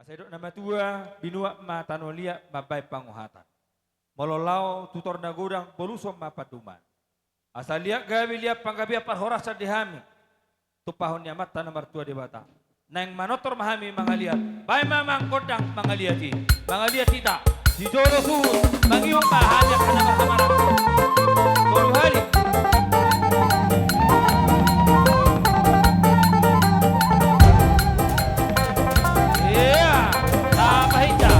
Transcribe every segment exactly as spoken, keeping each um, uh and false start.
Didok na matua, binuat ma tano liat mambahen panguhatan. Molo laho tu tor na godang, boluson ma pandoman. Asa liat gabe liat panggabean parhorasan di hami, tumpahon ni Amanta na martua Debata. Naeng manortor ma hami mangaliat, bahen ma amang gondang mangaliat i. Mangaliat hita, di jolo suhut, mangihut ma hami angka na marhamaranggi. Tolu hali. Ia, tapa hita.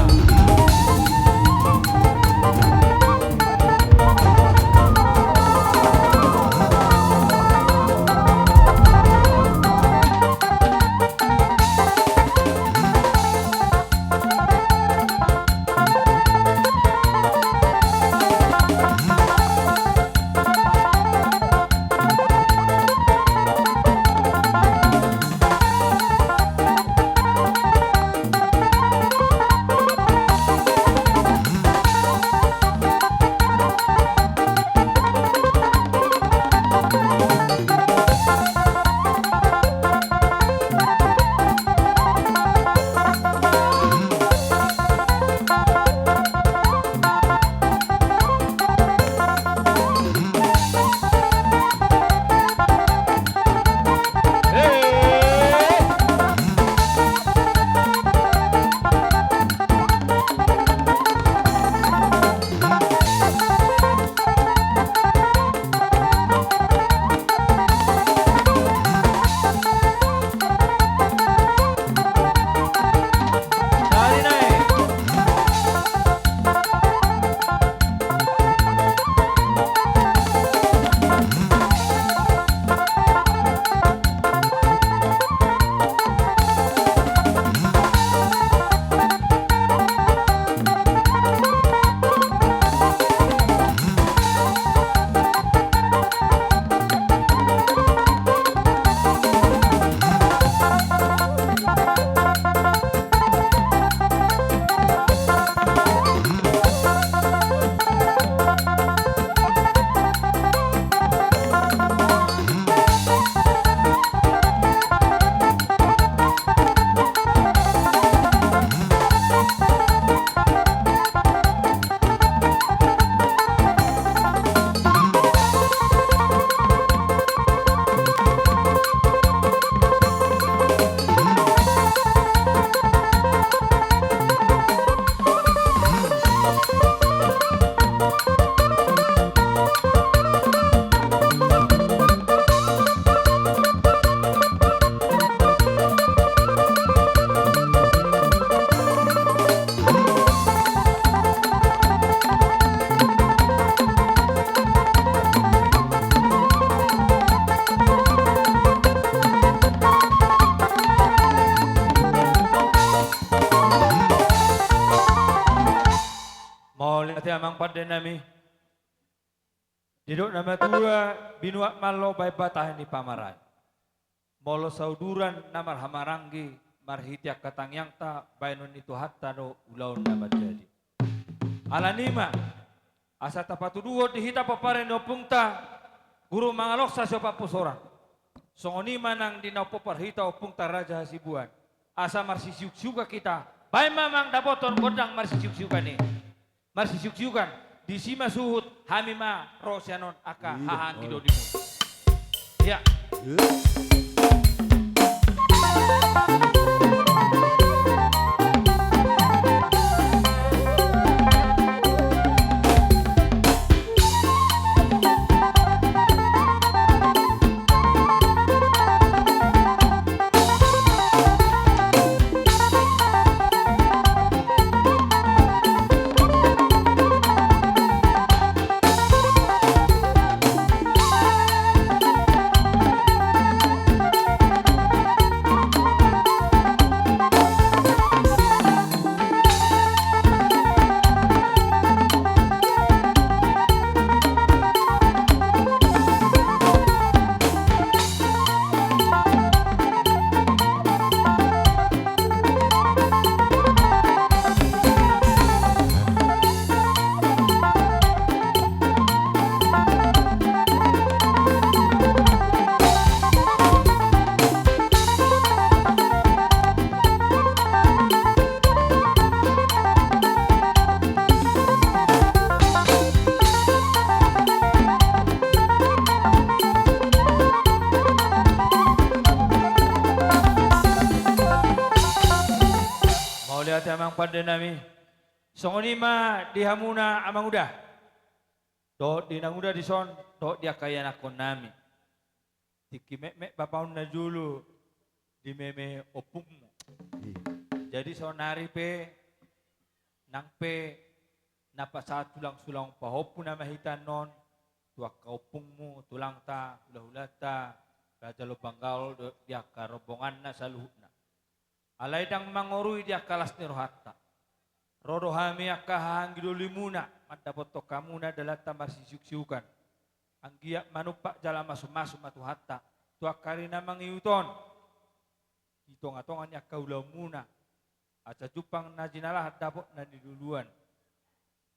Mauliate amang pande nami. Didok na matua, binuat ma laho bahen batahi ni pamaraan. Molo sauduran na marhamaranggi, marhite angka tangiangta, baenon ni Tuhanta do ulaon na manjadi. Alani i ma, asa tapatuduhon di hita pomparan ni ompungta, Guru Mangalongsa siompat pusorang. Songon i ma nang di na umpompar hita ompungta Raja Hasibuan. Asa marsisiuksiukan hita, bahen ma amang dapoton gondang marsisiuksiukan i. Marsisiuksiukan, disi ma suhut, hami ma ro sian on angka haha anggi dolimu. Ia. Ate amang pande nami. Songon i ma di hamuna amang uda. Dohot di inang uda dison, dohot di angka ianakkon nami. Tingki metmet bapa on na jolo, dimeme ompungmu. Iya. Jadi saonari pe, nang pe na pasahat sulang-sulang pahompu nama hita annon, tu angka ompungmu, tulangta, hula-hulanta, Raja Lumban Gaol dohot di angka rombonganna saluhutna. Alai ndang mangorui di angka las ni rohanta. Ro do hami angka haha anggi dolimuna, mandapothon hamuna dalanta marsisiuk-siukan. Anggiat manumpak jala masu-masu ma Tuhanta, tu angka ari na mangihut on. Di tonga-tonga ni angka ulaonmuna, asa jumpang na jinalahan dapot na niluluan.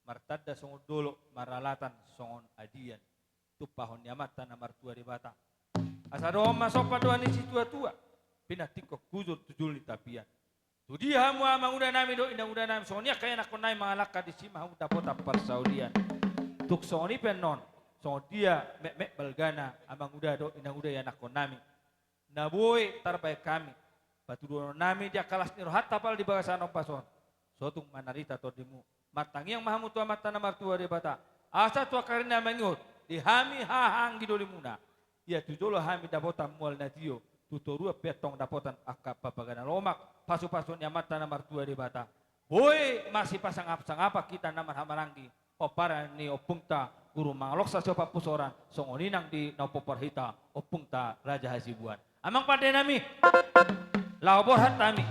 Martanda songon dolok, maralatan songon adian. Tumpahon ni Amanta na martua Debata. Asa dohonon ma somba dohot ni situa-tua, pinantikhon hujur tu julu ni tapian. Tu dia hamu amang uda nami dohot inang uda nami, songon i angka ianakkon nami mangalangka, disi ma hamu dapotan parsaulian. Tung songon i pe annon, songon dia metmet balgana amang uda dohot inang uda ianakkon nami. Na boi tarbahen hami patuduhonon nami di angka las ni rohanta pala di bagasan ombas on. Sotung manarita tondimu. Martangiang ma hamu tu Amanta na martua Debata, asa tu angka ari na mangihut, di hami haha anggi dolimuna, ia tu jolo hami dapotan mual na tio, tu toruan pe antong dapotan angka parbagasan na lomak, pasu-pasu ni Amanta na martua Debata. Boi masipasangap-sangapan hita na marhahamaranggi, pomparan ni ompungta Guru Mangalongsa siompat pusoran, songon i nang di na pomparan hita ompungta Raja Hasibuan. Amang pande nami, laho borhat hami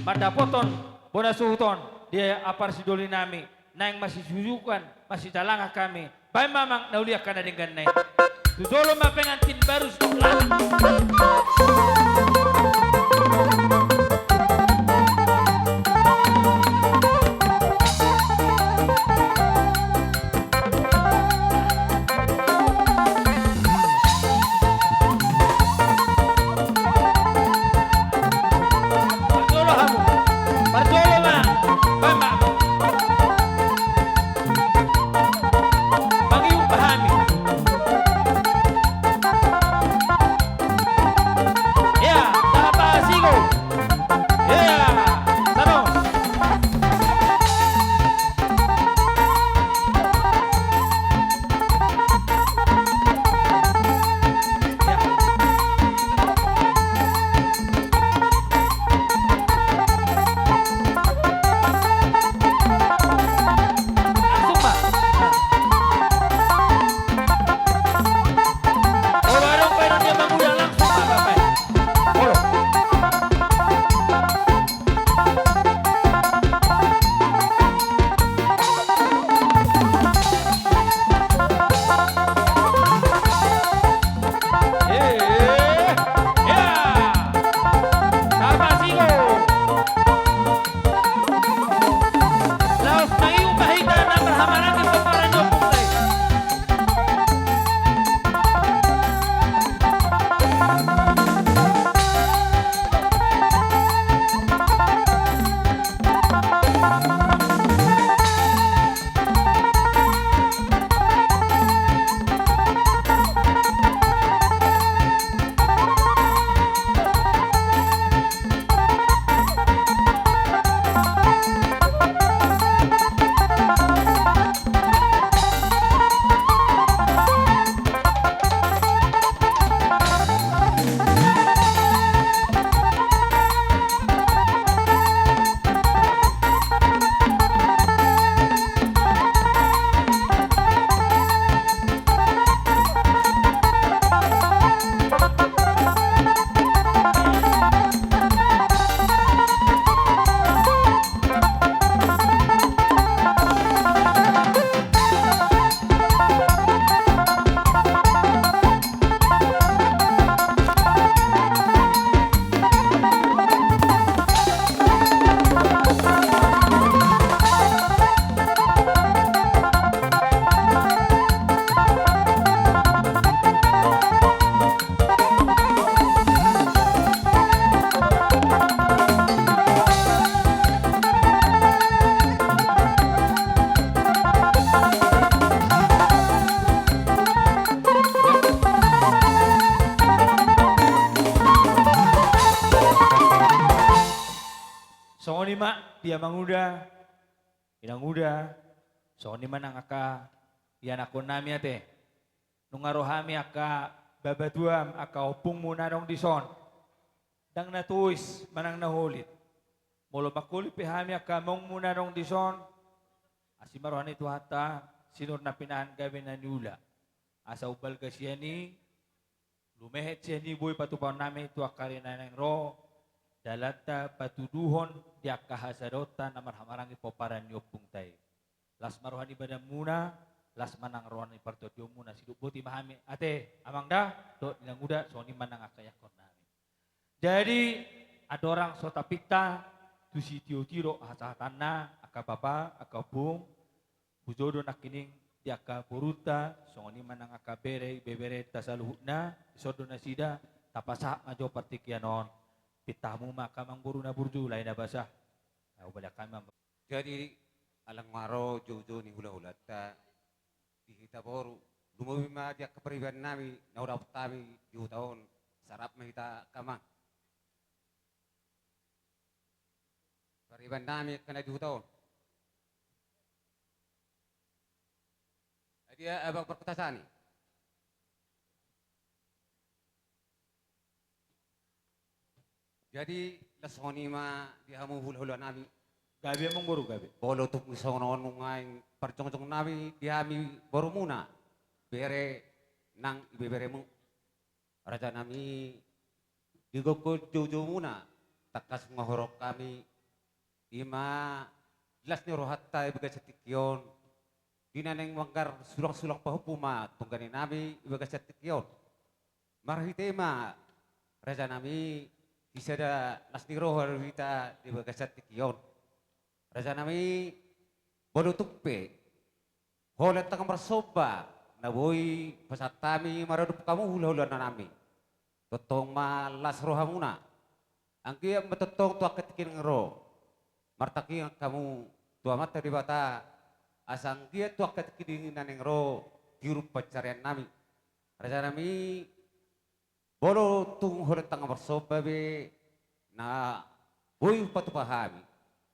mandapothon bona suhut on di apar sidoli nami, naeng masisiuk-siukan, masijalangan hami. Baen ma amang na uli angka na denggan na i. Tu jolo ma pengantin baru. Parjolo hamu. Parjolo ma. Baen ma. Mangihut ma hami. Ya. Songon i ma di amanguda, inanguda, songon i ma nang angka ianakkonnami ate. Nunga ro hami angka babatuam, angka ompungmu na adong dison. Ndang na tois manang na holit. Molo mangholit pe hami angka amongmu na adong dison, asi ma roha ni Tuhanta, sinur na pinahan gabe na niula. Asa umbalga sian i, lumehet sian i boi patupaonnami tu angka ari na naeng ro, dalanta patuduhon di angka hasadaonta na marhahamaranggi pomparan ni ompunta i. Las ma roha ni badanmuna, las ma nang roha ni partondionmuna, sidok boti ma hami. Ate, amang da, dohot inanguda, songon i ma nang angka ianakkonnami. Jadi, andorang so tapinta, tu sitiotio do hasahatanna, angka bapa, angka ompung, hujo do nangkining di angka borunta, songon i ma nang angka bere, ibeberenta saluhutna, dison do nasida, tapasahat ma jo partingkian on, pinta hamu ma angka amangboru na burju, lae na basa. Nah, hubalak hami ma. Jadi, ala nunga ro joujou ni hulahulanta di hita boru, lumobi ma di angka paribanami na hudapot hami di huta on, sarap ma hita angka amang. Paribanami angka na di huta on. Adia abang Parkutasani. Jadi, las songon i ma di hamu hulahulanami. Gabe amangboru, gabe. Molo tung songon on nuaeng parjongjongnami di hami borumuna, bere nang ibeberemu. Rajanami, di gokhon joujoumuna, tangkas nunga huroha hami, i ma las ni rohanta di bagasan tingki on, di na naeng manggar sulangsulang pahompu ma tongganinami di bagasan tingki on. Marhite i ma, rajanami, di sada las ni roha do hita di bagasan tingki on. Rajanami, molo tung pe holan tangkas marsomba na boi pasahat hami maradophon hamu hulahulanami. Tongtong ma las rohamuna. Anggiat ma tongtong tu angka tingki na naeng ro martangiang hamu tu Amanta Debata, asa anggiat tu angka tingki na naeng ro tiur pansariannami. Rajanami, molo tung holan tangkas marsomba be na boi hupatupa hami,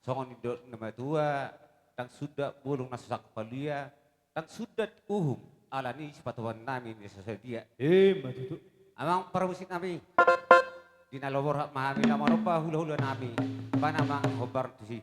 songon nidok ni natuatua, ndang sundat bulung na so sangkap haluaon, ndang sundat uhum ala ni sipatupaonnami na so sadia. Ima tutu. Amang parmusiknami, di na laho borhat ma hami laho manomba hulahulanami, bahen amang hombar tusi.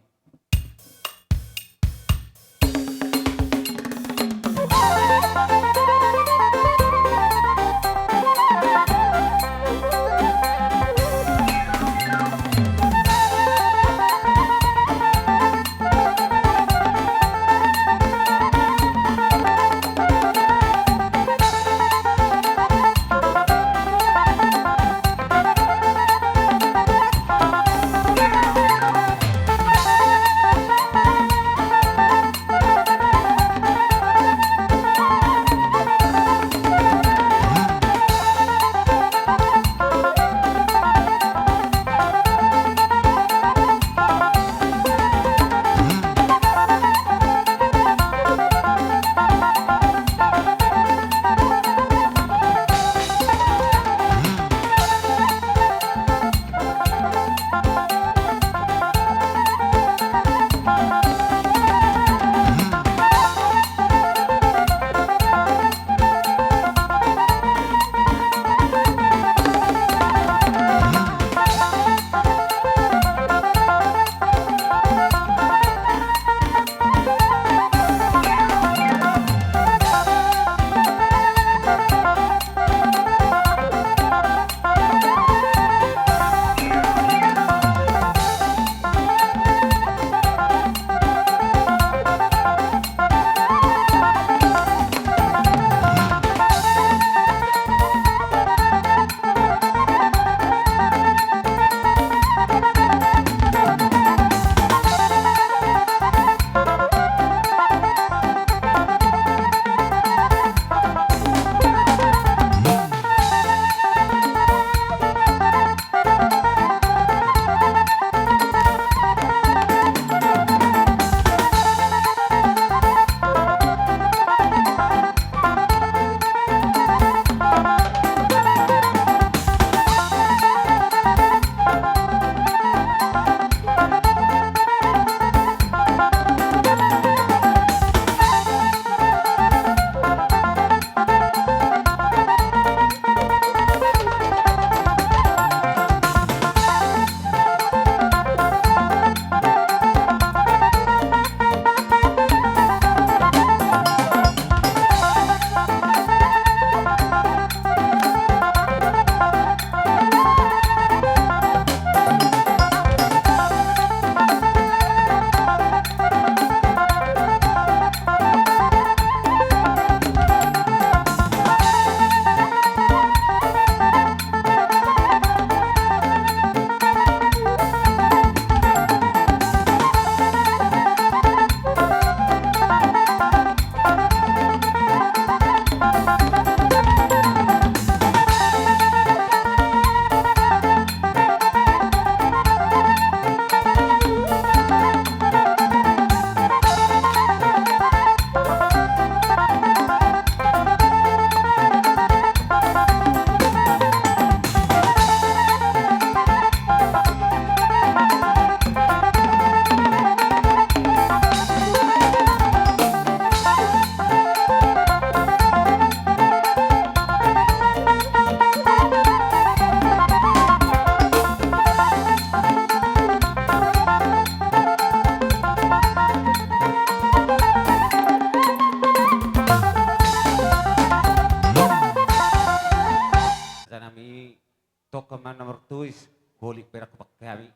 Berang hubangkami.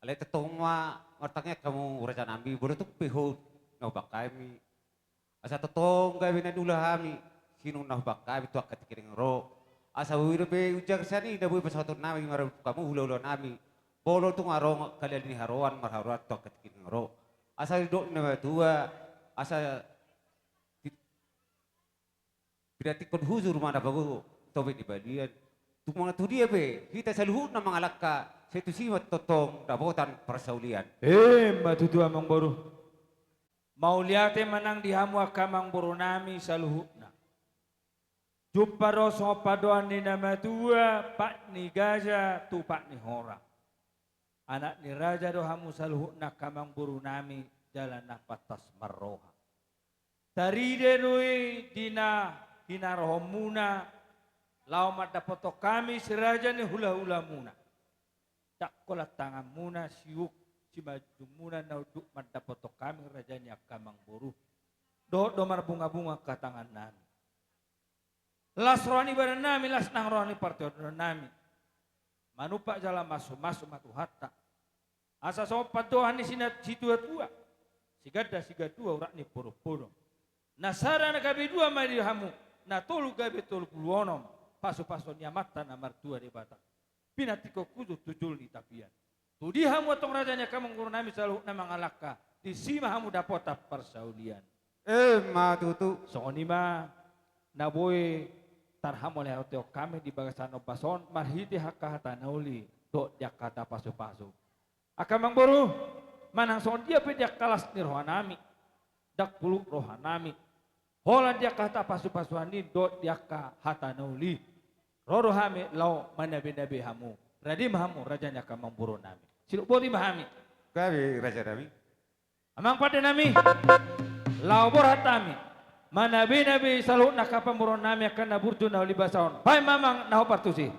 Alai tongtong ma martangiang hamu rajanami, molo tung pe ho na hubangkami. Asa tongtong gabe na niula hami, sinur na hubangkami tu angka tingki na naeng ro. Asa boi dope unjang sian i na boi pasahatonnami maradophon hamu hulahulanami. Molo tung adong halealan ni haroan marharoan tu angka tingki na naeng ro. Asa didok ni na matua, asa di-, pinantikhon hujur ma na pagogo, topet ni balian. Tung manang tudia pe hita saluhutna mangalangka, sai tusi ma tongtong dapotan parsaulian. Emma tutu amangboru. Mauliate ma nang di hamu angka amangborunami saluhutna. Jumpang do songon pandohan ni na matua, pat ni gaja tu pat ni hora. Anak ni raja do hamu saluhutna angka amangborunami, jala na pantas marroha. Tarida do i di na hinarohonmuna, laho mandapothon hami si raja ni hulahulamuna. Ndang holan tanganmuna siuk simanjujungmuna na unduk mandapothon hami raja ni angka amangboru. Dohot do marbungabunga angka tangannami. Las roha ni badannami, las nang roha ni partondionnami. Manumpak jala mamasu-masu ma Tuhanta. Asa songon pandohan ni sina-, situatua. Siganda sigandua urat ni podom-podom. Na sada na gabe dua ma di hamu, na tolu gabe tolu pulu onom, pasu-pasu ni Amanta na martua Debata. Pinantikhon hujur tu julu ni tapian. Tu dia hamu antong raja ni angka amangborunami saluhutna mangalangka, disi ma hamu dapotan parsaulian. Emma tutu. Songon i ma na boi tarhamolehothon hami di bagasan ombas on marhite angka hata na uli dohot di angka hata pasu-pasu. Angka amangboru, manang songon dia pe di angka las ni rohanami, ndang puluk rohanami holan di angka hata pasu-pasuan i dohot di angka hata na uli. Ro do hami laho manabe-nabe hamu. Rade ma hamu raja ni angka amangborunami. Sidok boti ma hami. Gabe rajanami. Amang pandenami, laho borhat hami manabe-nabe saluhutna angka pamoruonnami angka na burju na uli basa on. Bahen ma amang na hombar tusi.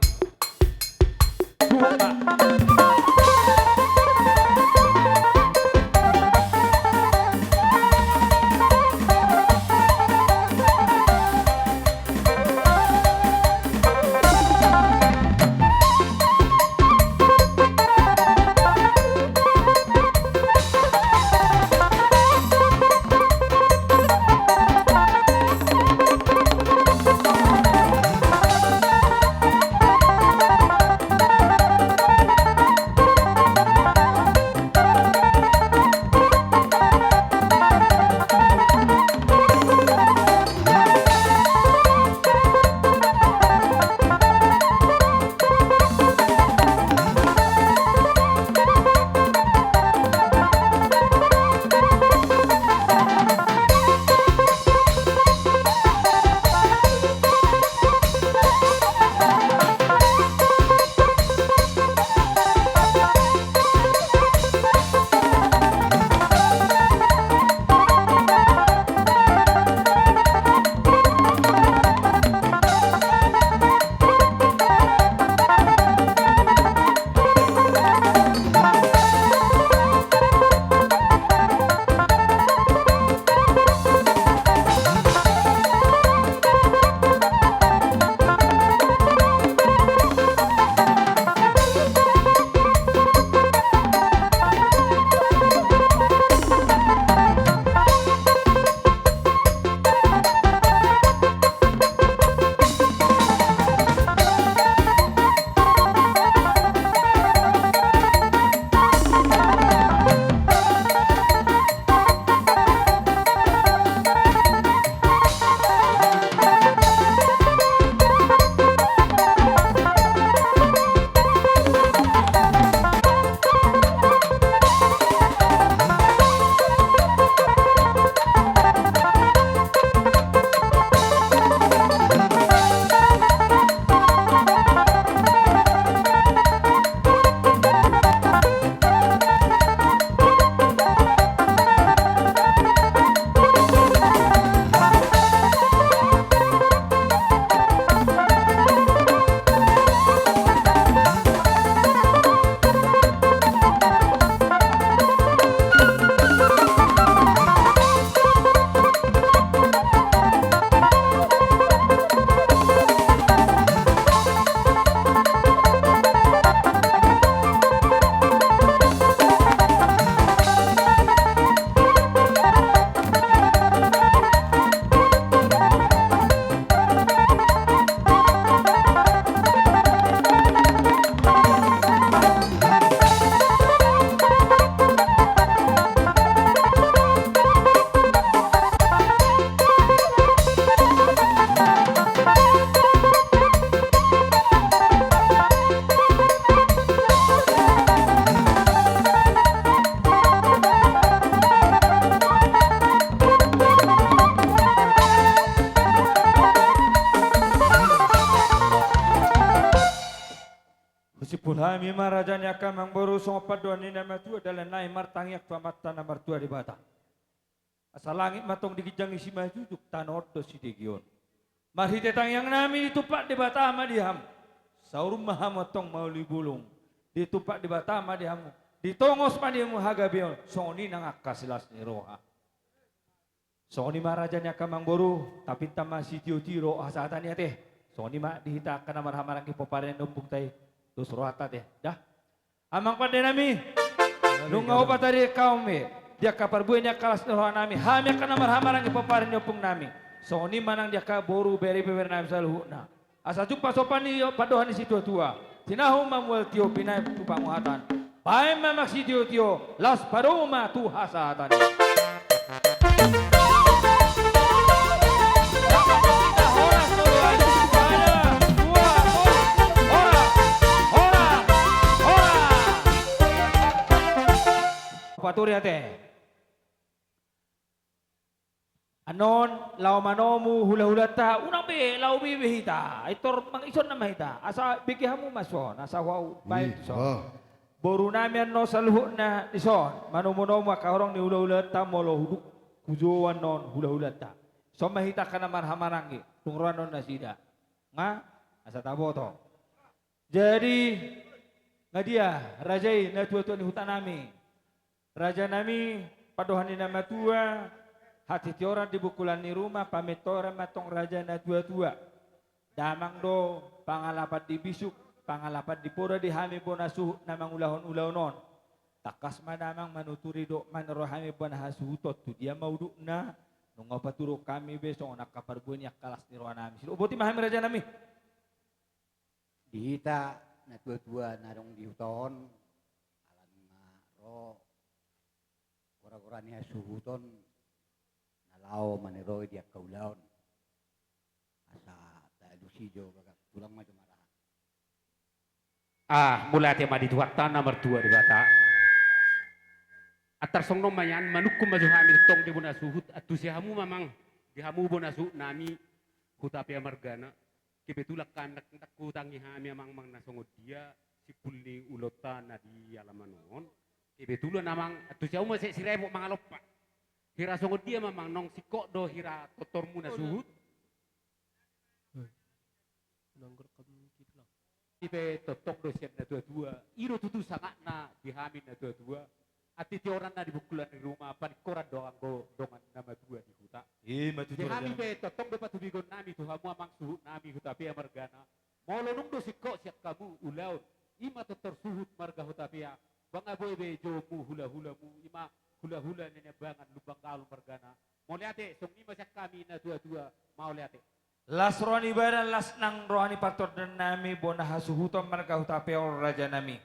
Hami ma raja ni angka amangboru, songon pandohan ni na matua, dalan nami martangiang tu Amanta na martua Debata. Asa langit ma tong di ginjang i simanjujung, tano on do sidege on. Marhite tangiang nami ditumpak Debata ma di hamu. Saur ma hamu antong mauli bulung. Ditumpak Debata ma di hamu. Ditongos ma di hamu hagabeon. Songon i nang angka silas ni roha. Songon i ma raja ni angka amangboru, tapinta ma sitiotio do hasahatan i ate. Songon i ma di hita angka na marhahamaranggi pomparan ni ompungta i. Dos rohanta ate. Dah. Amang pande nami, nunga hupatarihon hami di angka parbue ni angka las ni roha nami, hami angka na marhahamaranggi pomparan ni ompung nami. Songon i ma nang di angka boru, bere, ibebere nami saluhutna. Asa jumpang somba ni pandohan ni situatua. Tinahu ma mual tio, binahen tu panguhatan. Bahen ma amang sitiotio, laos padomu ma tu hasahatan i. Paturi ate. Annon laho manomu hulahulanta, unang be laho boi be hita. Aitor mangihut nama hita. Asa bege hamu ma son, asa hubaen son. Boru nami annon saluhutna dison, manomunomu angka horong ni hulahulanta molo huduk hujou annon hulahulanta. Son ma hita angka na marhahamaranggi, tung ro annon nasida. Nga, asa taboto. Jadi, nga dia, raja i, natuatua ni huta nami. Raja nami, pandohan ni na matua, hatitihoran di bungkulan ni ruma, pamintoran ma tong raja natuatua. Damang do pangalapan di bisuk, pangalapan di poda di hami bona suhut na mangulahon ulaon on. Tangkas ma damang manuturi dohot maniro hami bona hasuhuton tu dia ma udutna, nunga hupaturut hami be songon angka parbue ni angka las ni roha nami. Sidok boti ma hami raja nami. Di hita natuatua na adong di huta on, ala nunga ro goragora ni hasuhuton na laho maniroi di angka ulaon. Asa taalusi jo bagak tulang ma jo maraha. Ah, mauliate ma di Tuhanta na martua Debata. Antar songon on ma nian, manungkun ma jo hami tongtong di bona suhut, antusi hamu ma amang, di hamu bona suhut nami, Hutapea margana. Kebetulan kan ndang, ndang hutangi hami amang, amang na songon dia, simpul ni ulaonta na di alaman on. Kebetulan amang, antusi hamu ma sian Sirepot mangalompa. Hira songon dia ma amang, nunga singkop do hira tortormuna suhut? Ipe tongtong do sian natuatua, i do tutu sangapna di hami natuatua. Hatitihoranna di bungkulan ni ruma, paningkoran do anggo dongan na matua di huta. Ima tutu. Jadi hami pe tongtong do patubigon nami tu hamu amang suhut nami Hutapea margana. Molo nunga do singkop sian hamu ulaon, ima tortor suhut marga Hutapea, nunga boi be joumu hulahulamu, ima hulahula ni Niambangan Lumban Gaol margana. Mauliate, songon i ma sian hami natuatua, mauliate. Las roha ni badan, las nang roha ni partondion nami bona hasuhuton marga Hutapea on raja nami.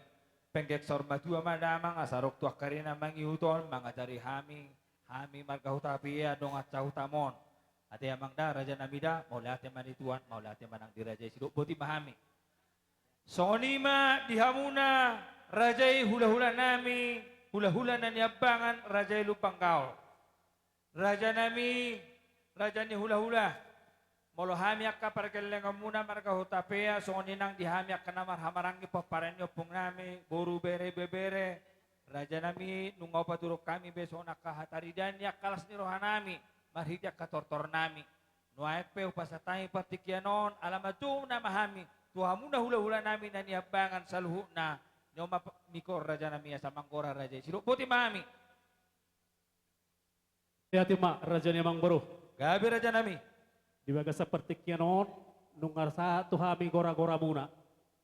Penggeng saur matua ma damang asa adong tu angka ari na mangihut on mangajari hami, hami marga Hutapea dongan sahutam on. Ate amang da, raja nami da, mauliate ma di Tuhan, mauliate ma nang di raja i, sidok boti ma hami. Songon i ma di hamuna raja i hulahula nami, hulahula na Niambangan, raja i Lumban Gaol. Raja nami, raja ni hulahula. Molo hami angka pargellengonmuna marga Hutapea, songon i nang di hami angka na marhahamaranggi pomparan ni ompung nami, boru, bere, ibebere. Raja nami, nunga hupaturut hami be songon angka hataridaan ni angka las ni roha nami, marhite angka tortor nami. Nuaeng pe hupasahat hami partingkian on, ala manjou nama hami tu hamuna hulahula nami na Niambangan saluhutna. Nunga ma pe mikor raja nami asa manggora raja i, sidok boti ma hami. Ate ma raja ni amangboru. Gabe raja nami. Di bagasan partingkian on, nunga sahat tu hami goragoramuna.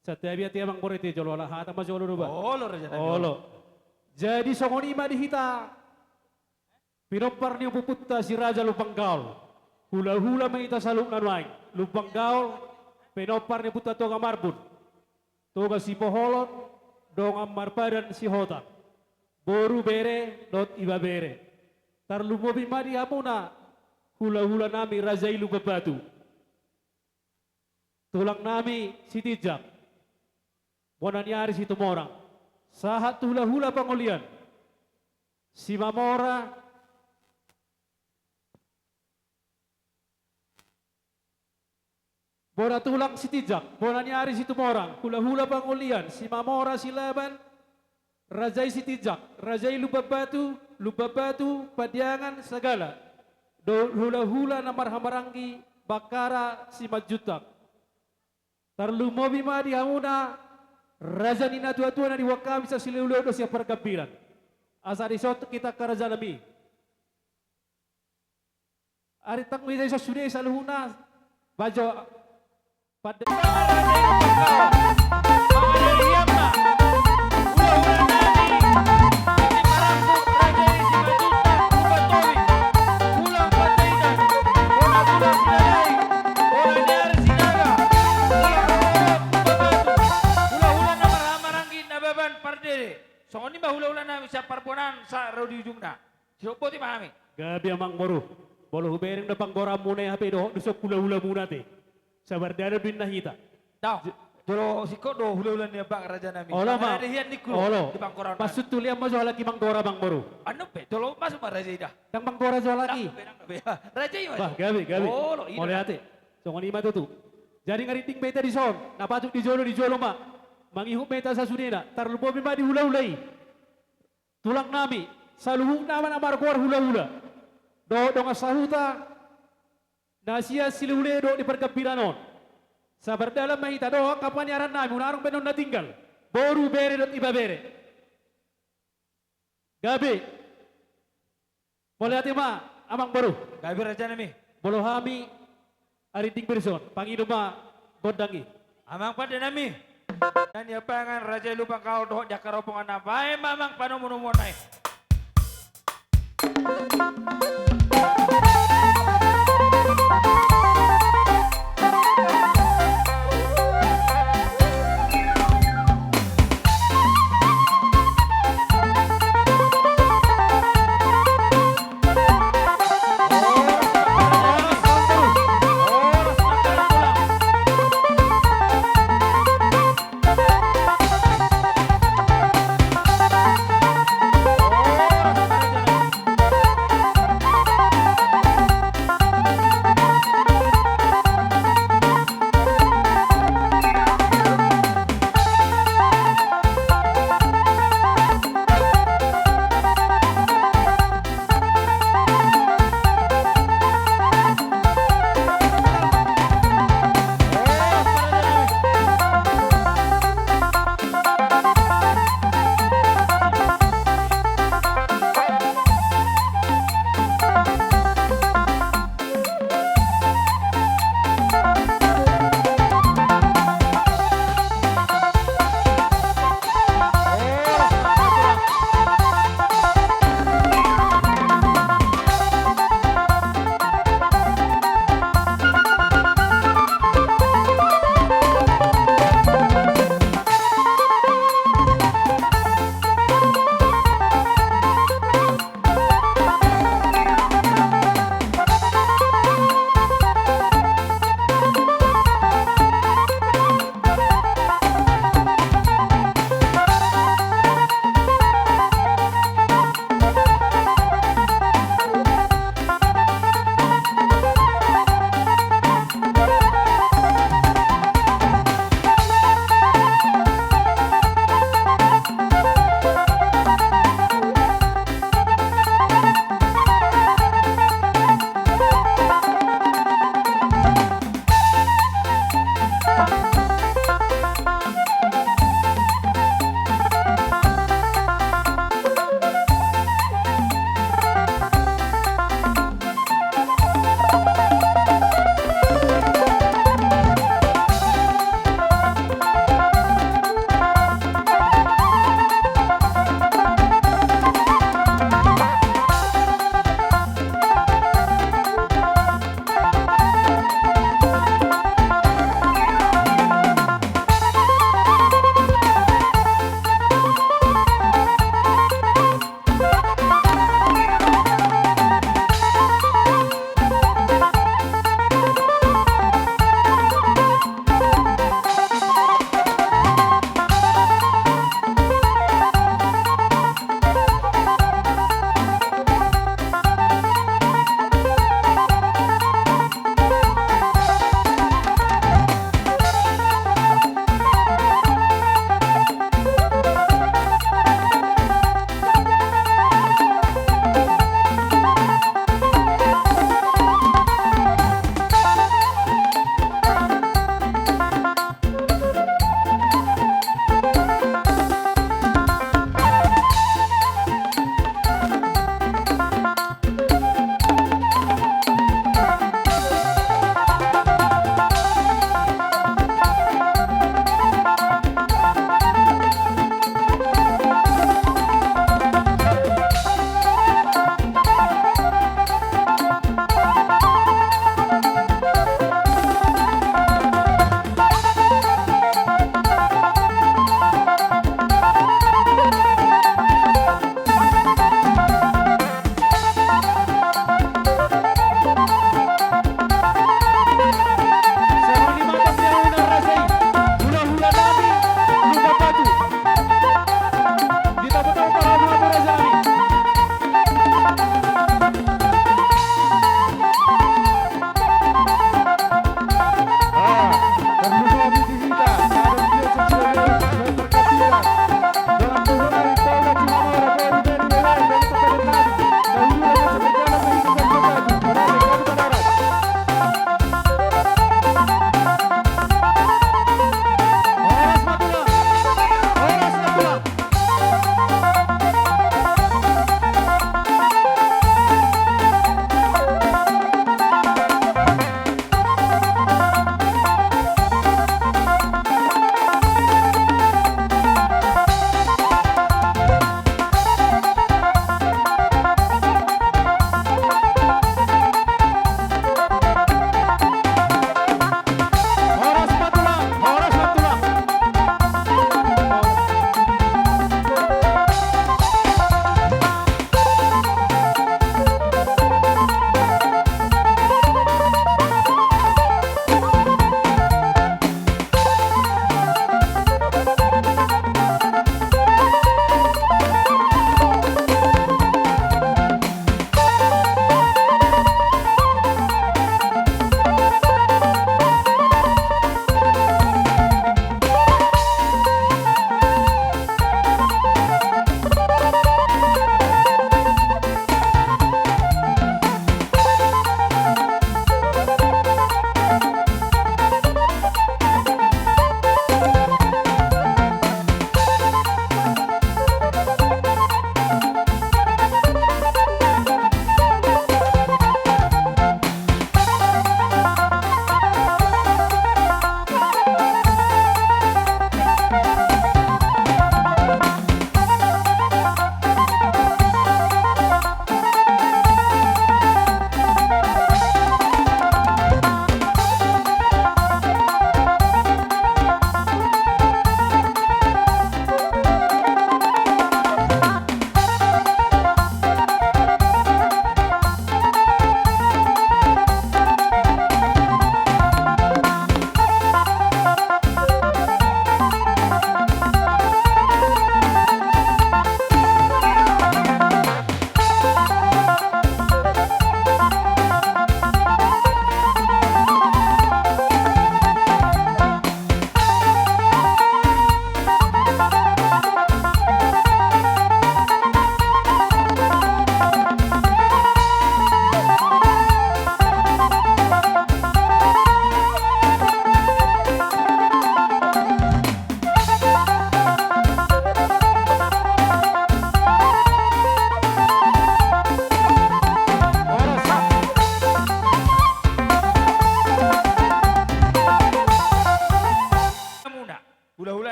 Santabi ate amangboru, ate jolo, ala hata ma jolo do ba. Olo raja nami, olo. Jadi songon i ma di hita pinompar ni ompunta si Raja Lumban Gaol. Hulahula ma hita saluhutna nuaeng. Lumban Gaol, pinompar ni ompunta Toga Marbun, Toga Sipoholon, dongan marpadan sihota, boru, bere dohot ibebere. Tarlumobi ma di hamuna hulahula nami raja i Lumban Batu. Tulang nami Sitinjak, bona ni ari Situmorang, sahat tu hulahula pangolian, Simamora, Bona Tulang Sitinjak, bona ni Ari Situmorang, hulahula Pangolian, Simamora Silaban, raja i Sitinjak, raja i Lumban Batu, Lumban Batu, Pandiangan, Sagala, dohot hulahula na marhahamaranggi, Bakkara Simanjuntak. Tarlumobi ma di hamuna raja ni natuatua na diboan hami sian Sileuleu dohot sian pargambiran. Asa dison hita angka rajanami. Ari tang mita dison sude saluhutna. Bajo. Pande. Hulahula na marhahamaranggi, Nababan, Pardede. Songon i ma hulahula nami sian parbonaan sahat ro di ujungna. Sidok boti ma hami. Gabe amang boru. Molo hubereng do panggoraanmuna i hape dohot dison hulahulamuna ate. Sabar dalan do inna hita. Tau. J- Jolo singkop do hulahula ni abang raja nami. Olo ma. Sabar dalan do inna hita. Olo. Di panggoraanmuna. Maksud tu lian ma jo halak i manggora amang boru. Anu pe, jolo masuk ma raja i da. Ndang manggora jo halak i. Ndang pe, ndang pe. Raja i ma jo. Bah, gabe, gabe. Olo, i da. Mauliate. Songon i ma tutu. Jadi nga rinding ma hita dison. Na patut di jolo, di jolo ma. Mangihut ma hita sasudena. Tarlumobi ma di hulahula i. Tulang nami, saluhutna ma na margoar hulahula. Dohot dongan sahuta, na sian Sileuleu dohot di pargambiran on. Sabar dalan ma hita dohot angka paniaran nami, unang adong be na tinggal. Boru, bere dohot ibebere. Gabe. Mauliate ma, amang boru. Gabe raja nami. Molo hami, Ari Ding Berson, pangido ma gondang i. Amang pande nami. Na niapangan raja i Lumban Gaol dohot di angka rombonganna, baen ma amang panomunomuonna i.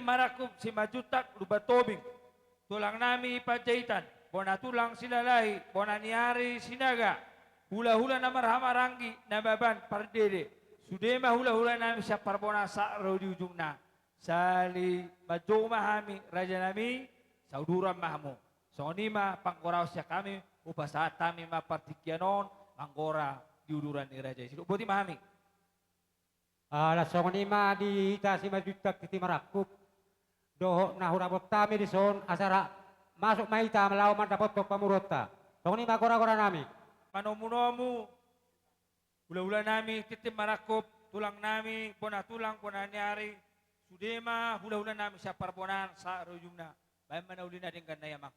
Marangkup Simanjuntak Lumban Tobing, tulang nami Panjaitan, bona tulang Silalahi, bona ni ari Sinaga, hula-hula na marhahamaranggi, na baban pardede, sude ma hula-hula nami sian Parbonaan sahat ro di ujungna. Sahali manjou ma hami, raja nami, sauduran ma hamu. Songon i ma panggoraon sian hami, hupasahat hami ma partingkian on, manggora di uduran ni raja i. Sidok boti ma hami. Ala songon i ma di hita Simanjuntak Tintin Marangkup. Dohot na hurapot hami dison asa ra masuk ma hita laho mandapothon pamoruonta. Songon i ma gora-gora nami. Manomu-nomu, hula-hula nami Tintin Marangkup, tulang nami, bona tulang, bona ni ari, sude ma hula-hula nami sian Parbonaan sahat ro ujungna. Baen ma na uli na denggan na i, amang.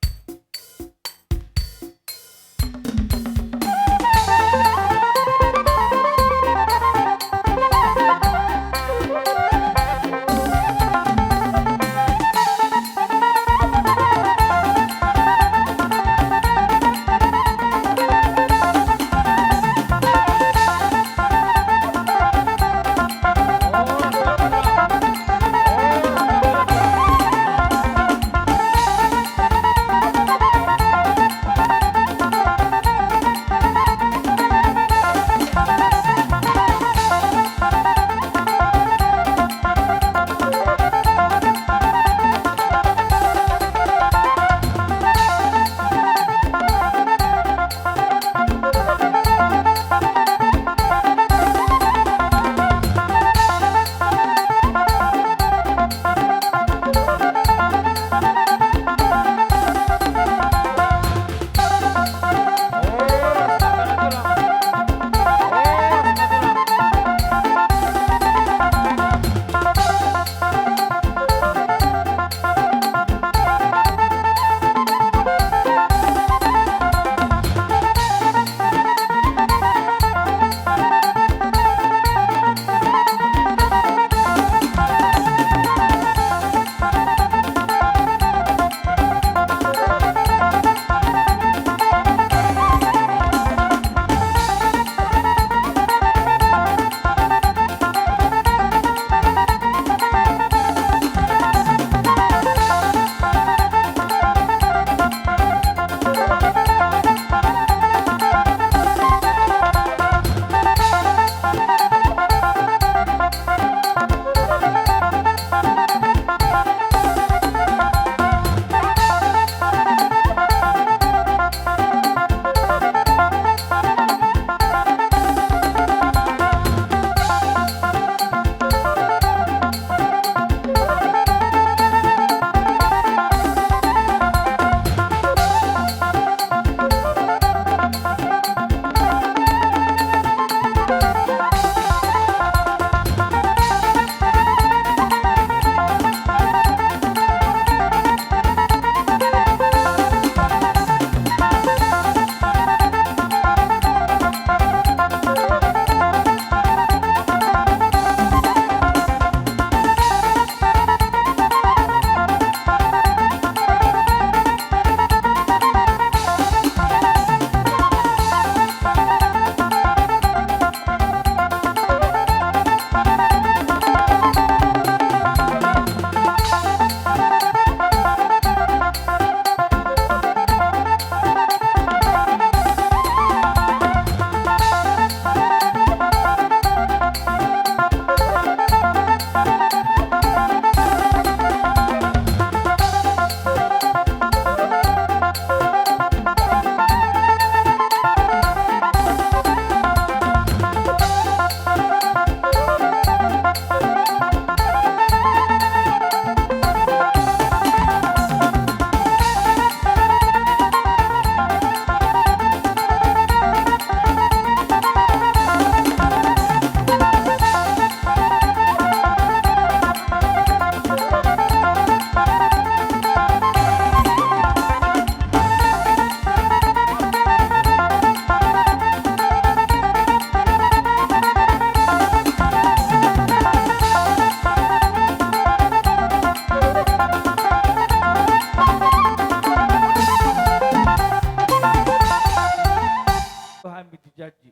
Hami di janji,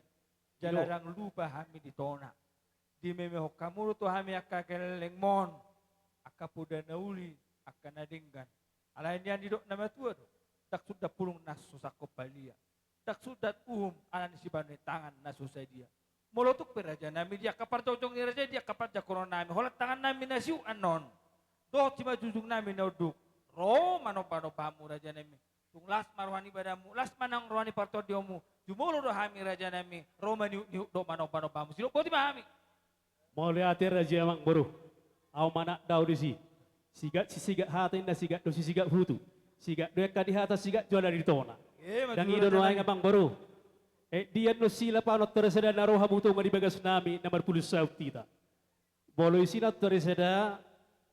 jala ndang lupa hami di tona. Dimemehon hamu do tu hami angka gellengmon, angka angka poda na uli, angka na denggan. Alai nian didok na matua do, ndang sundat pulung na so sangkop palia, ndang sundat uhum ala ni sibahen ni tangan na so sadia. Molo tung pe rajanami, di angka parjongjong ni raja i, di angka panjangkonon nami, holan tangan nami na siuk annon dohot simanjujung nami na unduk, ro manombanomba hamu rajanami. Tung las ma roha ni badanmu, las ma nang roha ni partondionmu. Jumolo do hami rajanami ro maniukniuk dohot manombanomba hamu. Sidok boti ma hami. Mauliate raja i amangboru. Ahu manat do ahu disi. Sigat sisigat hata inna, sigat do sisigat hutu. Sigat do angka di hata, sigat jala di tona. Ndang i do nuaeng amangboru. Edia do silap ahu na tor sada na ro hamu tonga di bagas nami na marpulu saut hita. Molo isi na tor sada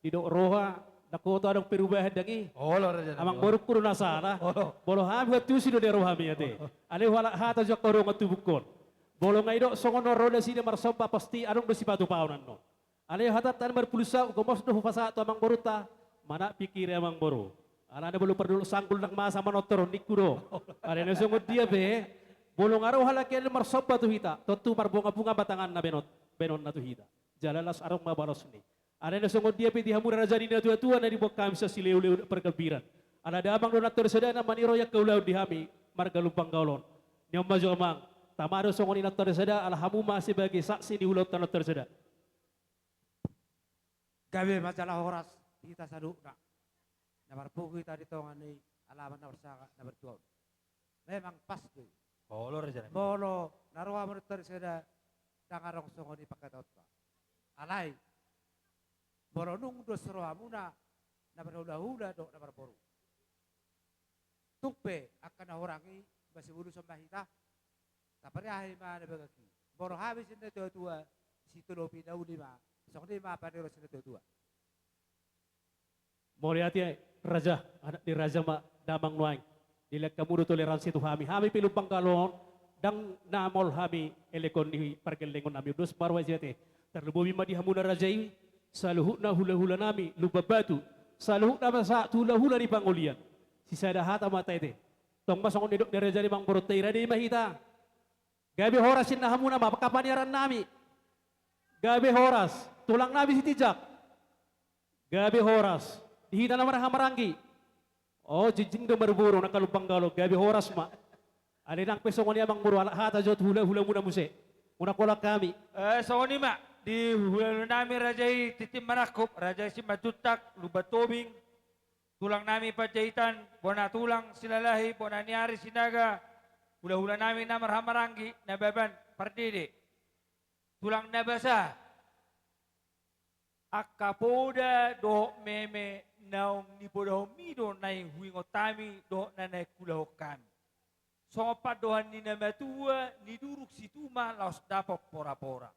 didok roha, na koto adong perubahan ndang i. Olo raja nami. Amangborungku do na sala. Olo. Molo hami huantusi do na ro hami ate. Olo. Alai halak hata jo angka dongan tubungkon. Molo nga idok songon on ro nasida marsomba pasti adong do sipatupaon annon. Alai hatanta na marpulu saut, gomos do hupasahat tu amangborunta. Manat pikiri amangboru. Alana molo pardolok sanggul ndang masa manortor ningku do. Alai na songon dia pe, molo nga ro halak i marsomba tu hita, tontu marbungabunga ma tanganna baenon, baenonna tu hita. Jala las adong ma balosni. Alai na songon dia pe di hamu raja ni natuatua na diboan hami sian sileuleu pargambiran. Ala damang do na tor sada na maniroi angka ulaon di hami marga Lumban Gaol on. Nion ma jo amang, tama do songon i na tor sada ala hamu ma sebagai saksi ni ulaonta na tor sada. Gabe ma jala horas hita saluhutna. Na marpungu hita di tonga ni alaman na marsangap na martua on. Memang pas do i. Olo raja nami. Molo na ro hamu na tor sada ndang adong songon i pangkataionta. Alai molo nunga dos rohamuna na marhulahula dohot na marboru, tung pe angka na hurang i masibuluson ma hita. Tapariahi ma na bagak i. Molo hami sian natuatua, sitolopi na uli ma. Songon i ma pangidoan ni natuatua. Mauliate raja, anak ni raja ma damang nuaeng. Dilehon hamu do toleransi tu hami. Hami pe Lumban Gaol on, ndang na maol hami elekon ni pargellengon nami, dos ma roha i ate. Tarlumobi ma di hamu na raja i, saluhutna hulahula nami Lumban Batu, saluhutna ma sahat tu hulahula ni Pangolian. Sisada hata ma taete. Tong ma songon nidok ni raja i, amangborunta, irade ma hita. Gabe horas inna hamuna ma angka paniaran nami. Gabe horas tulang nami Sitinjak. Gabe horas di hita na marhahamaranggi. O, jinjing do marboru na angka Lumban Gaol on, gabe horas ma. Alai nang pe songon i amangboru, ala hata jo tu hulahulamuna muse. Unang holan hami. Eh, songon i ma di hulahula nami raja i Tintin Marangkup, raja i Simanjuntak, Lumban Tobing, tulang nami Panjaitan, bona tulang Silalahi, bona ni ari Sinaga, hulahula nami na marhahamaranggi, Nababan, Pardede, tulang na basa. Angka poda dohot meme naung nipodahonmi do na huingot hami dohot na naeng huulahon hami. Songon pandohan ni na matua, nidurung situma laos dapot porapora.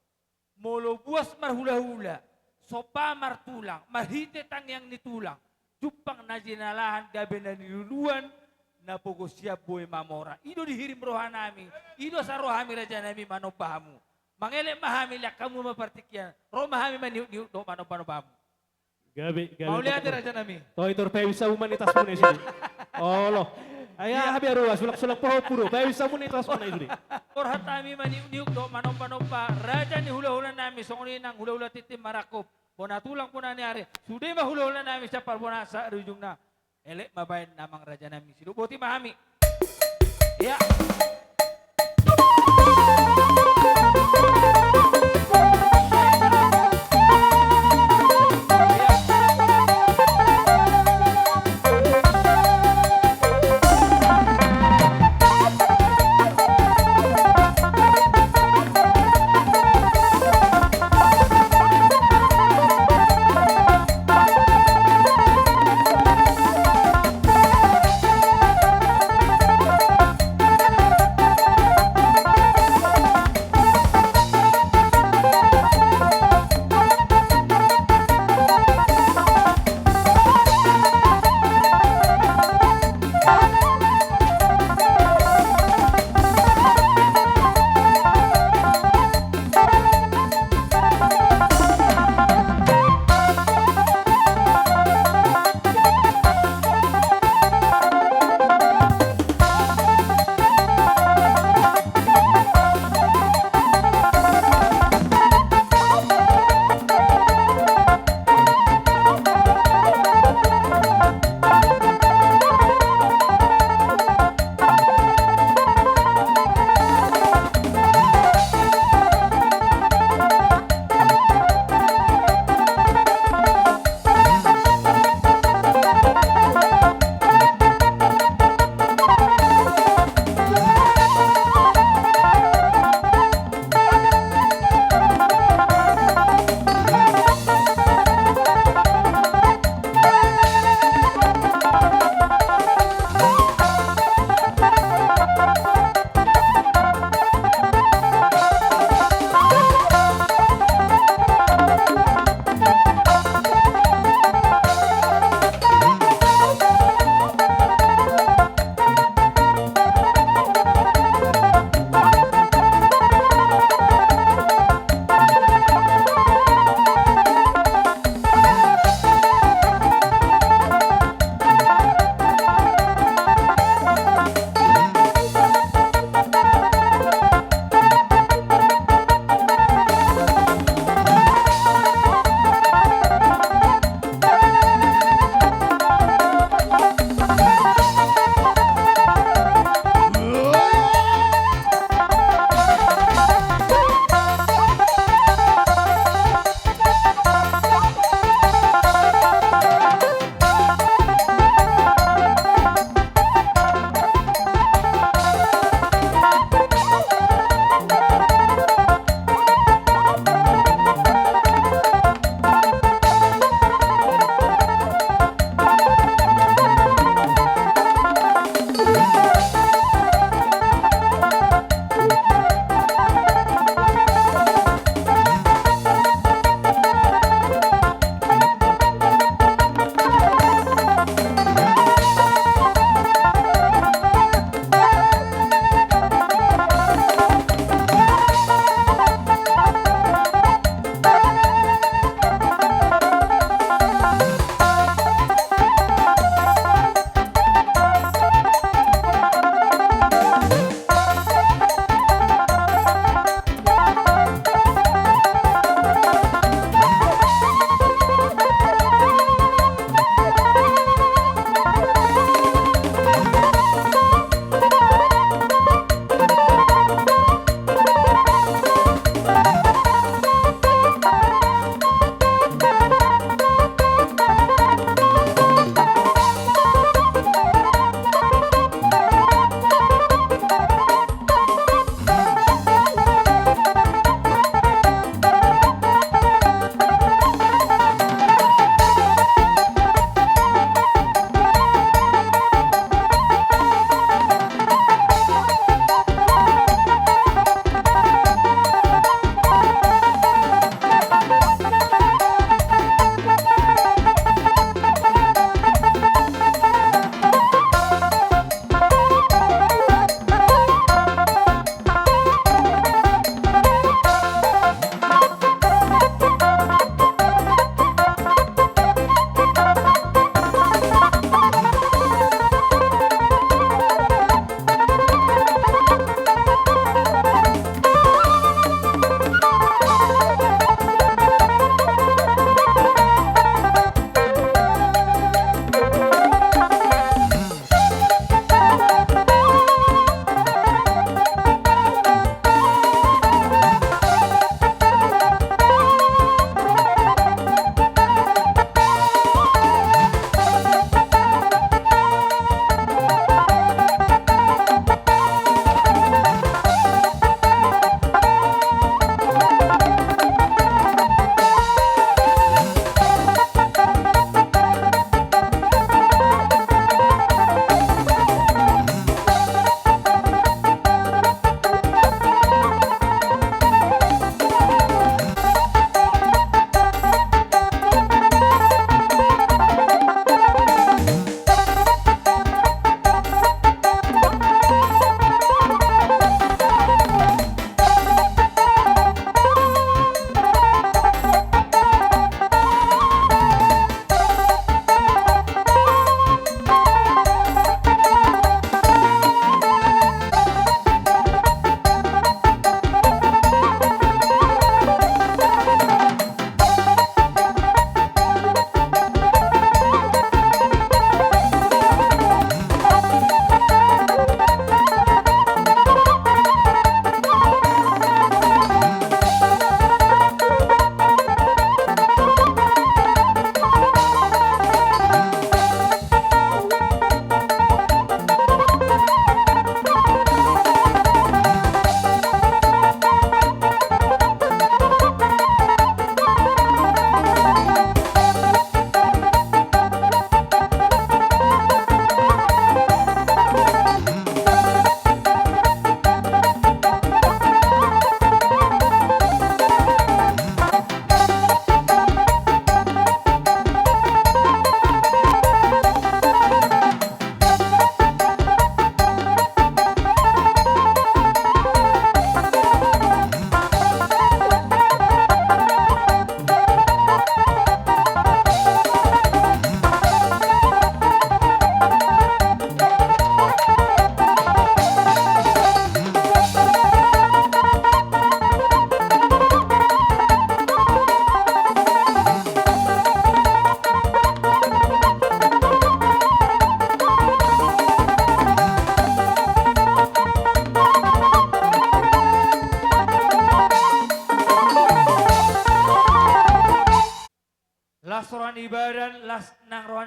Molo buas marhulahula, somba martulang, marhite tangiang ni tulang, jumpang na jinalahan gabe na niluluan, na pogo sian boi mamora. I do dihirim roha nami, i do asa ro hami raja nami manomba hamu. Mangelek ma hami, lehon hamu ma partingkian, ro ma hami maniukniuk dohot manombanomba hamu. Gabe, gabe. Mauliate raja nami. Toi, tor paihut hamu ma i tasmuna i sude. Olo. Ai aha be arua, sulangsulang pahompu do, paihut hamu ma i tasmuna i sude. Borhat hami maniukniuk dohot manombanomba raja ni hulahula nami, songon i nang hulahula Tintin Marangkup, bona tulang bona ni ari. Sude ma hulahula nami sian parbonaan sahat ujungna. Elek ma baen amang raja nami, sidok boti ma hami. Ia.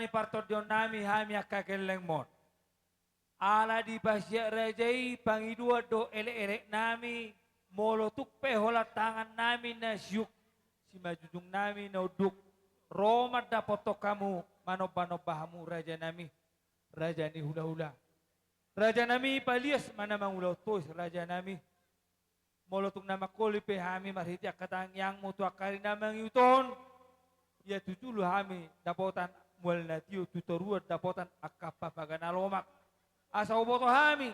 partondionnami hami angka gellengmon. Ala dipasiat raja i pangidoan dohot elekeleknami, molo tung pe holan tangannami na siuk, simanjujungnami na unduk, ro mandapothon hamu, manombanomba hamu rajanami, raja ni hulahula. Rajanami palias ma na mangulahon tois rajanami. Molo tung na mangkoli pe hami marhite angka tangiangmu tu angka ari na mangihut on, ia tu julu hami dapotan mual na tio, tu toruan dapotan angka papaga na lomak. Asa huboto hami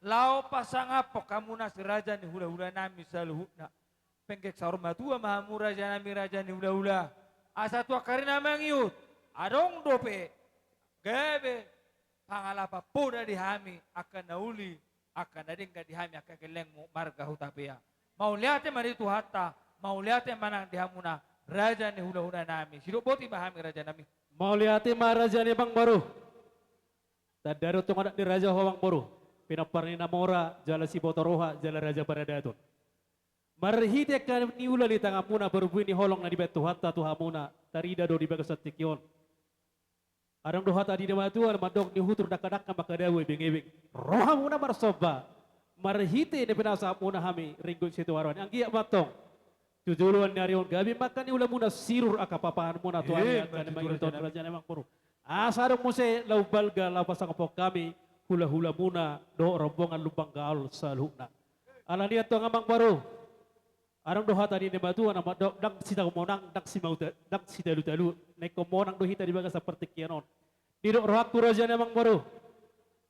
laho pasangaphon hamu na si raja ni hulahulanami saluhutna. Penggeng saur matua ma hamu rajanami, raja ni hulahula. Asa tu angka ari na mangihut adong dope gabe pangalapan poda di hami angka na uli, angka na denggan di hami angka gellengmu marga Hutapea. Mauliate ma di Tuhanta, mauliate ma nang di hamuna raja ni hulahulanami. Sidok boti ma hami rajanami. Mauliate ma raja ni amangboru. Tanda do tong adat ni raja ho amangboru, pinompar ni na mora, jala siboto roha, jala raja paradaton. Marhite angka niula ni tanganmuna, parbue ni holong na dibahen Tuhanta tu hamuna, tarida do di bagasan tingki on. Adong do hata ni na matua na mandok, nihutur dangkadangka mangkadabo ebengebeng. Rohamuna marsomba marhite na pinasahatmuna hami ringgot sitiaroan. Anggiat ma antong tu joloan ni ari on gabe ma angka niulamuna, sirur angka papahanmuna tu ari angka na mangihut on, raja ni amangboru. Asa adong muse laho balga laho pasangaphon hami hulahulamuna dohot rombongan Lumban Gaol saluhutna. Alani i antong amangboru, adong do hata ni na matua na mandok, ndang sitau monang, ndang simauta, ndang sitalutalu, na ingkon monang do hita di bagasan partingkian on. Didok rohangku raja ni amangboru,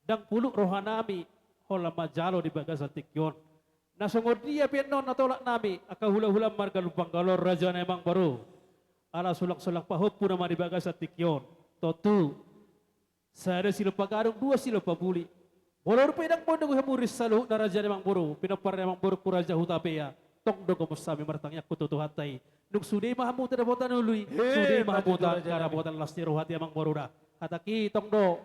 ndang pulut rohanami holan manjalo di bagasan tingki on. Na songon dia pe annon na tolapnami angka hulahula marga Lumban Gaol on raja ni amangboru, ala sulangsulang pahompu nama di bagasan tingki on. Tontu sada silompa gadong, dua silompa buli. Molo pe ndang boi dogonon hamu ri saluhutna raja ni amangboru, pinompar ni amangborungku raja Hutapea, tong do gomos hami martangiang tu Tuhanta i. Dung sude ma hamu dapotan ulu i, sude ma hamu dapotan las ni roha i amangboru da. Hatangki tong do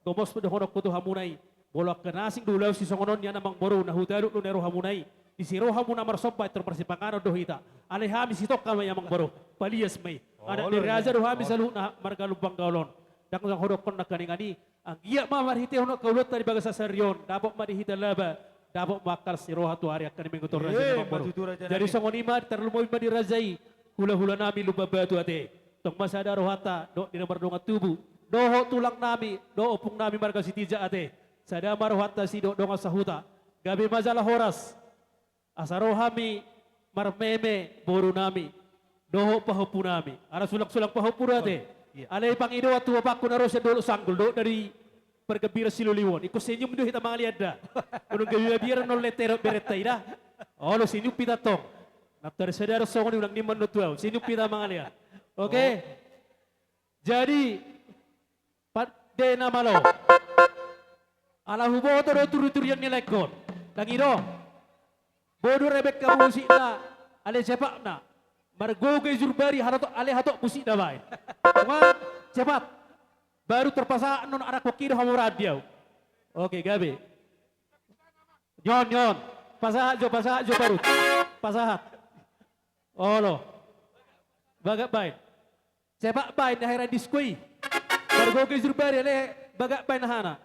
gomos dohononku tu hamuna i. Molo angka na asing do ulaon sisongon on nian amangboru, na hutalut do na i rohamuna i. Disi ro hamuna marsomba, tor marsipanganon do hita. Alai hami sitongka ma i amangboru, palias ma i. Adat ni raja do hami saluhutna marga Lumban Gaol on. Ndang na hudokkon nangkaningan i, anggiat ma marhitehon angka ulaonta di bagasan sadari on, dapot ma di hita laba, dapot ma angka las ni roha tu ari angka na mangihut on raja ni amangboru. Jadi songon i ma, tarlumobi ma di raja i hulahulanami Lumban Batu ate. Tong ma sada rohanta dohot di na mardongan tubu, dohot tulangnami dohot ompungnami marga Sitijak ate. Sada ma rohanta sidok dongan sahuta, gabe ma jala horas. Asa ro hami marmeme borunami dohot pahompunami. Ala sulangsulang pahompu do ate. Alai pangidoan tu bapakku na ro sian Dolok Sanggul dohot dari pargambiran Siloliu on, ingkon senyum do hita mangalean da. Unang gabe mabiar annon lentera berenta i da. Olo, senyum hita tong. Nang tarisadari songon i, unang nimma annon tu ahu, senyum hita mangalean. Oke. Jadi pande nama lo. Ala huboto do turiturian ni laengkon. Ndang i do. Bodo rebek hamu musikna, ale cepatna. Margogo i jurbari, haratok, ale hatop musikna baen. Cuma cepat. Baru terpasahat annon, anak koki do hamu radiau. Oke, gabe. Nyon, nyon. Pasahat jo, pasahat jo baru. Pasahat. Olo. Bagak baen. Cepat baen, na heran disko i. Margogo i jurbari, ale bagak baen hana.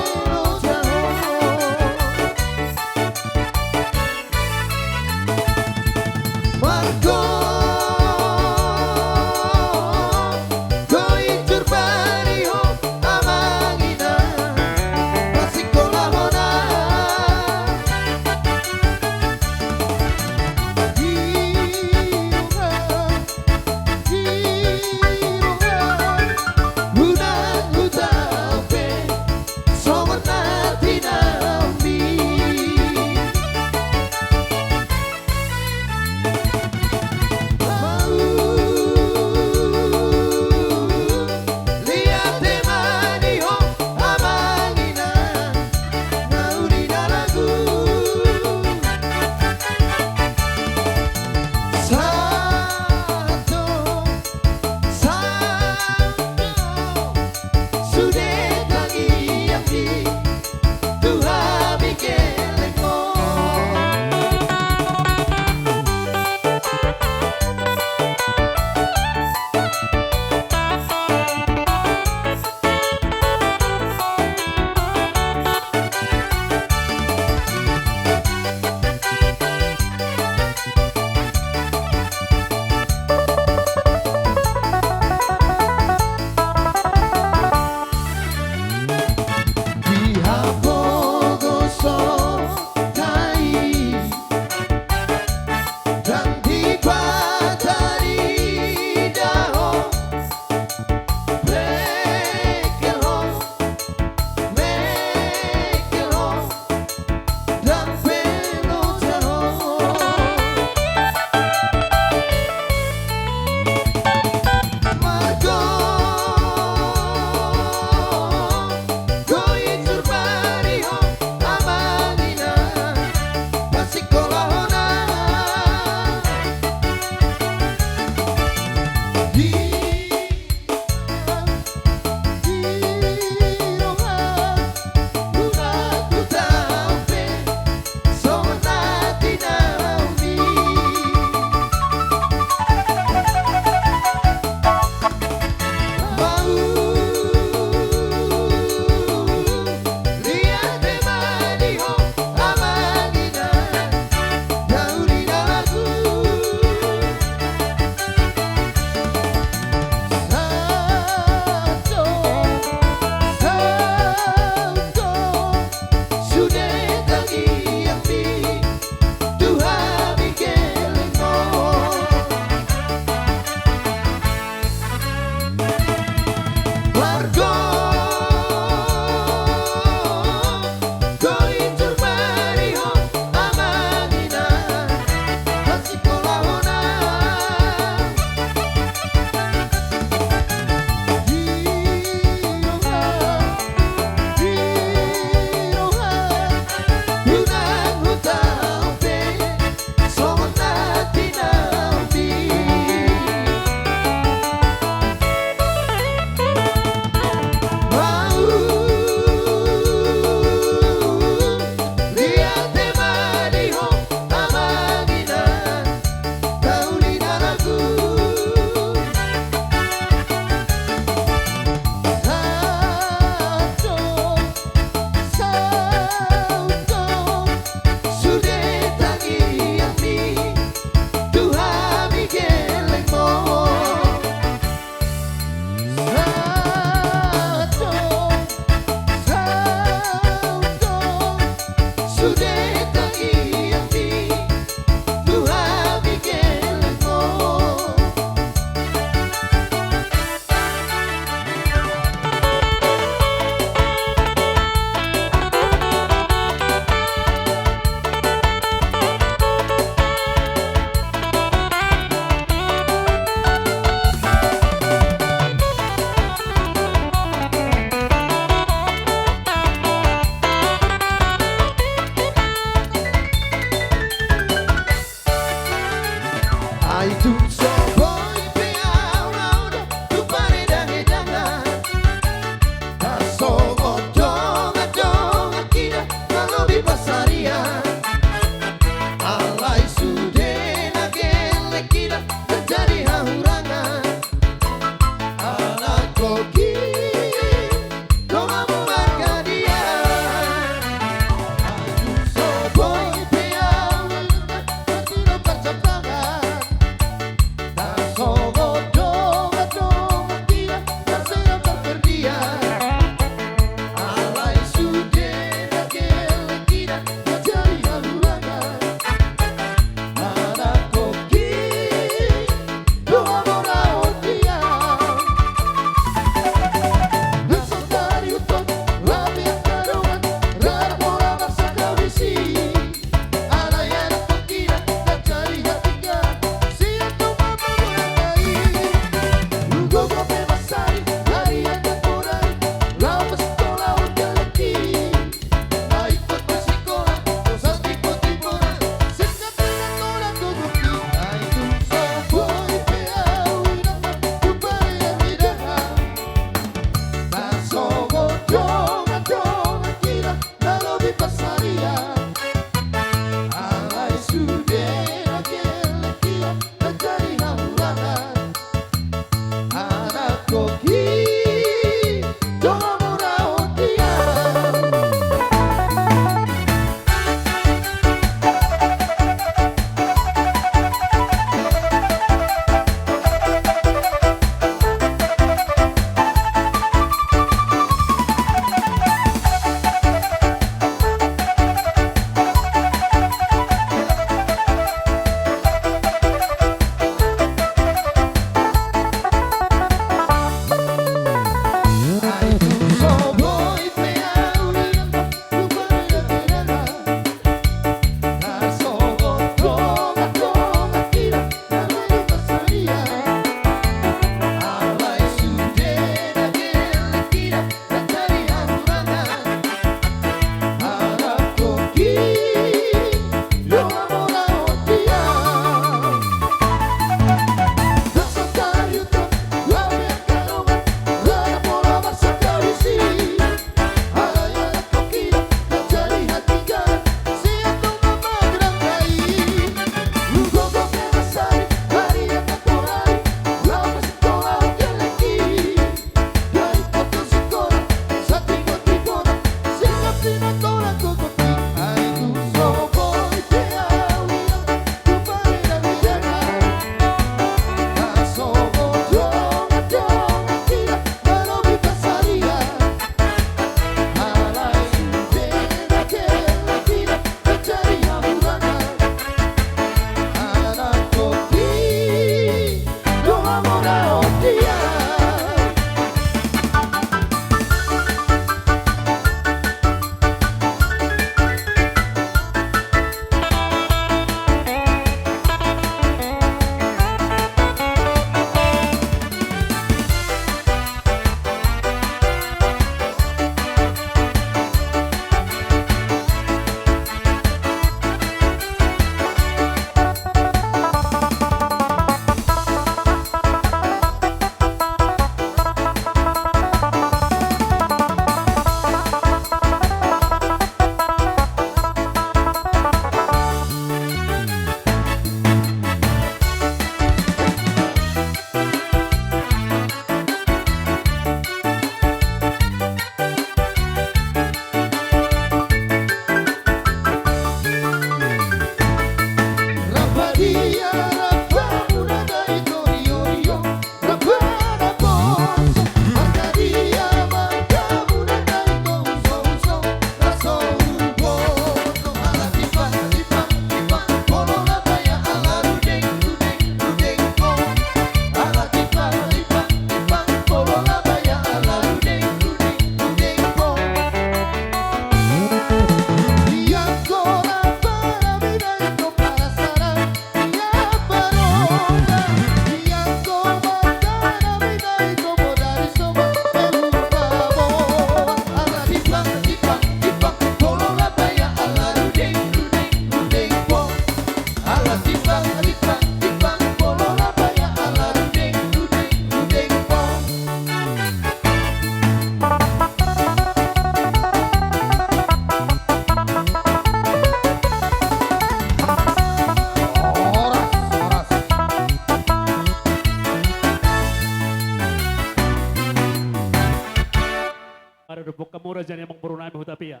hamu raja ni amangboru nami Hutapea.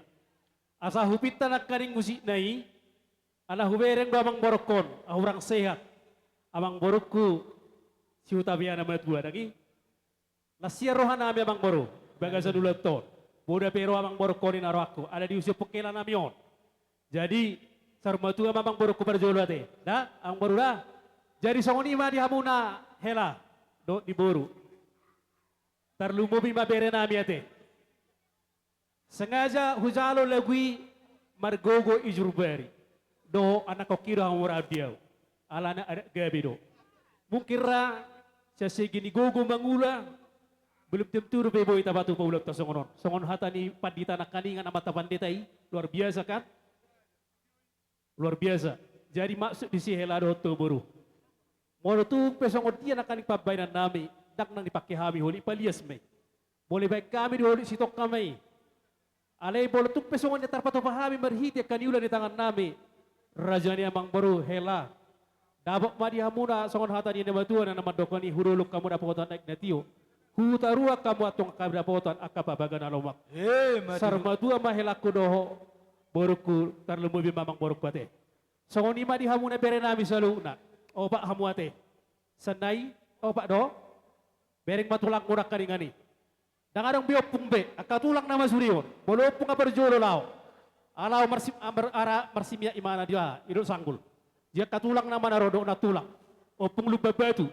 Asa hupinta nangkaning musikna i, ala hubereng do amangborungkon, ahu hurang sehat, amangborungku si Hutapea na matua, dang i? Las sian roha nami amangboru, bagasan ulaon on. Boha pe ro amangborungkon i na rohangku, ala diusi ompung hela nami on. Jadi, saur matua ma amangborungku parjolo ate. Da, amangboru da. Jadi songon i ma di hamuna hela dohot di boru. Tarlumobi ma bere nami ate. Sengaja hujalo lagu i margogo i jurbari. Dohot anakkon i do hamu ra di ahu. Alana adat gabe do. Mungkin ra sian segi ni gogo mangula, belum tentu dope boi tapatupa ulaonta songon on. Songon hata ni pandita nangkaningan, amanta pandita i, luar biasa kan? Luar biasa. Jadi maksud disi hela dohot tu boru. Molo tung pe songon dia nangkaning pambahenan nami, ndang nang dipangke hami, holit palias ma i. Molo dibahen hami do holit sitongka ma i. Alai molo tung pe songon dia tarpatupa hami marhite angka ni ula ni tangan nami, raja ni amangboru hela. Dapot ma di hamuna songon hata ni na matua na mandok i, hudolok hamu dapotan aek na tio. Hutaruan hamu antong angka dapotan angka pabaga na lomak. Eh, ma tutu. Saur matua ma helangku dohot borungku, tarlumobi ma amangborungku ate. Songon i ma di hamuna bere nami saluhutna. Opat hamu ate. Sian na i, opat do. Bereng ma tulangmu nangkaningan i. Ndang adong be ompung be, angka tulang nama sude on. Molo ompung ma parjolo laho. Ala laho marsi-, amar-, ara marsimiak imana dia, i dohot sanggul. Jadi angka tulang nama na ro dohot nantulang. Ompung Lumban Batu.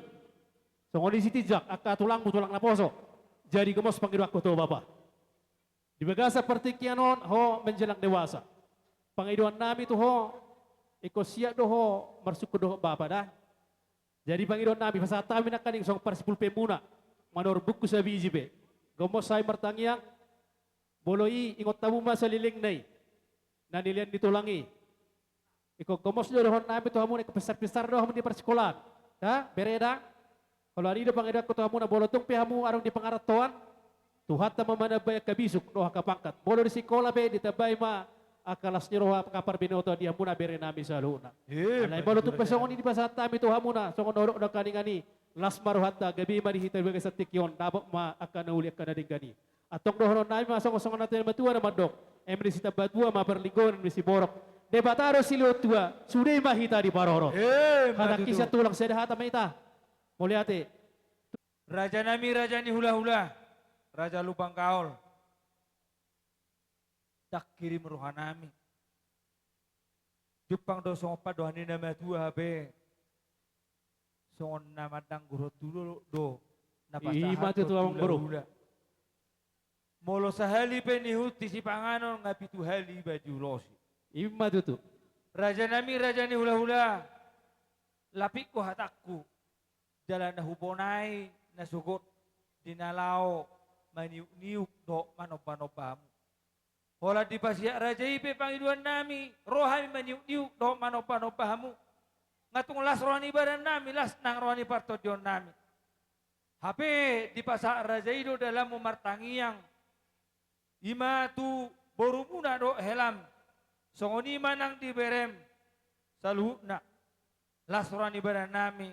Songon i Sitinjak, angka tulangmu tulang naposo. Jadi gomos pangidoanku tu ho bapa. Di bagasan partingkian on ho menjelang dewasa. Pangidoan nami tu ho, ingkon siap do ho marsungkun dohot bapa da. Jadi pangidoan nami, pasahat hami nangkaning songon parsipulpemuna, manorang bungkus sabiji pe. Gomos hami martangiang, molo i ingot hamu ma salelengna i, na nilean ni tulang i. Ingkon gomos do dohonon nami tu hamuna, ingkon pintar-pintar do hamu di parsikolaan. Da, bere da. Olo, i do pangidoanku tu hamuna, molo tung pe hamu adong di pangarantoan, Tuhanta ma manambai angka bisuk dohot angka pangkat. Molo di sikola pe ditambai ma angka las ni roha, angka parbinotoan di hamuna bere nami saluhutna. Eh, alai molo tung pe songon i dipasahat hami tu hamuna, songon na hudok nangkaningan i, las ma rohanta, gabe ma di hita di bagasan tingki on, dapot ma angka na uli angka na denggan i. Antong dohonon nami ma songon, songon hata ni na matua na mandok: Eme disi tambatua ma parlinggoman, eme disi borok Debata do silehon tua, sude ma hita diparorot. Eh, ma tutu. Hatangki sian tulang, sada hata ma hita. Mauliate. Raja nami, raja ni hulahula, raja Lumban Gaol. Ndang hirim roha nami. Jumpang do songon pandohan ni na matua hape. Songon na mandanggur tu dolok do na pasahat tu amangboru. Ima tutu, hulahula. Molo sahali pe nihut di sipanganon, nga pitu hali iba diulosi. Ima tutu. Raja nami, raja ni hulahula, lapik do hatangku. Jala na hubonai na sogot di na laho maniuk-niuk dohot manomba-nomba hamu. Holan dipasiat raja i pe pangidoan nami, ro hami maniuk-niuk dohot manomba-nomba hamu. Nga tung las roha ni badan nami, las nang roha ni partondion nami. Hape dipasahat raja i do dalanmu martangiang, ima tu borumuna dohot helam, songon i ma nang di berem saluhutna. Las roha ni badan nami,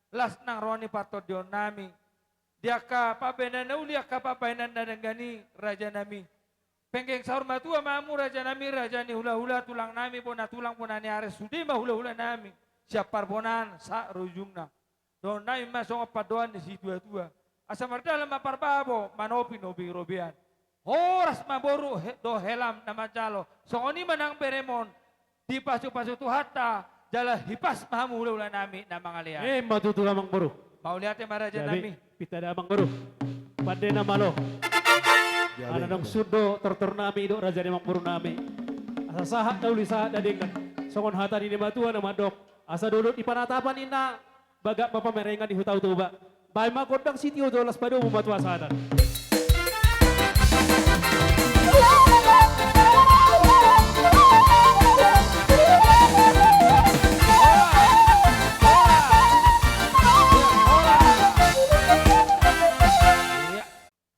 las nang roha ni partondion nami. Di angka pambahenan na uli, angka pambahenan na denggan i, raja nami. Penggeng saur matua ma hamu, raja nami, raja ni hulahula, tulang nami, bona tulang, bona ni ari, sude ma hulahula nami sian parbonaan sahat ro ujungna. Dohonon nami ma songon pandohan ni situatua: Asa mardalan ma parbabo, manopi-nopi robean. Horas ma boru he-, dohot helam na manjalo. Songon i ma nang berem on, dipasu-pasu Tuhanta, jala hipas ma hamu hulahula nami na mangalean. Ima tutu, amangboru. Mauliate ma, raja nami. Pinta da, amangboru. Pande na malo. Ala naung sun do tortor nami dohot raja ni amangboru nami. Asa sahat na uli, sahat na denggan. Songon hata ni na matua na mandok: Asa dolok di panatapan, ninna, bagak ma pamarengan di Huta Toba. Bahen ma gondang sitio jolo, las padomu ma tu hasahatan.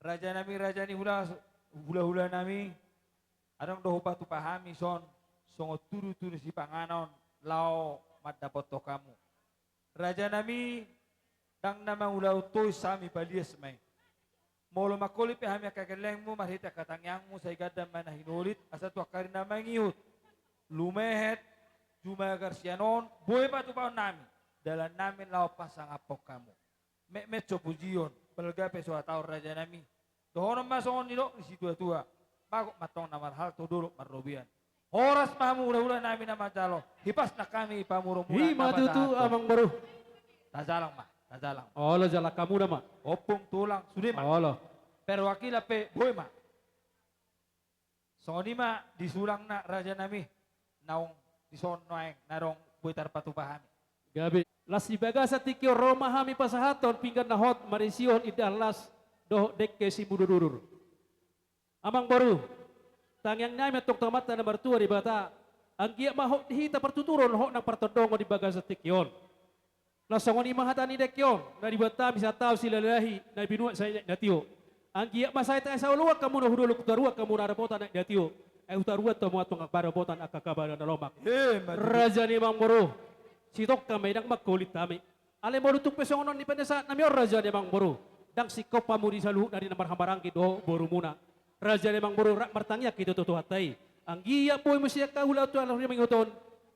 Raja nami, raja ni hula-, hulahula nami, adong do hupatupa hami son, songon tudu-tudu sipanganon laho mandapothon hamu. Raja nami, ndang na mangulahon tois hami, palias ma i. Molo mangholit pe hami angka gellengmu marhite angka tangiangmu, sai ganjang ma na hinolit, asa tu angka ari na mangihut lumehet jumagar sian on, boi patupaonnami dalannami laho pasangaphon hamu. Metmet so pujion, balga pe so hataon, rajanami. Dohonon ma songon nidok ni situatua: Bagot ma antong na marhalto, dolok marrobean. Horas ma hamu hulahulanami na manjalo, hipas nang hami pamoruonmuna. I ma tutu, Amangboru. Tajalang ma, tajalang ma. Olo, jalang hamuna ma. Ompung, tulang, sude ma. Olo. Perwakilan pe boi ma. Songon i ma di sulangna, rajanami, naung dison nuaeng na adong boi tarpatupa hami. Gabe. Las di bagasan tingki on ro ma hami pasahathon pinggan na hot marisihon indahan las dohot dengke simudurudur. Amangboru, tangiangnami antong tu Amanta na martua Debata, anggiat ma hot di hita partuturon, hot nang partondongon di bagasan tingki on. Na songon i ma hata ni dengke on na diboan hami sian taon silalahi na binuat sai na tio. Anggiat ma sai taesa oloan hamuna hu dolok, hutaruan hamuna dapotan na tio. Ai hutaruan hamu antong angka dapotan angka kabada na lomak. Ima tutu. Raja ni Amangboru, sitongka ma i, ndang mangholit hami. Alai molo tung pe songon on ni pinasahatnami on, raja ni Amangboru, ndang singkop hamu di saluhutna di na marhahamaranggi dohot borumuna. Raja ni Amangboru, rap martangiang hita tu Tuhanta i. Anggiat boi muse angka ulaon tu ari na mangihut on,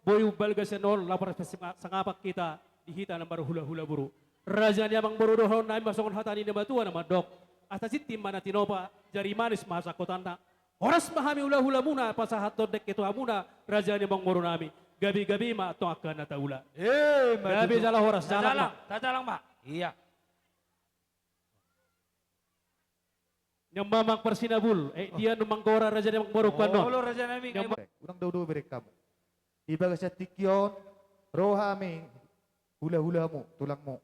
boi umbalga sian on laho marpasangapan hita di hita na marhulahula boru. Raja ni Amangboru, dohononnami ma songon hata ni na matua na mandok: Asa tintin ma na tinopa, jari manis ma hasangkotanna. Horas ma hami hulahulamuna pasahathon dengke tu hamuna, raja ni Amangborunami. Gabegabe ma antong angka na taula. Ima tutu. Gabe jala horas. Tajalang ma. Tajalang ma. Ia. Nian ma Amang Parsinabul, eh, dia nu manggora raja ni Amangboru, kuanon. Olo, rajanami. Unang doudou bereng hamu. Di bagasan tingki on ro hami hulahulamu, tulangmu,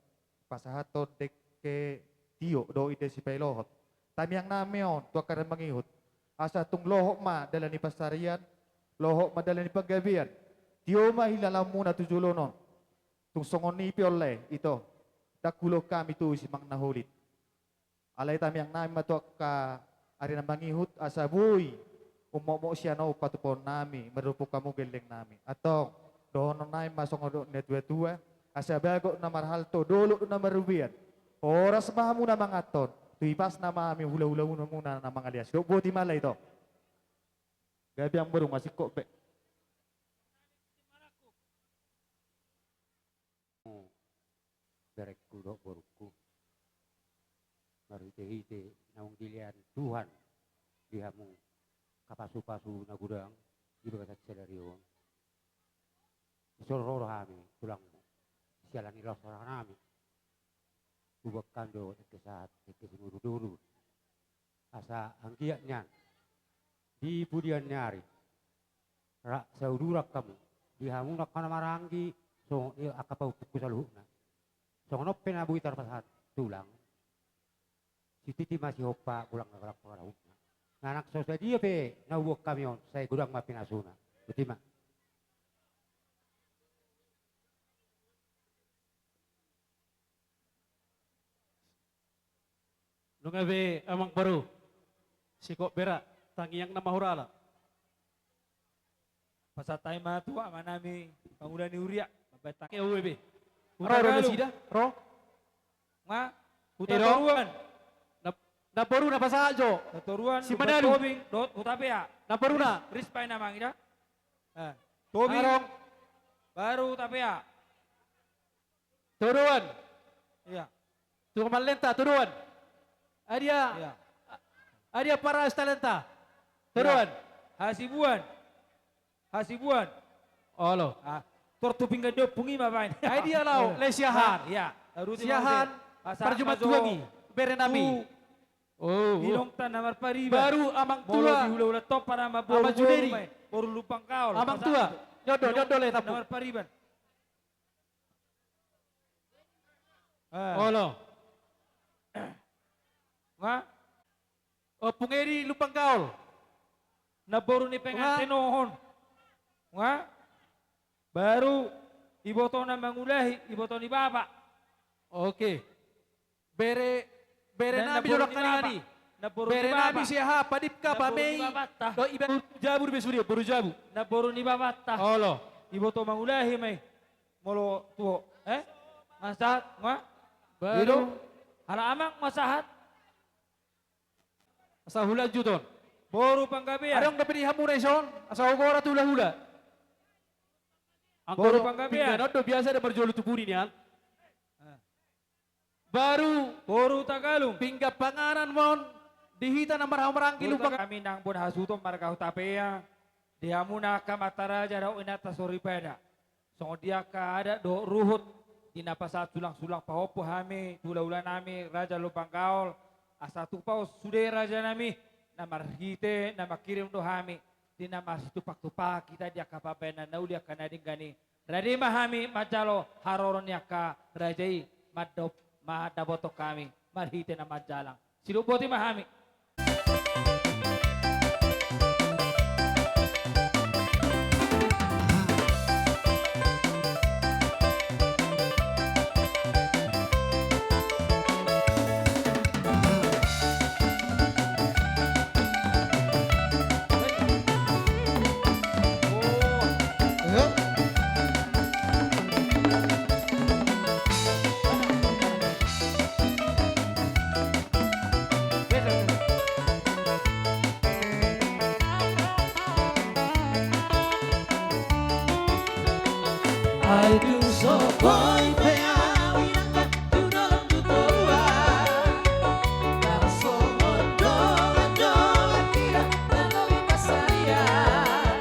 pasahathon dengke tio dohot indahan sipailohot. Tangiangnami on tu angka ari na mangihut, asa tung lohot ma dalan ni pansarian, lohot ma dalan ni panggabean. Tio ma hilalahonmuna tu joloan on. Tung songon i pe on lae, ito, ndang huulahon hami tusi manang na holit. Alai tangiangnami ma tu angka ari na mangihut, asa boi ummokmok sian on patupaonnami, mardophon hamu gellengnami. Antong, dohononnami ma songon nidok ni natuatua: Asa bagot na marhalto, dolok na marrobean. Horas ma hamu na manganhon, tu hipasna ma hami hulahulamuna na mangaleas. Dok, boti ma lae, ito. Gabe, Amangboru, nga singkop be. Berengku dohot borungku, marhitehite naung dilehon Tuhan di hamu angka pasupasu na godang di bagasan sadari on, dison ro do hami, tulangmu, siala ni las rohanami. Huboan hami do dengke sahat, dengke simudurudur. Asa anggiat nian di pudian ni ari rap sauduran hamu, di hamu angka na marhahamaranggi, songon i angka pahompungku saluhutna. Songon on pe na boi tarpasahat tulang, sititi ma sihompa, godang na godang pangarahutna. Na nang so sadia pe na huboan hami on, sai godang ma pinasuna. Boti ma. Nunga be, Amangboru. Singkop be ra, tangiang nama hurala. Pasahat hami ma tu amanami pangula ni huria. Mambahen tangiang. Ia, ue be. Ro do nasida, ro. Nga, huta toruan. Namboru na pasahat jo. Huta toruan, si Manalu. Tobing dohot Hutapea. Namboruna. Ris, ris baen amang ida. Eh, Tobing. Arong. Baru Hutapea. Todoan. Ia. Tu Malenta, Todoan. Adia. Ia. Adia para Estalenta. Ia. Todoan. Hasibuan. Hasibuan. Olo. Ah, tor tu pinggan ni ompung i ma baen. Ai dia laho, lae Siahaan. Ia. Siahaan. Parjumpang tulang i. Berenami. Oh. Inongta na marpariban. Baru Amang Tua. Molo di hulahula Tompar, Amang Boru. Amang Juneri. Boru Lumban Gaol. Amang Tua. Nyondo, nyondo lae tampuk. Na marpariban. Eh. Olo. Nga? Ompung Edi Lumban Gaol. Namboru ni pengantin on. Nga? Baru ibotona mangulahi, iboto ni bapa. Oke. Bere, berenami do dangkaningan i. Namboru ni bapa. Berenami Siahaan, Padipka, Pamei. Namboru ni bapanta. Do iba boru Jabu do be sude, boru Jabu. Namboru ni bapanta. Olo. Iboto mangulahi ma i. Molo tu ho, eh? Nga sahat, nga? Baru. Hala amang ma sahat. Asa hulanjut on. Boru Panggabean. Adong dope di hamuna ison, asa hugora tu hulahula. Anggo boru Panggabean. Pinggan on do biasa do marjolo tu pudi nian. Baru. Boru Tagalung. Pinggan panganan ma on di hita na marhahamaranggi. Boru Tagalung. Hami nang bona hasuhuton marga Hutapea. Di hamuna angka amanta raja dohot inanta soripada. Songon dia angka adat dohot ruhut, di na pasahat sulang-sulang pahompu hami, tu hulahula nami, Raja Lumban Gaol, asa tupa on sude raja nami, na marhite, na mangkirim do hami, di na masitupak-tupak hita di angka pambahenan na uli angka na denggan i. Rade ma hami manjalo haroro ni angka raja i, mandop, mandapothon hami, marhite na manjalang. Sidung boti ma hami. Ai dung so boi pe au inangka tu dolok tu toruan, tarsongon dongan-dongan hita na lobi pansarian.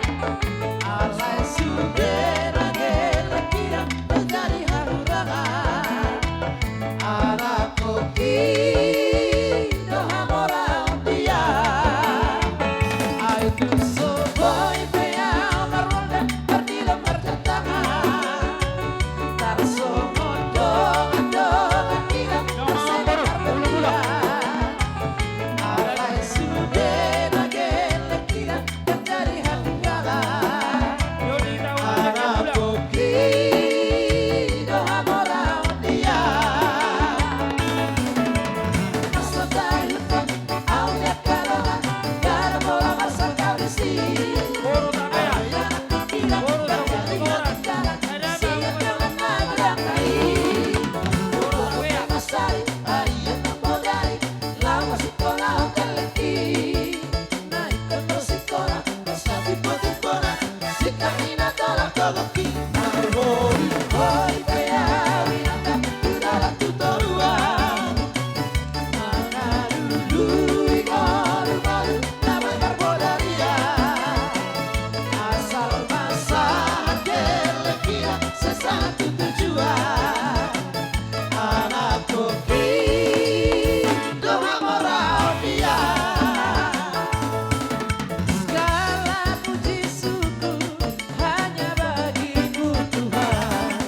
Alai sude na gelleng hita manjadi hahurangan. Anakkon i do hamoraon dia. Ai dung so boi pe au marronda, marnida, martantangan, tarsongon dongan-dongan hita na sere marbolia. Alai sude na gelleng hita manjadi hahurangan. Anakkon i do hamoraon dia. Asa tahiuthon au di angka dongan, gara pola marsangkap disi. Sian dongan na godang i, boru Tamasari, ai na bodari, laho masingkolahon gelleng i. Na ingkon ro singkola, ro satimbo-timbona, singkat ni na tolap togok i. Marhori-hori pe au inangka tu dalan tu toruan, mangalului ngolu-ngolu na boi marbodari an. Asal ma sahat gelleng hita, sai sahat tu tujuan. Anakkon i do hamoraon dia. Segala puji syukur hanya bagi-Mu Tuhan.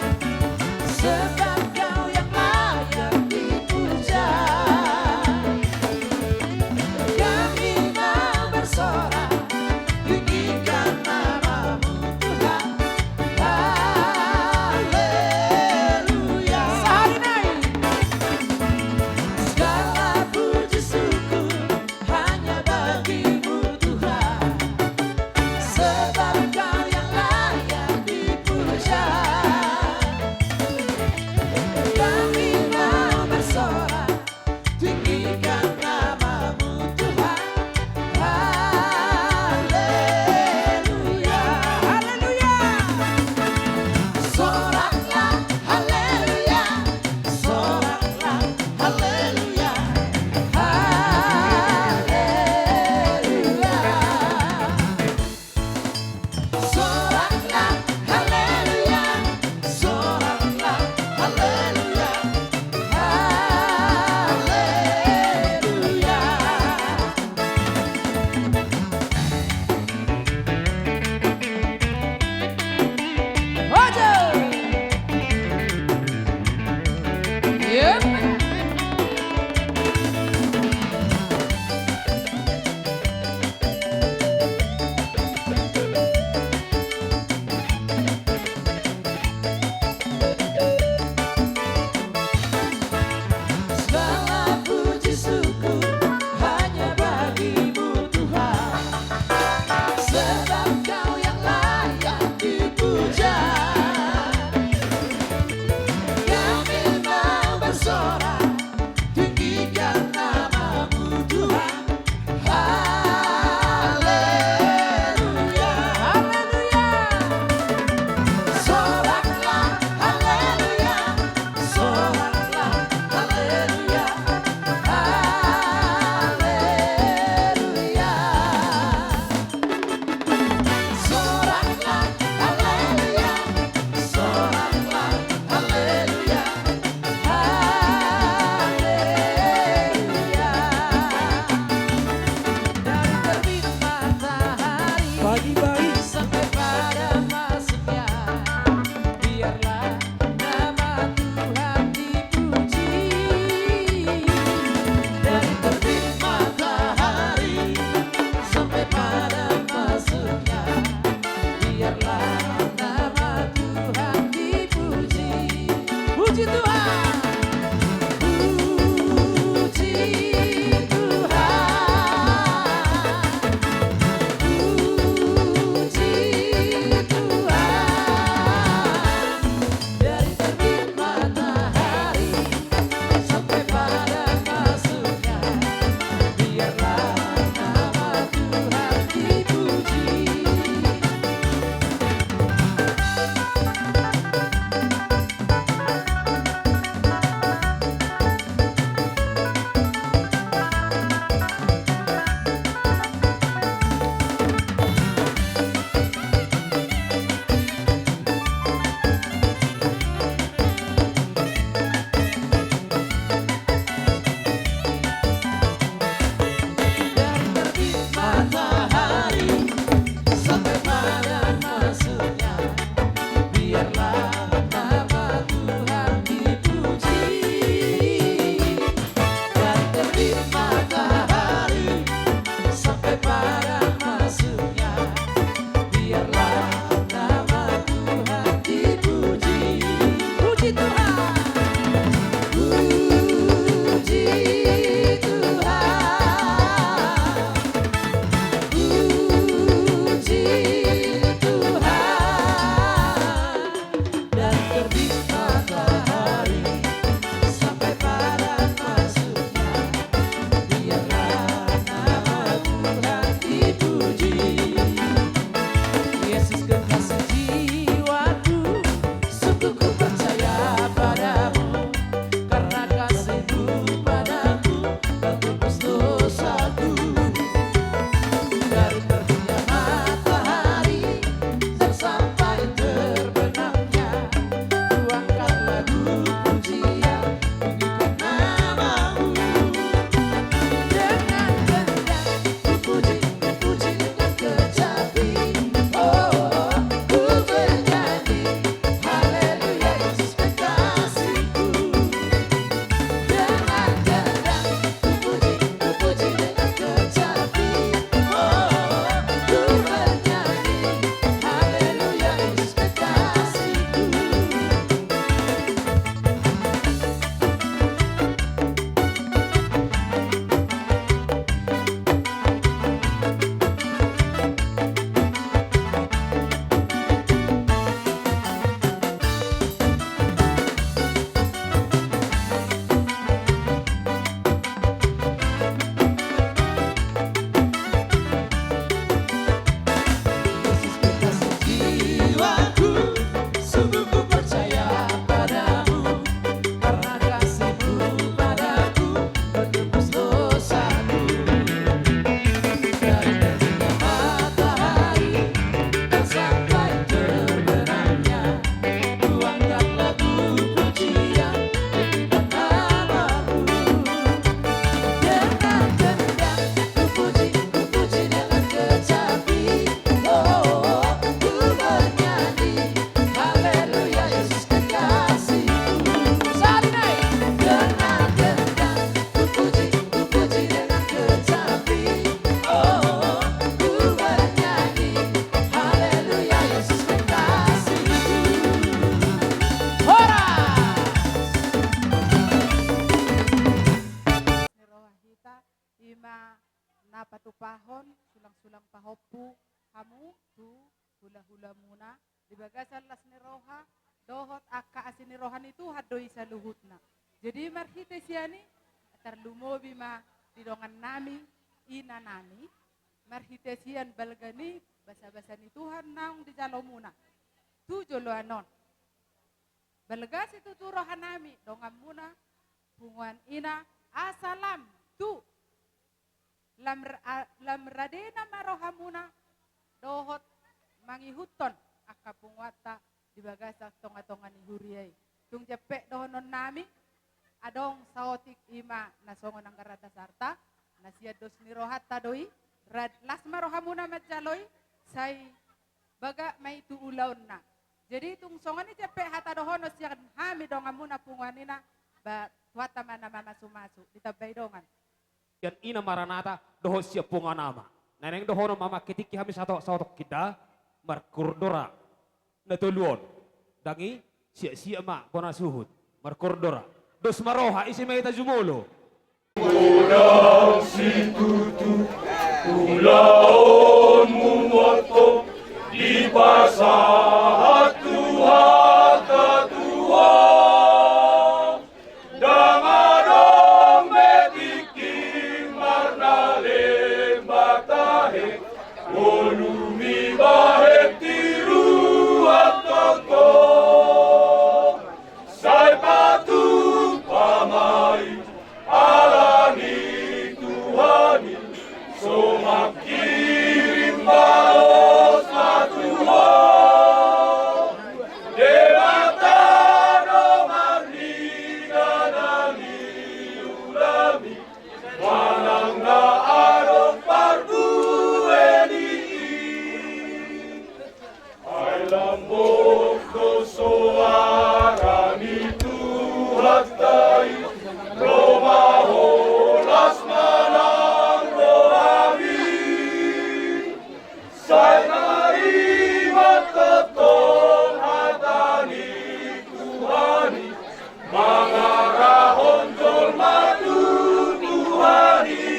tapatupahon sulang-sulang pahompu hamu tu hula-hulamuna di bagasan las ni roha dohot angka asi ni roha ni Tuhan do i saluhutna. Jadi marhite sian i tarlumobi ma di dongannami, inanami, marhite sian balga ni basa-basa ni Tuhan naung dijalomuna tu joloan on. Balga situtu rohanami donganmuna punguan ina asa lam tu lam, a, lam radena ma rohamuna dohot mangihuthon angka punguanta di bagasan tonga-tonga ni huria i. Tung jampe dohononnami, adong saotik i ma na songon anggaran dasarta, na sian dos ni rohanta do i, rad-, las ma rohamuna manjalo i, sai bagak ma i tu ulaonna. Jadi tung songon i jampe hata dohonon sian hami donganmuna punguan ina, ba Tuhanta ma na mamasu-masu, ditambai dongan. Sian ina Maranata dohot sian punguan ama. Na naeng dohonon ma mangkitikki hami sato-, saotik inda, markurdora. Na tolu on. Ndang i, siak-siak ma bona suhut. Markurdora. Dos ma roha, ise ma hita jumolo. Godang situtu ulaonmu, motong dipasahat Tuhanta Tuhan. Ndang adong be tingki marnalem ba tahe, ngolumi bahen tiruan tongtong. Sai patupa ma i ala ni Tuhan i, so mangkirim balosna tu ho. Debata do marnida na niulami, manang na adong parbue ni i. Ai lambok do soara ni Tuhanta i, ro ma holas manang rohami. Sai tarima tongtong hata ni Tuhan i, mangarahon jolma tu Tuhan i.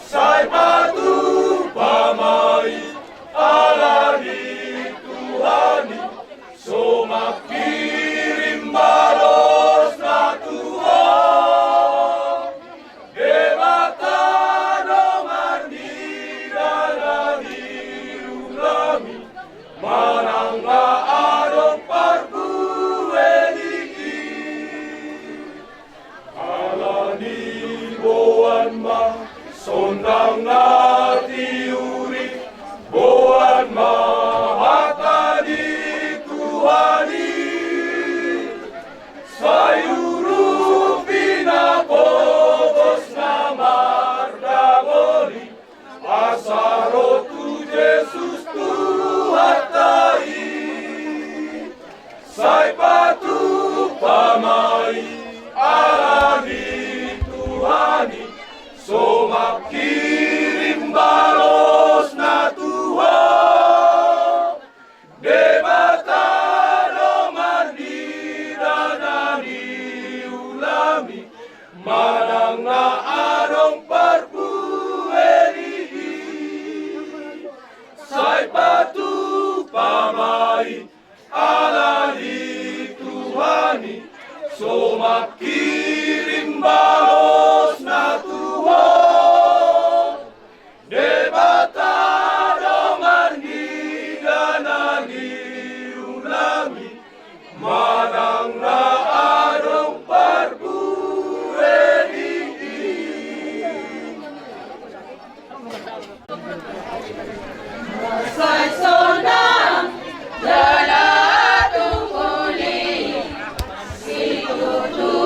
Sai patupa ma i ala ni Tuhan i, so mangkirim balosna tu ho. Debata do marnida na niulami, manang na adong parbue ni i. Ala ni i boan ma sondang na tiur i, boan ma hata ni Tuhan i. Sai urupi na pogos na mardangol i, asa ro tu Jesus Tuhanta i. Sai patupa ma i ala ni Tuhan i, so mangkirim balosna tu ho. Debata do marnida na niulami, manang na adong parbue ni i. Sai patupa ma i ala ni Tuhan i, so mangkirim balosna tu ho. Debata do marnida na niulami, manang na adong parbue ni i. Sai sonang jala tunggul i situtu.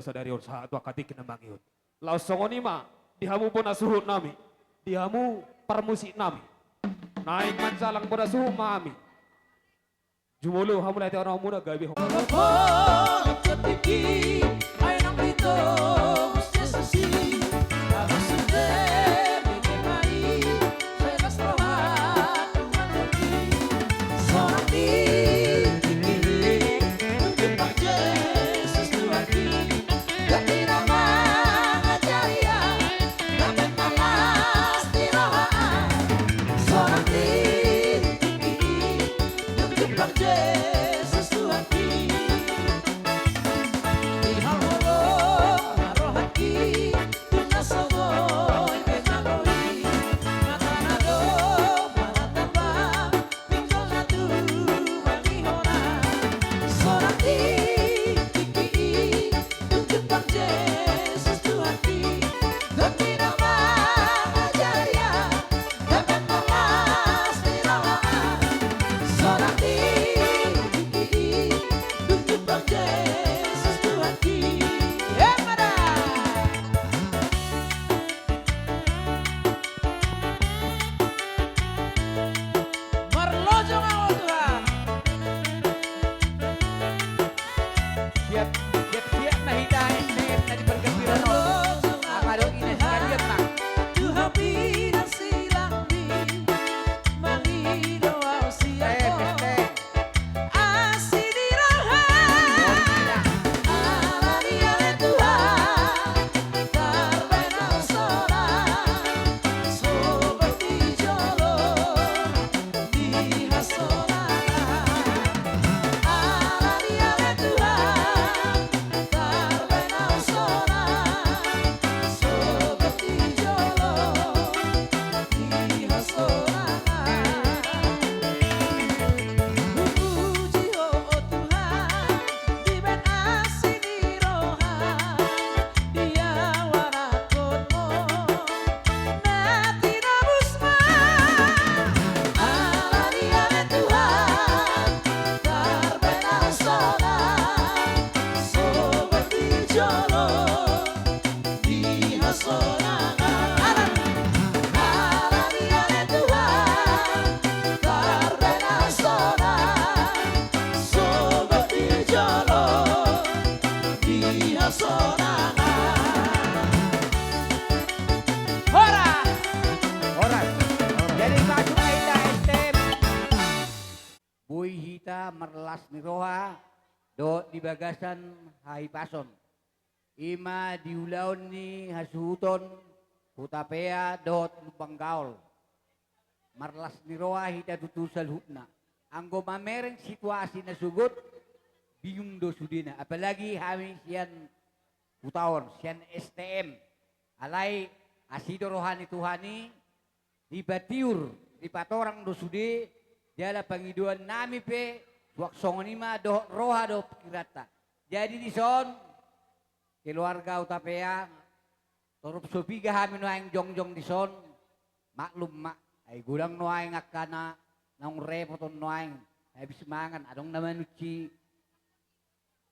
sadari on sahat tu angka tingki na mangihut. Laos songon i ma di hamu bona suhut nami, di hamu parmusik nami. Naeng manjalang bona suhut ma hami. Jumolo hamu lae, tiar hamuna gabe ho. Marlojong ahu Tuhan. Siap, siap, siap ma hita S T M na di pargambiran on. Marlojong ahu Tuhan. Apa do ina sekalian ma. Tuhan pinarsilang ni mangido ahu siap. S T M, S T M. Asi ni roha. Ala ni ale Tuhan, tarbaen ahu sonang, sogot di jolo di hasonangan. Ala ni ale Tuhan, tarbaen ahu sonang, sogot di jolo di hasonangan. Hupuji Ho, o Tuhan, dibaen asi ni roha, diawarahon Ho na tinobus ma. Ala ni ale Tuhan, tarbaen ahu sonang, sogot di jolo di hasonangan. Ala ni ale Tuhan, tarbaen ahu sonang, sogot di jolo di hasonangan. Horas! Horas. Jadi masuk ma hita S T M. Boi hita marlas ni roha dohot di bagasan hahipason. I ma di ulaon ni hasuhuton Hutapea dohot Lumban Gaol. Marlas ni roha hita tutu saluhutna. Anggo mamereng situasi na sogot, bingung do sudena. Apalagi hami sian huta on, sian S T M. Alai asi do roha ni Tuhan i, dipatiur, dipatorang do sude, jala pangidoan nami pe, suang songon i ma dohot roha dohot pingkiranta. Jadi dison, keluarga Hutapea, torop so piga hami nuaeng jongjong dison, maklum ma, ai godang nuaeng angka na naung repot on nuaeng, habis mangan, adong na mangunci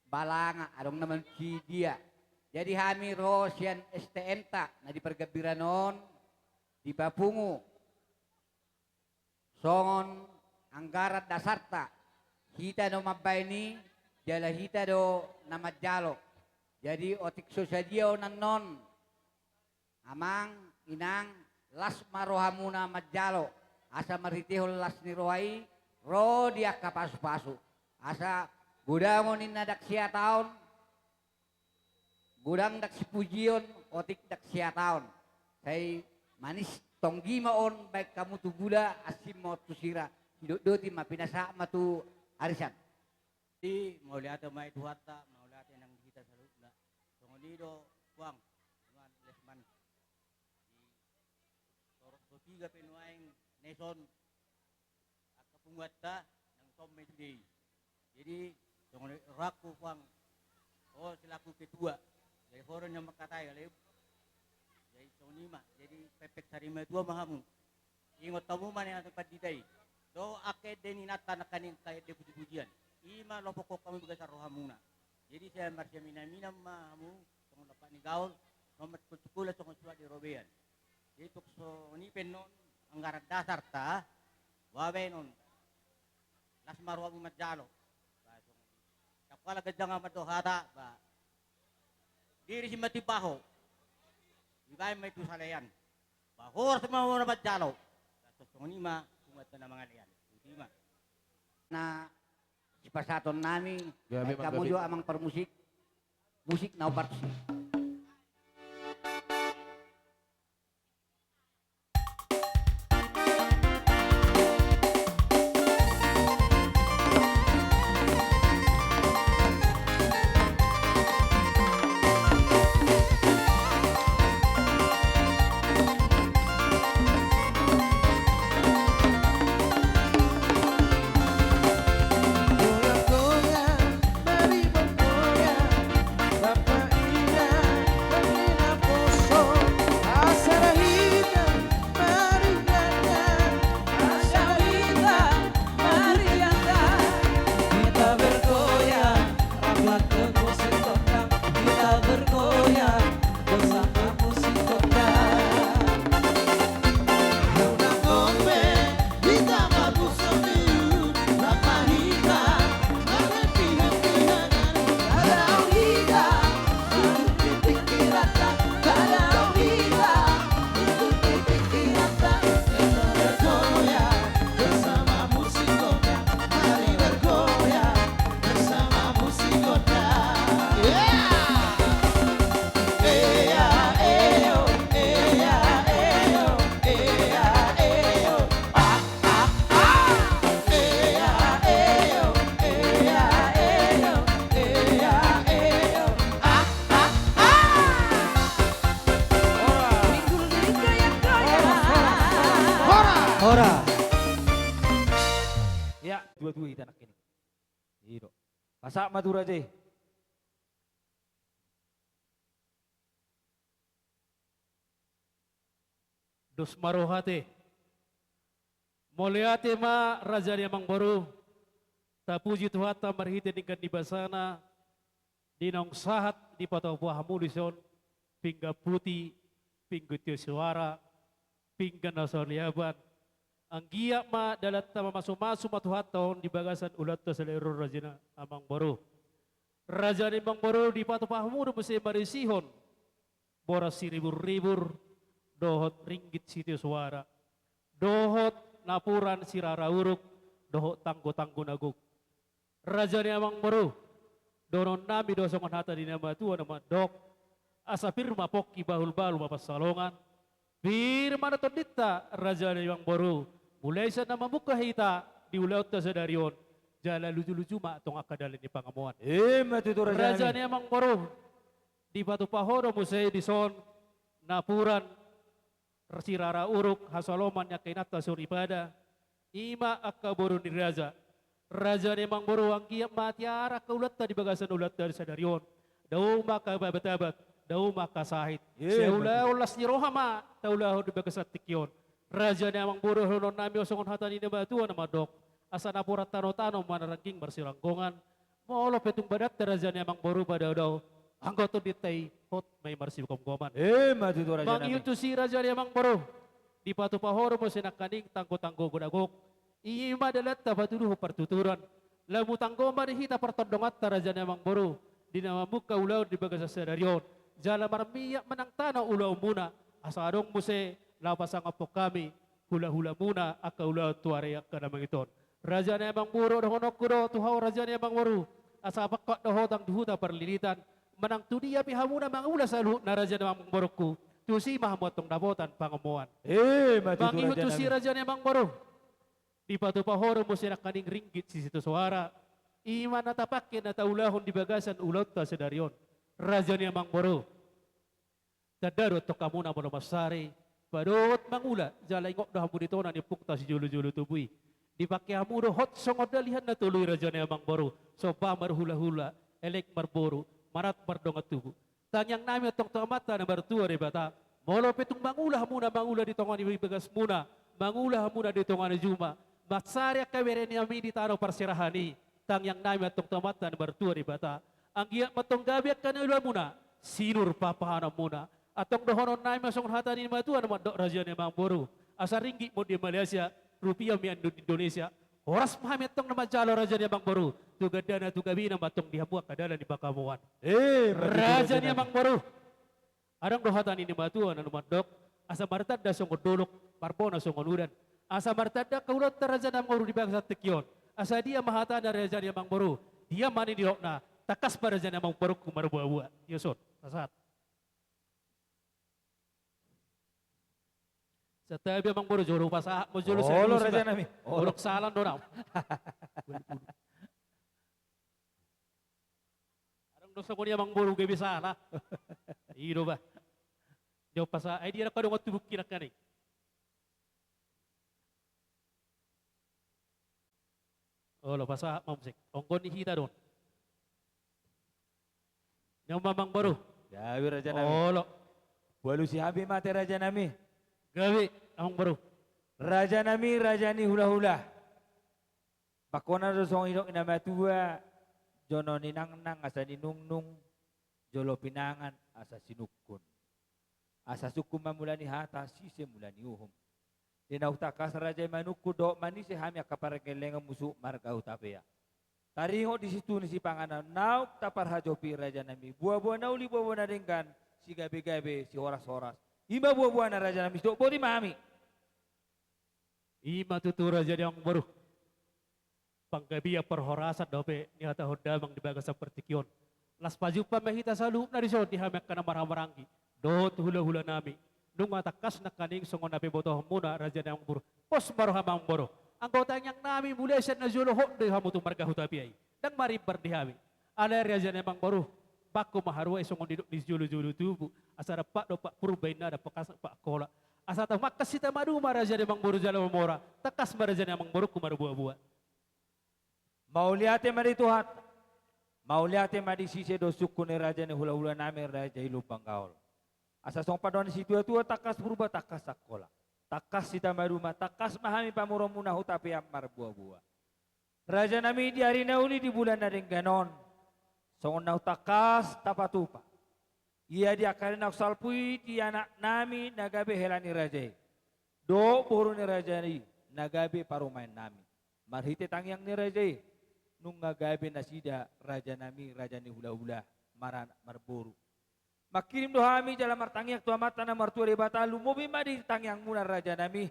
balanga, adong na mangunci dia. Jadi hami ro sian S T M-ta na di pargambiran on, dipapungu songon anggaran dasarta, hita do mambaen i, jala hita do na manjalo. Jadi otik so sadia on annon, amang, inang, las ma rohamuna manjalo, asa marhitehon las ni roha i, ro di angka pasupasu. Asa godang on ninna ndang sihataon, godang ndang sipujion, otik ndang sihataon. Sai manis tonggi ma on baen hamu tu gula, ansim ma on tu sira, didotdoti ma, pinasahat ma tu arisan. Jadi mauliate ma i Tuhanta, mauliate nang di hita saluhutna. Songon i do, Puang, Tuan Lesman. Di torop so piga pe nuaeng na dison angka punguanta, nang ison ma sude i. Jadi songon i rohangku, Puang, ho selaku ketua, jadi ho do na mangkatai, alai jadi songon i ma, jadi pepek sari matua ma hamu. Ingot hamu ma nian angka pandita i dohot angka ende ni inanta nangkaning angka ende pujipujian. I ma lopokhon hamu bagasan rohamuna. Jadi sai marsiaminaminan ma hamu, songon dompak ni gaol, songon matkol-kol, songon suhat di robean. Jadi tung songon i pe annon anggaran dasarta, baen on. Las ma rohamu manjalo. Ba, songon i. Ndang pola ganjang ahu mandok hata, ba. Diri si ma timbaho. Dibaen ma i tu salean. Ba horas ma ho na manjalo. Ba, songon i ma, umat na mangalean. Songon i ma. Na sipasahaton nami, gabe baen hamu jo amang parmusik, musik na opat si. Hora. Ya, dua-dua hita nangkin. I do. Pasahat ma tu raja i. Dos ma roha te. Mauliate ma raja ni amangboru. Tapuji Tuhanta marhite denggan ni basana. Di naung sahat dipatupa hamu dison, pinggan puti, pinggan tio soara, pinggan na so liaban. Anggiat ma dalanta mamasumasu ma Tuhanta on di bagasan ulaonta sadari on raja ni amangboru. Raja ni amangboru, dipatupa hamu do muse marisihon boras siriburribur, dohot ringgit sitio soara, dohot napuran sirara uruk, dohot tanggotanggo na gok. Raja ni amangboru, dohononnami do songon hata ni na matua na mandok, asa pir ma pongki, bahulbahul ma pansalongan. Pir ma na tondinta raja ni amangboru, mulai sian na mamungka hita di ulaonta sadari on, jala lujuluju ma antong angka dalan ni pangomoan. Ima tutu raja ni amangboru. Dipatupa ho do muse dison napuran sirara uruk hasoloman ni angka inanta soripada, ima angka boru ni raja. Raja ni amangboru, anggiat ma tiar angka ulaonta di bagasan ulaonta sadari on. Dao ma angka batabat, dao ma angka sahit. Sai ulaon las ni roha ma taulahon di bagasan tingki on. Raja ni amangboru, dohononnami songon hata ni na matua na mandok, asa napuran tanotano ma na rangging marsiranggongan. Molo pe tung badanta raja ni amangboru padaodao, anggo tondinta i hot ma i marsigomgoman. Ima tutu raja nami. Mangihut tusi raja ni amangboru, dipatupa ho do muse nangkaning tanggotanggo na gok. Ima dalanta patuduhon partuturan. Lam tanggo ma di hita partondonganta raja ni amangboru, di na mamungka ulaon di bagasan sadari on. Jala marmiak ma nang tano ulaonmuna, asa adong muse laho pasangaphon hami hulahulamuna angka ulaon tu ari angka na mangihut on. Raja ni amangboru, dohononku do tu ho raja ni amangboru, asa pangkat do ho tang di huta Parlilitan, manang tu dia pe hamuna mangula saluhutna raja ni amangborungku, tusi ma hamu antong dapotan pangomoan. Ima tutu raja nami. Mangihut tusi raja ni amangboru, dipatupa ho do muse nangkaning ringgit sitio soara, ima na tapake na taulahon di bagasan ulaonta sadari on. Raja ni amangboru. Tanda do antong hamuna molo mansari, padohot mangula, jala ingot do hamu di tona ni ompunta sijolojolo tubu i. Dipake hamu do hot songon dalihan na tolu i raja ni amangboru, somba marhulahula, elek marboru, manat mardongan tubu. Tangiang nami antong tu Amanta na martua Debata, molo pe tung mangula hamuna, mangula di tonga ni bagasmuna, mangula hamuna di tonga ni juma, mansari angka bere nami di tano parserahan i, tangiang nami antong tu Amanta na martua Debata, Anggiat ma antong gabe angka na ulaonmuna, sinur pahanpahanonmuna. Antong dohononnami ma songon hata ni na matua na mandok, raja ni amangboru. Asa ringgit ma on di Malaysia, rupiah ma on di Indonesia. Horas ma hami antong na manjalo, raja ni amangboru. Tu gandana tu gabena ma antong di hamu angka dalan ni pangkamuan. Eh, raja ni amangboru. Adong do hata ni na matua na mandok, asa martanda songon dolok, marbona songon udan. Asa martanda angka ulaonta, raja ni amangboru, di bagasan tingki on. Asa dia ma hatana, raja ni amangboru? Dia ma na nidokna? Tangkas ma, raja ni amangborungku marboaboa. Io, son, pasahat. Santabi amangboru, jolo pasahat ma jolo. Olo, raja nami. Olo. Olo, salah do nau. Adong do songon i amangboru, gabe salah. I do bah. Jolo pasahat, ai dia angka dongan tubuki nangkaning. Olo, pasahat ma muse. Onggo ni hita do on. Nyaman ma amangboru. Gabe, raja nami. Olo. Hualusi hami ma ate, raja nami. Gabe amangboru. Raja nami, raja ni hulahula. Pangkona do songon nidok ni na matua, jolo ninangnang asa ninungnung, jolo pinangan asa sinungkun. Asa sungkun ma mula ni hata, sise mula ni uhum. Di naung tangkas, raja i, manungkun dohot manise hami angka pargellengan musu marga Hutapea. Taringot di situtu ni sipanganon, naung taparhajopi, raja nami, buaboa na uli, buaboa na denggan, sigabegabe, sihorashoras. I ma buaboana, raja nami, sidok boti ma hami. I ma tutu, raja ni amangboru. Panggabean parhorasan dope nihatahon damang di bagasan partingkian on. Las pajumpang ma hita saluhutna dison di hami angka na marhahamaranggi dohot hulahula nami. Nunga tangkas nangkaning songon na pinabotohonmuna, raja ni amangboru. Pos ma roham, amangboru. Anggo tangiang nami, mulai sian na jolo, hot do hamu tu marga Hutapea i. Ndang marimbar di hami. Alai, raja ni amangboru, pangku ma haroa i songon nidok ni jolojolo tubu, asa dompak dompak Purba inna, dompak Angkola. Asa tumangkas hita maduma, raja ni amangboru, jala mamora. Tangkas ma, raja ni amangborungku, marboaboa. Mauliate ma di Tuhanta. Mauliate ma di sise dohot sungkun ni raja ni hulahula nami, raja i Lumban Gaol. Asa songon pandohan ni situatua, tangkas Purba, tangkas Angkola. Tangkas hita maduma, tangkas ma hami pamoruonmuna Hutapea marboaboa. Raja nami, di ari na uli, di bulan na denggan on, songon naung tangkas tapatupa, ia di angka ari naung salpu i, di anak nami na gabe hela ni raja i dohot boru ni raja i na gabe parumaen nami, marhite tangiang ni raja i, nunga gabe nasida, raja nami, raja ni hulahula, maranak marboru. Mangkirim do hami jala martangiang tu Amanta na martua Debata, lumobi ma di tangiangmuna, raja nami.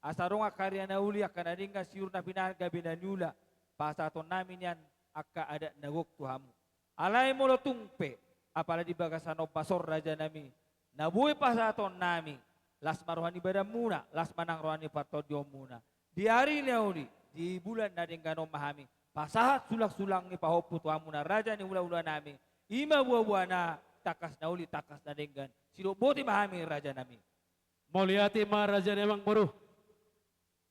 Asa adong angka ari na uli, angka na denggan, sinur na pinangan, gabe na niula, pasahaton nami nian angka adat na gok tu hamu. Alai molo tung pe, apala di bagasan ombas on, raja nami, na boi pasahaton nami, las ma roha ni badanmuna, las ma nang roha ni partondionmuna. Di ari na uli, di bulan na denggan on ma hami pasahat sulangsulang ni pahompu tu hamuna, raja ni hulahula nami. I ma buabuana, tangkas na uli, tangkas na denggan. Sidok boti ma hami, raja nami. Mauliate ma, raja ni amangboru.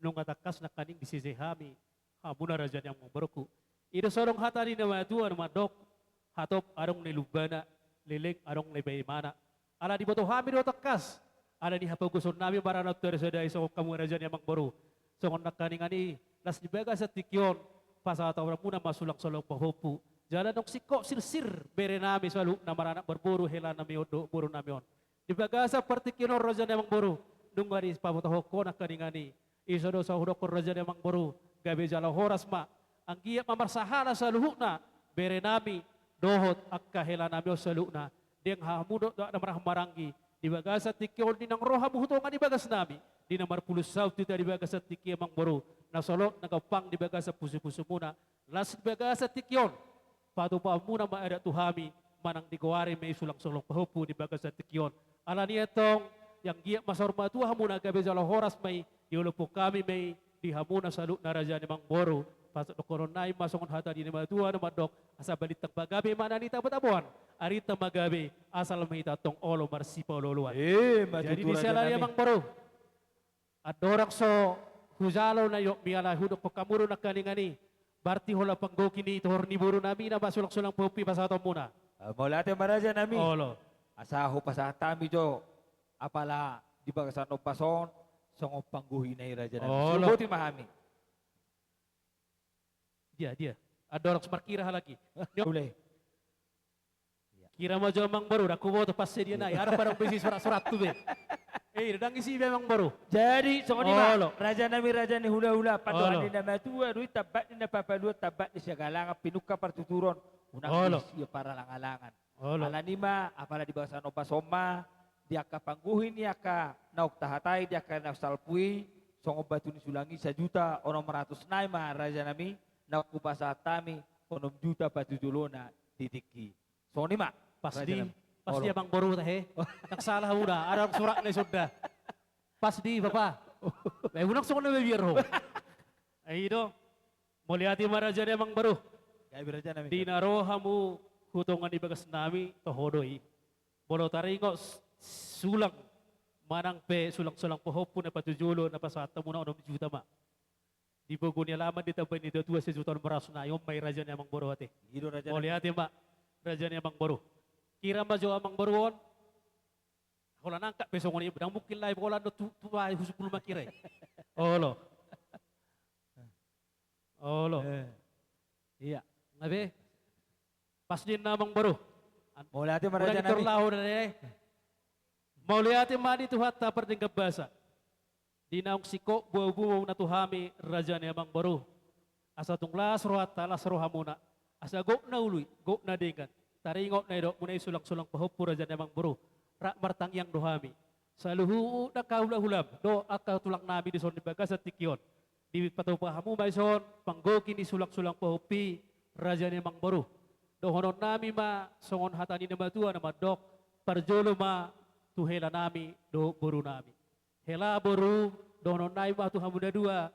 Nunga tangkas nangkaning disise hami hamuna, raja ni amangborungku. I do songon hata ni na matua na mandok, hatop adong na lumbana, leleng adong na paimana. Ala diboto hami do tangkas, ala ni hapogoson nami maranak tu ari sadari songon hamu, raja ni amangboru. Songon nangkaningan i, las di bagasan tingki on, pasahatonmuna ma sulangsulang pahompu. Jala nunga singkop sirsir bere nami saluhutna maranak marboru, hela nami on dohot boru nami on. Di bagasan partingkian on, raja ni amangboru, nunga dipabotohon ho nangkaningan i. I do songon hudokkon, raja ni amangboru, gabe jala horas ma. Anggiat ma marsahala saluhutna bere nami dohot angka hela nami on saluhutna. Denggan hamu dohot na marhahamaranggi di bagasan tingki on, di naung ro hamu tu tonga ni bagas nami, di na marpulus saut hita di bagasan tingki, amangboru, na solot na gampang di bagasan pusupusumuna. Las di bagasan tingki on, patupaonmuna ma adat tu hami, manang digoari ma i sulangsulang pahompu di bagasan tingki on. Alani i antong, anggiat ma saur matua hamuna, gabe jala horas ma i, diolophon hami ma i di hamuna saluhutna, raja ni amangboru. Pasahat dohonon nami ma songon hata ni na matua na mandok, asa balintang ma gabe, manang di tabo-taboan arinta ma gabe, asal ma hita antong olo marsipaolo-oloan. Eh, ma tutu, raja nami. Jadi di siala ni i, amangboru, andorang so hujalo na i, miala hudokkon hamu do nangkaningan i, berarti holan panggohi ni tohor ni boru nami na masulangsulang pahompu i pasahatonmuna. Ah, mauliate ma, raja nami. Olo. Asa hupasahat hami jo apala di bagasan ombas on songon panggohina i, raja nami. Olo. Sidok boti ma hami. Dia, dia. Andorang so markira halak i. Ule. Kira ma jo amangboru, ndang huboto pansadia nai, adong pe, adong pe isi surat-surat tu be. Eh, ndang isi be amangboru. Jadi songon i ma, olo, raja nami, raja ni hulahula, patuan ni na matua do i, tambat ni na papaluan, tambat ni sagalangan, pinungka partuturon, unang, olo, disi paralang-alangan. Olo. Alani ma, apala di bagasan ombas on ma, di angka panggohi ni angka naung tahatai, di angka naung salpu i, songon batu ni sulang i sajuta onom ratus nai ma raja nami, naung hupasahat hami onom juta patujolona di tingki. Songon i ma. Pas di, raja nami, pas di, olo, amangboru tahe. Ndang salah hamu da, adong suratna i sonda. Pas di, Bapa. Be unang songon na mabiar ho. Ai do. Mauliate ma raja ni amangboru. Gabe raja nami. Di na ro hamu tu tonga ni bagas nami, toho do i. Molo taringot s-, sulang, manang pe sulang-sulang pahompu na patujolo na pasahat hamuna onom juta ma. Diboto ni alaman, ditambai ni natuatua sajuta onom ratus nai, on ma i raja ni amangboru ate. I do raja nami. Mauliate ma raja ni amangboru. Kira ma jo amangboru on. Holan angkat pe songon i, ndang mungkin lae, holan do tu, tu, ah, husungkul ma kira i. Olo. Olo. Eh. Iya. Nga be? Pas ninna amangboru. Mauliate ma raja nami. Mauliate ma di Tuhanta pardenggan basa. Di naung singkop boaboa muna tu hami raja ni amangboru. Asa tung las rohanta, las rohamuna. Asa gok na ului, gok na denggan. Taringot na nidokmuna i sulang-sulang pahompu raja ni amangboru. Rap martangiang do hami. Saluhut angka hulahulam dohot angka tulang nami dison di bagasan tingki on. Dipatupa hamu ma dison panggohi ni sulang-sulang pahompu i raja ni amangboru. Dohonon nami ma songon hata ni na matua na mandok, parjolo ma tu hela nami dohot boru nami. Hela boru, dohonon nami ma tu hamu na dua,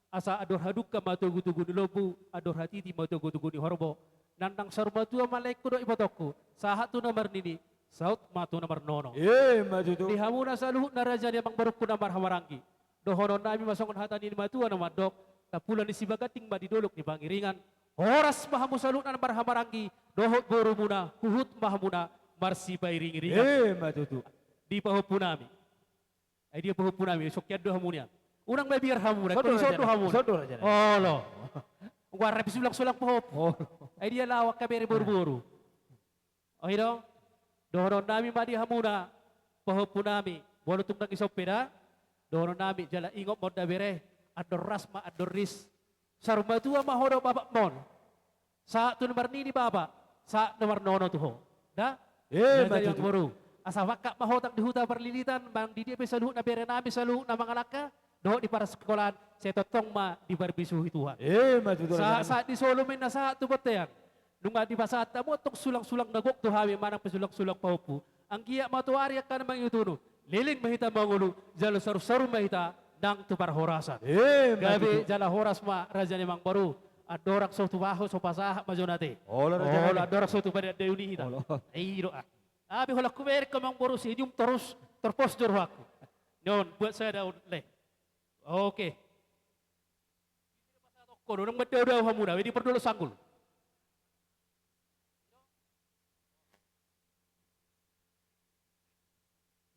asa andor hadungka ma togutogu ni lombu, andor hatiti ma togutogu ni horbo. Nang saur matua ma laengku dohot ibotongku, sahat tu na marnini, saut ma tu na marnono. Ima tutu. Di hamuna saluhutna raja ni amangborungku na marhahamaranggi. Dohonon nami ma songon hata ni na matua na mandok, tampulon ni Sibaganding ma di dolok ni Pangiringan. Horas ma hamu saluhutna na marhahamaranggi, dohot borumuna, huhut ma hamuna marsipairingiringan. Ima tutu. Di pahompu nami. Ai dia pahompu nami, songon dia do hamu nian. Unang mabiar hamu, songon do hamu. Olo. Nunga rap sulang-sulang pahompu. Olo. Ai dia laho angka bere boru-boru. Olo do. Dohonon nami ma di hamuna pahompu nami. Molo tung dang dison pe da. Dohonon nami jala ingot ma on da bere. Andor ras ma andor ris. Saur matua ma ho dohot bapakmon. Sahat tu na marnini bapa, sahat na marnono tu ho. Da? Ima tutu. Asa mangkat ma ho tang di huta parlilitan, manang di dia pe saluhutna bere nami saluhutna mangalangka, dohot di parasikolaan, sai tongtong ma diparbisuhi Tuhan. Ima tutu. Sahat, sahat di solu ma inna sahat tu bontean. Nunga dipasahat hamu antong sulang-sulang na gok tu hami manang pe sulang-sulang pahompu. Anggiat ma tu ari angka na mangihut on, leleng ma hita mangolu, jala saur-saur ma hita nang tu parhorasan. Ima tutu. Gabe jala horas ma raja ni amangboru. Andorang so tupa ho, so pasahat ma jo ate. Olo raja nami. Andorang so tupa dayuni hita. Olo. I do ah. Gabe holan hubereng ho amangboru, senyum terus, terpos jo rohangku. Non buat sada on le. Oke. Unang mandao-dao hamuna, di pardolok sanggul.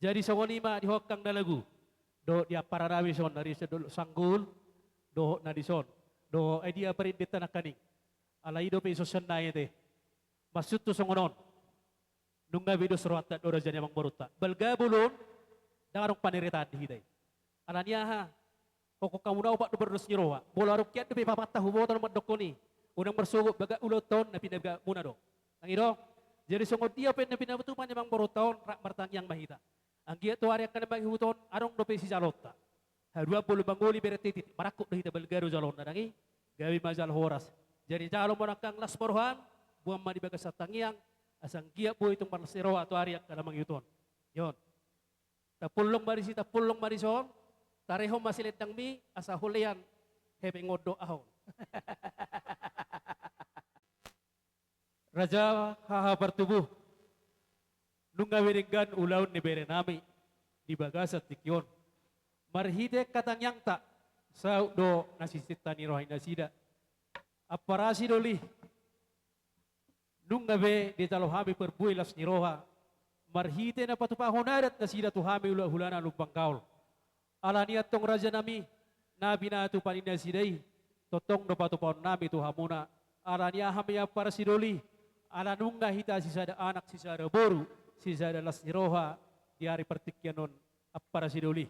Jadi songon i ma di ho angka na lagu. Dohot di ampara nami dison, na di dolok sanggul, dohot na dison. Dohot ai dia parindenta nangkaning. Alai i dope dison sian nai ate. Maksudhu songon on. Nunga be dos rohanta dohot raja ni amangborunta. Balga bolon, ndang adong paniritaan di hita i. Alani aha? Hongkon hamuna opat do pardos ni roha. Molo adong hian dope papatta huboto na mandokkon i. Unang marsogot bagak ulaonta on na pinabagatmuna do. Nang i do. Jadi songon dia pe na pinatupa ni amangborunta on rap martangiang ma hita. Anggiat tu ari angka na mangihut on adong dope sijaloonta. Haduan molo mangoli bere titit, marangkup do hita balga do jaloonna nang i. Gabe ma jala horas. Jadi jalo ma nangkin las ma roham, boan ma di bagasan tangiang, asa anggiat boi tung marlas ni roha tu ari angka na mangihut on. Ion. Tampulon ma disi, tampulon ma dison, tarehon ma silendangmi, asa holean hepeng on do ahu on. Raja haha partubu, nunga be denggan ulaon ni bere nami di bagasan tingki on. Marhite angka tangiangta, saut do na sisinta ni roha ni nasida. Ampara sidoli, nunga be dijalo hami parbue las ni roha, marhite na patupahon adat nasida tu hami hulahulana Lumban Gaol. Alani antong raja nami, na pinatupa ni nasida i, tongtong do patupaon nami tu hamuna, alani aha ma i ampara sidoli, Ala nunga hita sisada anak, sisada boru, sisada las ni roha di ari partingkian on, ampara sidoli.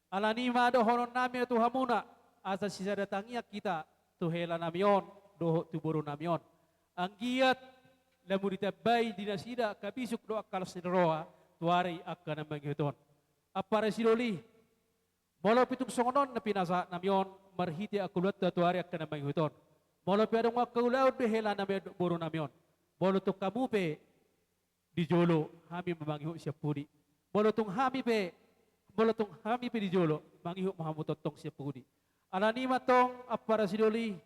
Alani i ma dohononnami tu hamuna, asa sisada tangiang hita tu helanami on dohot tu borunami on. Anggiat lam ditambai di nasida angka bisuk dohot angka las ni roha tu ari angka na mangihut on. Ampara sidoli, molo pe tung songon on na pinasahatnami on marhite angka ulaonta tu ari angka na mangihut on, molo pe adong angka ulaon di helanami on dohot borunami on, molo tung hamu pe di jolo, hami ma mangihut sian pudi. Molo tung hami pe, molo tung hami pe di jolo, mangihut ma hamu tongtong sian pudi. Alani i ma tong, ampara sidoli,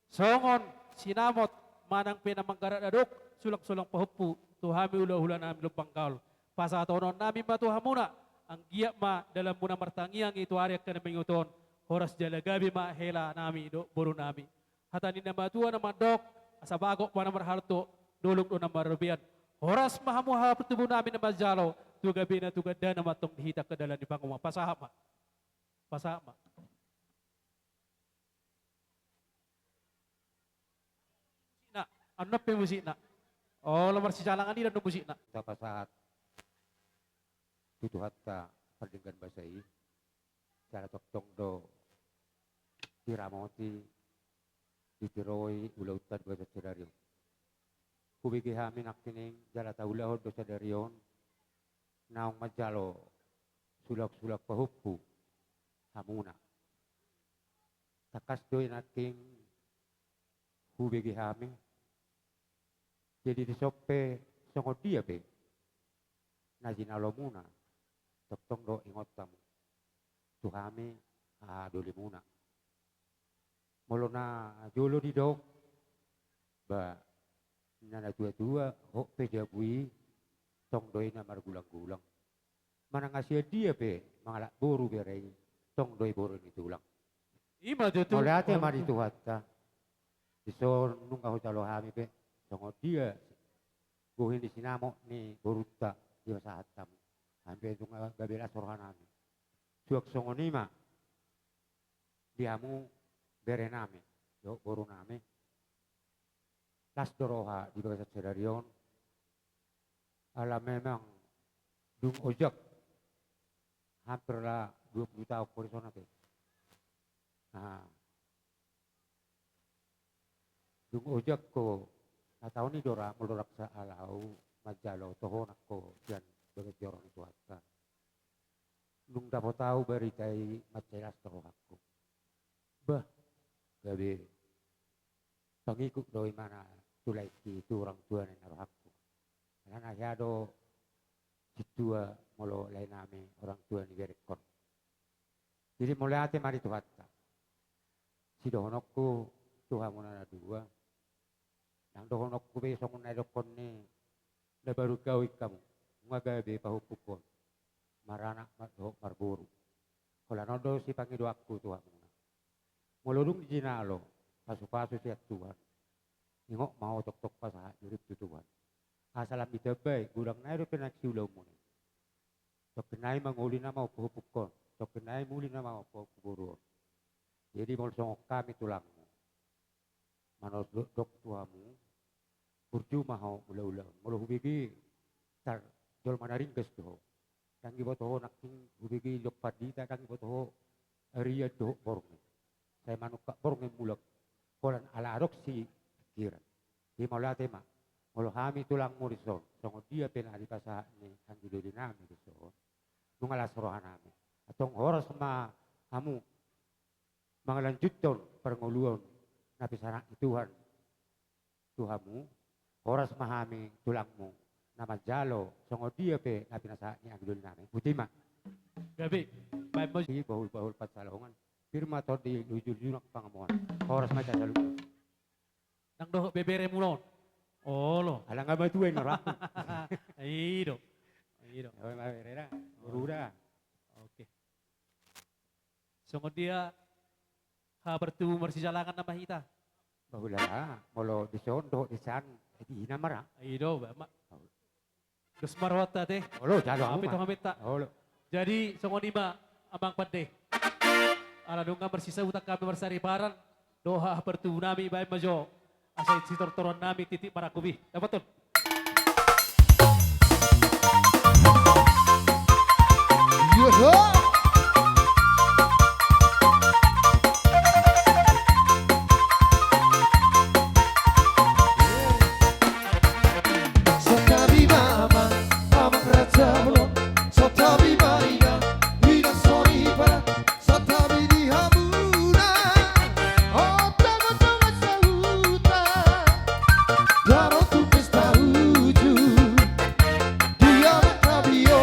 songon sinamot manang pe na manggarar dadok, sulang-sulang pahompu tu hami hula-hulanami Lumban Gaol, pasahatononnami ma tu hamuna, anggiat ma dalanmuna martangiang i tu ari angka na mangihut on, horas jala gabe ma helanami dohot borunami. Hata ni na matua na mandok, asa bagot ma na marhalto, dolok do na marrobean. Horas ma hamu haha partubunami na manjalo, tu gabena tu gandana ma tong di hita angka dalan ni pangomoan. Pasahat ma. Pasahat ma. Musikna, annon pe musikna. Olo, marsijalangan i do annon musikna. Tapasahat tu Tuhanta pardenggan basa i. Jala tongtong do diramoti, ditiroi ulaonta di bagasan sadari on. Hubege hami nangkining jala taulahon do sadari on naung manjalo sulang-sulang pahompu hamuna. Tangkas do i nangkin hubege hami. Jadi dison pe songon dia pe na jinalomuna, tongtong do ingot hamu tu hami haha dolimuna. Molo na jolo didok, ba, na natua-tua, hot pe jabu i, tong do i na margulang-gulang. Manang na sian dia pe mangalap boru bere i, tong do i boru ni tulang. I ma tutu. Mauliate ma di Tuhanta. Dison nunga hujalo hami pe songon dia bohi ni sinamot ni borunta dipasahat hamu. Hami pe nunga gabe las rohanami. Suang songon i ma di hamu berenami dohot borunami. Las do roha di bagasan sadari on. Ala memang dung ojak, hampir lah dua puluh tahun ho dison ate. Nah, dung ojak ho, na taon i do ra molo rap sa alau manjalo tohonan ho sian bagas joro ni Tuhanta. Dung dapot au barita i mansai las rohangku. Bah, gabe pangikut do imana tu laengki, tu orang tua ninna rohangku. Alana hea do sintua molo laenami orang tua ni berengkon. Jadi mauliate ma di Tuhanta. Sidohononku tu hamuna na dua. Ndang dohononku be songon na didokkon ni na baru gabe hamu, nunga gabe pahompungkon, maranak ma dohot marboru. Holan on do sipangidoanku tu hamuna. Molo dung dijinalo pasu-pasu sian Tuhan, ingot ma ho tongtong pasahat dirim tu Tuhan. Asa lam ditambai godang nai dope naeng siulaonmuna i. Tongkin nai mangoli nama on pahompungkon, tongkin nai muli nama on pahompu boru on. Jadi molo songon hami tulangmu, manondok tu hamu, burju ma ho ula-ula on. Molo hubege, tar jolma na ringgas do ho. Ndang diboto ho nangkin hubege jolma pandita, ndang diboto ho arian dohot borngin. Sai manungkap borngin mulak holan ala adong sipingkiran. Jadi mauliate ma. Molo hami tulangmu dison, songon dia pe na dipasahat ni anggi dolinami dison, nunga las rohanami. Antong horas ma hamu mangalanjuthon parngoluon na pinasahat ni Tuhan tu hamu. Horas ma hami tulangmu na manjalo songon dia pe na pinasahat ni anggi dolinami. Botima. Gabe, baen ma. Di bahul-bahul pansalongan, pir ma tondi hujur-hujur pangomoan. Horas ma hita saluhut. Ndang dohot beberemuna on. Olo. Ala nga matua i na rohangku. I do. I do. Oi, ma bere da. Boru da. Oke. Songon dia, haha partubu, marsijalangan nama hita. Bahula, molo dison dohot disan, di ina mara. I do, ba, ma. Dos ma rohanta ate. Olo, jalo hape ma. Hape tu hamenta. Olo. Jadi songon i ma, amang pande. Ala nunga marsisahutan hami marsariparan dohot haha partubunami, baen ma jo Asa i sitortoron nami titik marangkup i. Dapoton. Santabi ma amang, amang raja bolon, santabi ma inang, inang soripada, santabi di hamuna. Ota ma tonga sahuta, daro tu pesta uju, dia ma tabio.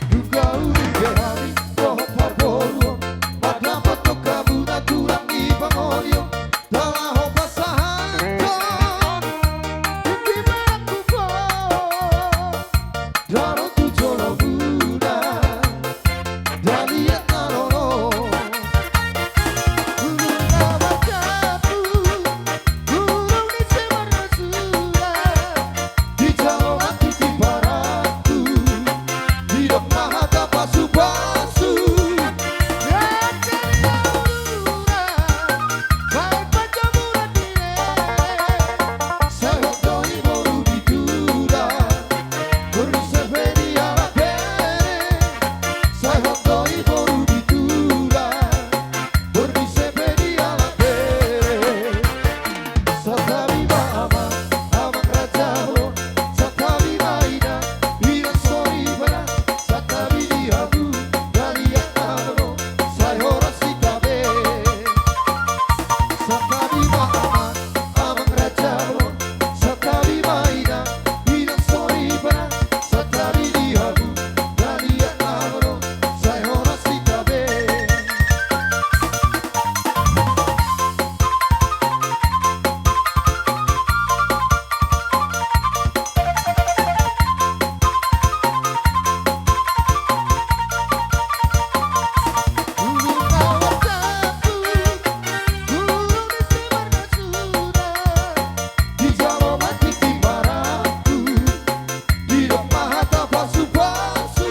Duga ulu be hami dohot parboruon, mandapothon hamuna tulang ni pangolion. Dalaho pasahathon tingki marangkup on, daro tu jolomuna, dalihat na lolo. Bulung na mardapu, bulung ni simarnasura, dijalo ma tingki parangkup, didok ma hata pasupasu. Ate ni aulura, baen panjamuran ni leleng, sai hot do i boru di tulang, borngin ise pe dialap bere, sai hot do i boru di tulang, borngin ise pe dialap bere. Santabi ma amang, amang raja bolon, santabi ma inang, inang soripada, santabi di hamu, dalihat na lolo, sai horas hita be. Santabi ma amang, amang raja bolon, santabi ma inang, inang soripada, santabi di hamu, dalihat na lolo, sai horas hita be. Dijalo ma tingki parangkup, didok ma hata pasupasu.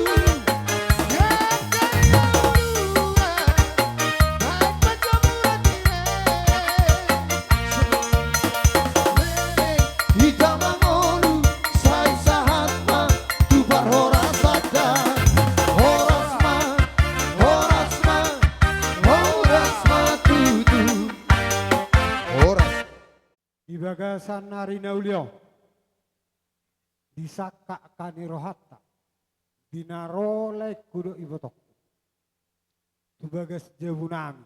Ate ni aulura, baen panjamuran ni leleng, hita mangolu, sai sahat ma tu parhorasanta. Horas ma, horas ma, horas ma tutu. Horas. Di bagasan ari na uli on, di sangkap angka ni rohanta, di na ro laengku dohot ibotongku tu bagas jabu nami,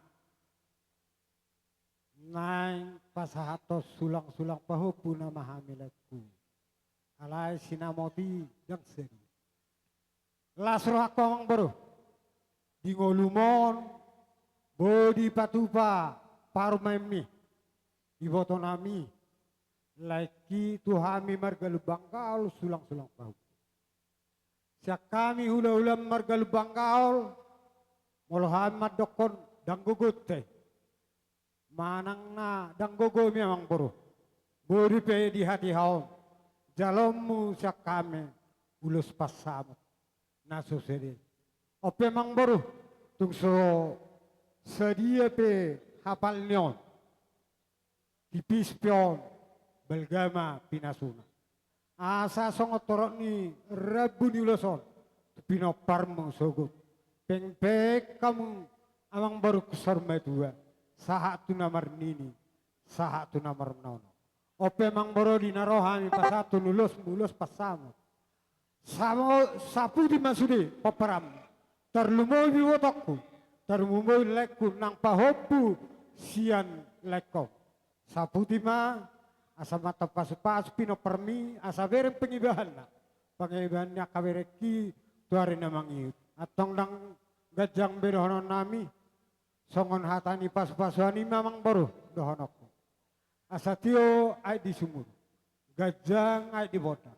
naeng pasahathon sulang-sulang pahompu nama hami laengku. Alai sinamot i ndang sadia. Las rohangku amang boru, di ngolum on boi dipatupa parumaenmi, iboto nami, laengki tu hami marga Lumban Gaol sulang-sulang pahompu. Sian hami hula-hula marga Lumban Gaol, molo hami mandokkon ndang gogonta i, manang na ndang gogomi amang boru, boi pe di hatiha on jaloonmu sian hami ulos pansamot na so sadia. On pe amang boru, tung so sadia pe hapal ni on, tipis pe on, balga ma pinasuna. Asa songon torop ni rambu ni ulos on tu pinomparmu sogot, pengpeng hamu amang boru saur matua, sahat tu na marnini, sahat tu na marnono. On pe amang boru, di na ro hami pasahathon ulosmu ulos pansamot, samo saputi ma sude pomparanmu, tarlumobi ibotongku, tarlumobi laengku nang pahompu sian laengkon. Saputi ma, asa mantong pasu-pasu pinomparmi, asa bereng pangibahanna, pangibahan ni angka berengki tu ari na mangihut. Antong ndang ganjang be dohonon nami, songon hata ni pasu-pasuan i ma amang boru dohononku. Asa tio aek di sumur, ganjang aek di bonda,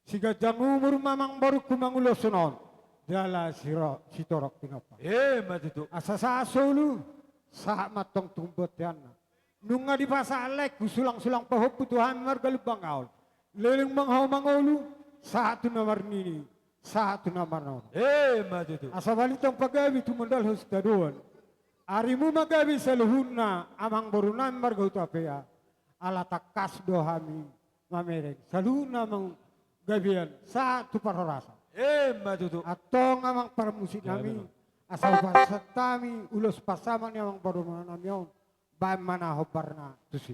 siganjang umur ma amang borungku manguloshon on, jala siro-, sitorop pinompar. Emma tutu. Asa sahat solu, sahat mantong tu bonteanna. Nunga dipasahat laengku sulang-sulang pahompu tu hami marga Lumban Gaol, leleng ma ho mangolu, sahat tu na marnini, sahat tu na marnono. Emma tutu. Asa balintang pagabe tumundalhon sitadoan. Arimu ma gabe saluhutna amangboru nami marga Hutapea. Ala tangkas do hami mamereng saluhutna amang gabean sahat tu parhorasan. Emma tutu. Antong amang parmusik nami, asa hupasahat hami ulos pansamot ni amangboru nami on, baen ma na hombarna tusi.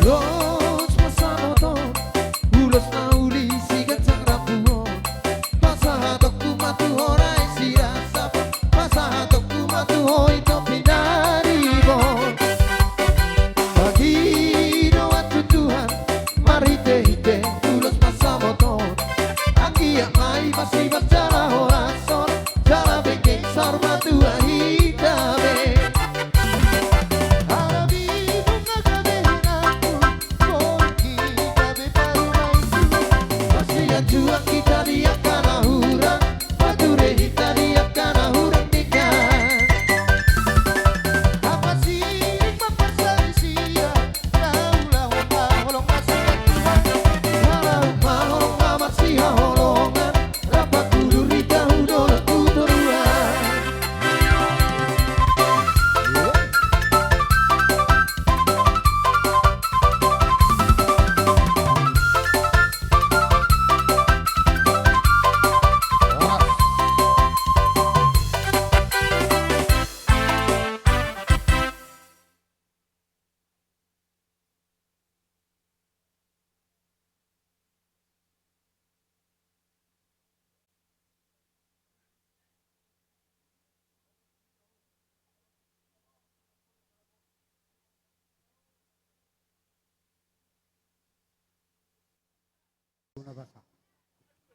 Ulos pansamot on, ulos na uli siganjang rambu on. Pasahatonku ma tu ho raja i si Rastapa, pasahatonku ma tu ho ito pinaribot. Pangidoan tu Tuhan marhitehite ulos pansamot on. Anggiat ma i masibas jala horas on, jala bengke saur matua hita be. Ala bingung na gabe hinangku, boi gabe parumaenku. Pasti juang hita di angka na hurang, pature hita di angka na hurang denggan. Apa sirip ma parsalisian, na ulaon ma holong na sian Tuhan. Ulaon ma holong na marsihaholongan, rap pangkulir hita tu dolok tu toruan.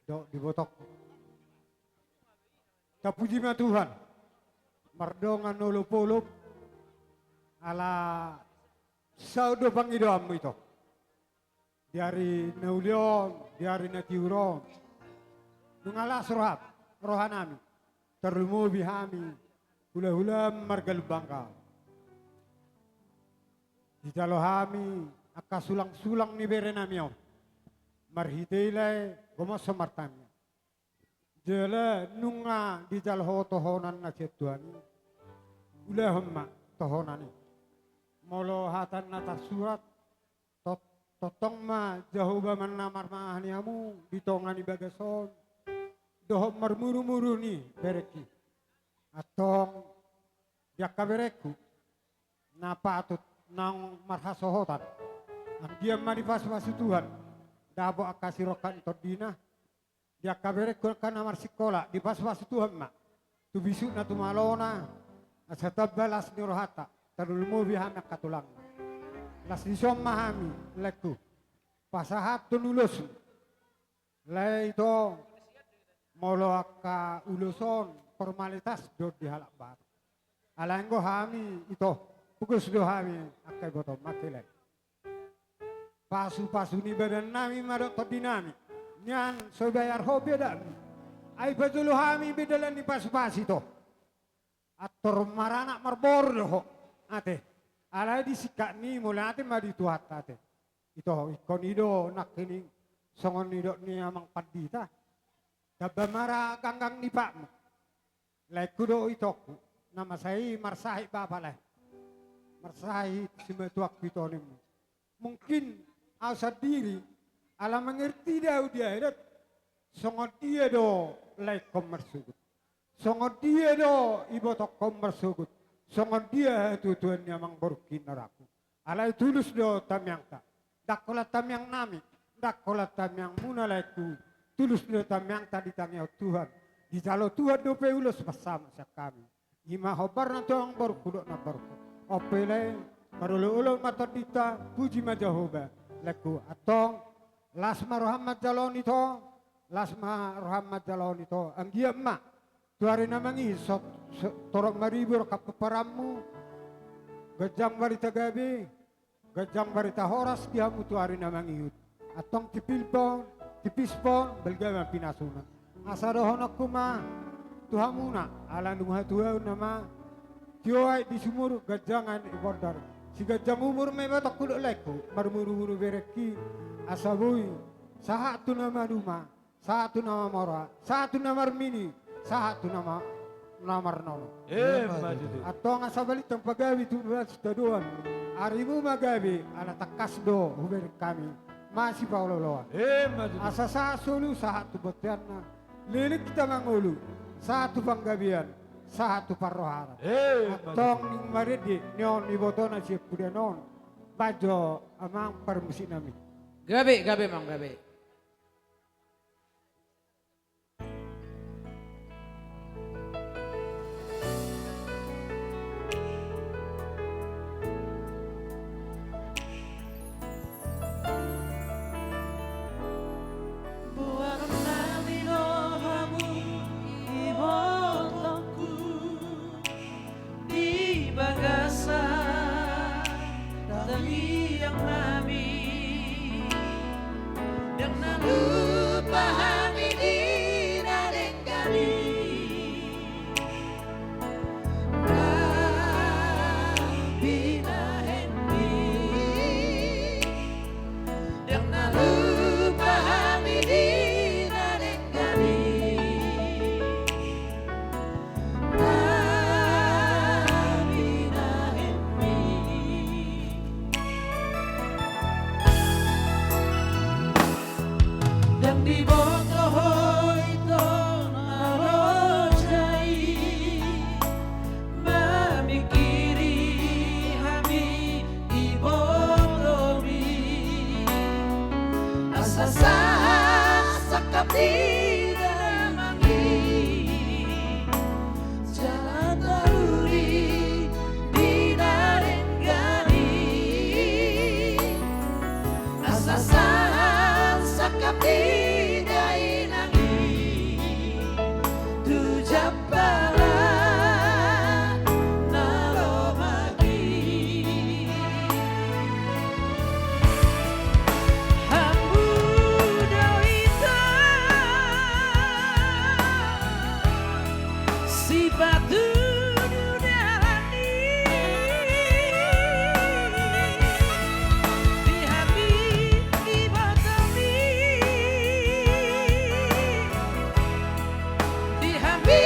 Dok di botok. Tapuji ma Tuhan. Mardongan olopolop. Ala saut do pangidoanmu ito. Di ari na uli on, di ari na tiur on. Nunga las roha, rohanami. Tarlumobi hami, hulahula marga Lumbangka. Dijalo hami, angka sulangsulang ni berenami on. Marhite i lae, gomos so martangiang. Jala nunga dijalo ho tohonan na sian Tuhan i. Ulahon ma tohonan i. Molo hata na tarsurat, tot-, tongtong ma Jahowa ma na marmahani hamu di tonga ni bagas on. Dohot marmurumuru ni berengki. Antong di angka berengku. Na patut naung marhasohotan. Anggiat ma dipasupasu Tuhan. Dapot angka sirongkap ni tondina. Di angka berengku angka na marsikola, dipasupasu Tuhan ma. Tu bisukna tu malona, asa tamba las ni rohanta, tarlumobi hami angka tulangna. Las ni son ma hami, laengku. Pasahathon ulosmu. Lae ito, molo angka ulos on, formalitas do di halak Batak. Alai anggo hami ito, pogos do hami angka ibotom, mangke lae. Pasupasu ni badannami ma dohot tondinami. Nian so ibayar ho be adatmi. Ai pajolo hami be dalan ni pasupasu ito. Antor maranak marboru do ho. Ate. Alai disingkat ni mauliate ma di Tuhanta ate. Ito ingkon i do nangkining songon nidok ni amang pandita. Tamba ma ra ganggang ni patmu. Laengku do itongku, na masa i marsahit bapa lae. Marsahit simatuangku ito nimmu. Mungkin au sandiri, ala mangerti do au di adat, songon dia do laengkon marsogot. Songon dia do ibotongkon marsogot. Songon dia hatuatuan ni amangborungki na rapu. Alai tulus do tangiangta. Ndang holan tangiangnami, ndang holan tangiangmuna laengku. Tulus do tangiangta ditangihon Tuhan. Dijalo Tuhan dope ulos pansamot sian hami. I ma hombarna tu amangborungku dohot namborungku. On pe lae, marolopolop ma tondinta, puji ma Jahowa. Laengku antong, las ma roham manjalo on ito, las ma roham manjalo on ito. Anggiat ma tu ari na mangihut so, so, torop maribur angka pomparanmu, ganjang barita gabe, ganjang barita horas di hamu tu ari na mangihut. Antong tipispon, tipispon, balga ma pinasuna. Asa dohononku ma tu hamuna, ala nunga hatuaonna ma, tio aek di sumur, ganjang aek di bondar, Siganjang umur ma ibotoku dohot laengku, marmunu-munu berengki, asa boi sahat tu na maduma, sahat tu na mamora, sahat tu na marmini, sahat tu na ma-, na marnono. Emma tutu. Antong asa balintang pagabe tu bagas tadoan, arimu ma gabe, ala tangkas do hubereng hami masipaolo-oloan. Emma tutu. Asa sahat solu sahat tu bonteanna, leleng hita mangolu, sahat tu panggabean, sahat tu parrohaon. Emma tutu. Antong marende ni on ibotona sian pudian on, bahen jo amang parmusiknami. Gabe, gabe amang, gabe. Boanonnami do hamu ibotongku di bagasan tangiangnami. Ndang na lupa hami di na denggan i. Tapi na hami, ndang na lupa hami di na denggan i. Tapi na hami, ndang diboto ho ito na loja i, mamingkiri hami ibotomi. Asa sahat sangkap di damang i, jala taruli di na denggan i. Asa sahat sangkap di dainang i, tu jampalan na lomak i. Hamu do ito sipatudu dalan i. Di hami ibotomi, di hami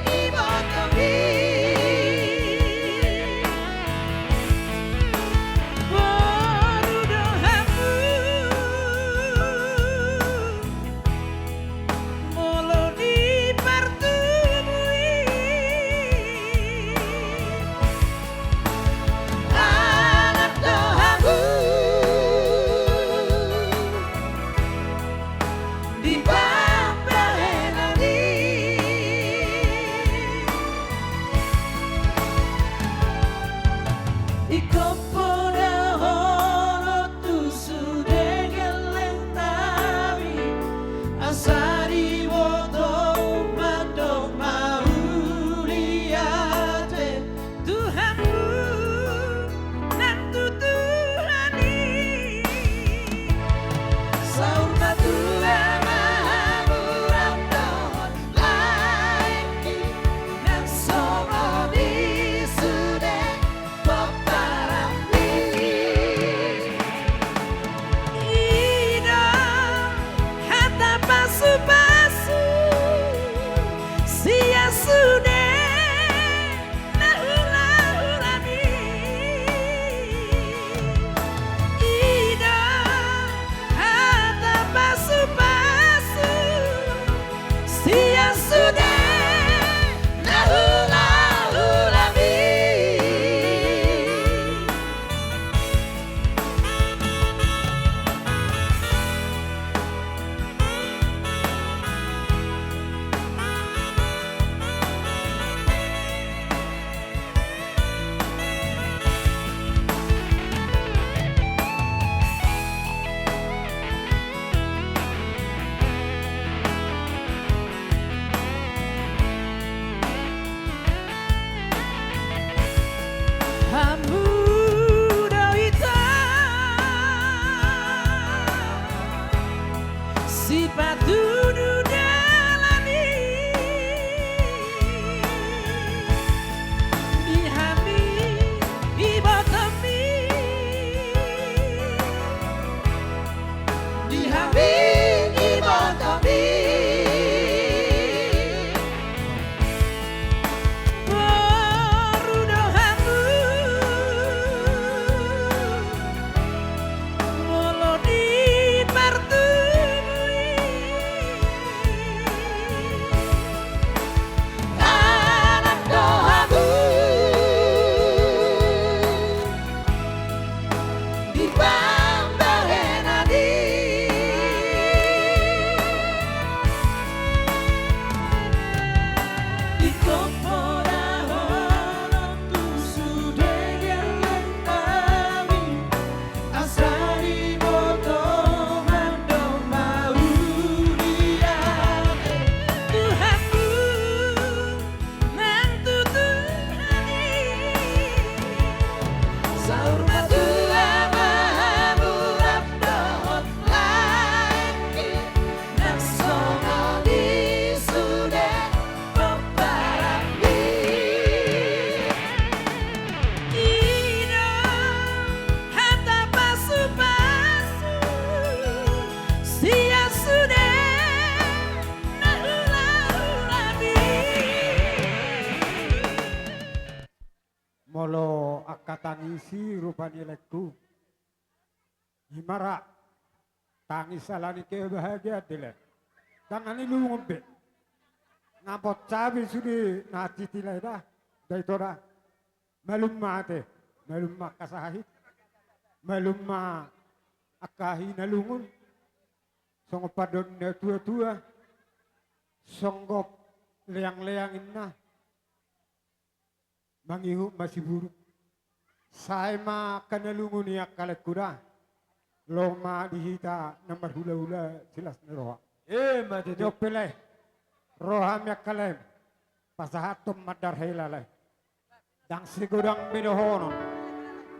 ibotomi, boru do hamu molo di partubu i. Anak do hamu di pambahenan i. Ingkon poda ho do tu sude gelleng nami, asa diboto mandok mauliate tu hamu nang tu Tuhan i. Saur matua ma hamu lam dohot laengki, nang songon i sude pomparanmi. I do hata pasupasu sian sude na hulahulami. I do hata pasupasu sian sude na hulahulami. Hamu do ito sipatudu dalan i. Di hami ibotomi, Di hami ibotomi. Boru do hamu. Molo dipartumui. Anak do hamu. Di pambahenan i. Ingkon poda holan tu sude geleng nami, asa diboto mandok mauliate. Tuhanmu. Nang tutu hami. Saur matua ma hamu rap dohot laengki. Nang songon i sude pomparanmi. I do hata pasupasu sian sude. Molo angka tangis i rupani laengku, i ma ra tangis ala ni kebahagiaan di lae. Dang na nilungun be. Nga poncap i sude na titi lae da. Da ito da. Malum ma ate. Malum ma angka sahit. Malum ma angka hinalungun. Songon pandok ni natuatua, songgop leangleang inna, mangihut ma siburuk. Sae ma angka na lungun i angka laengku da. Lomo ma di hita na marhulahula silas ni roha. Ima tutu. Jop pe lae, ro hami angka laem pasahathon mandar hela lae. Ndang sigodang be dohonon,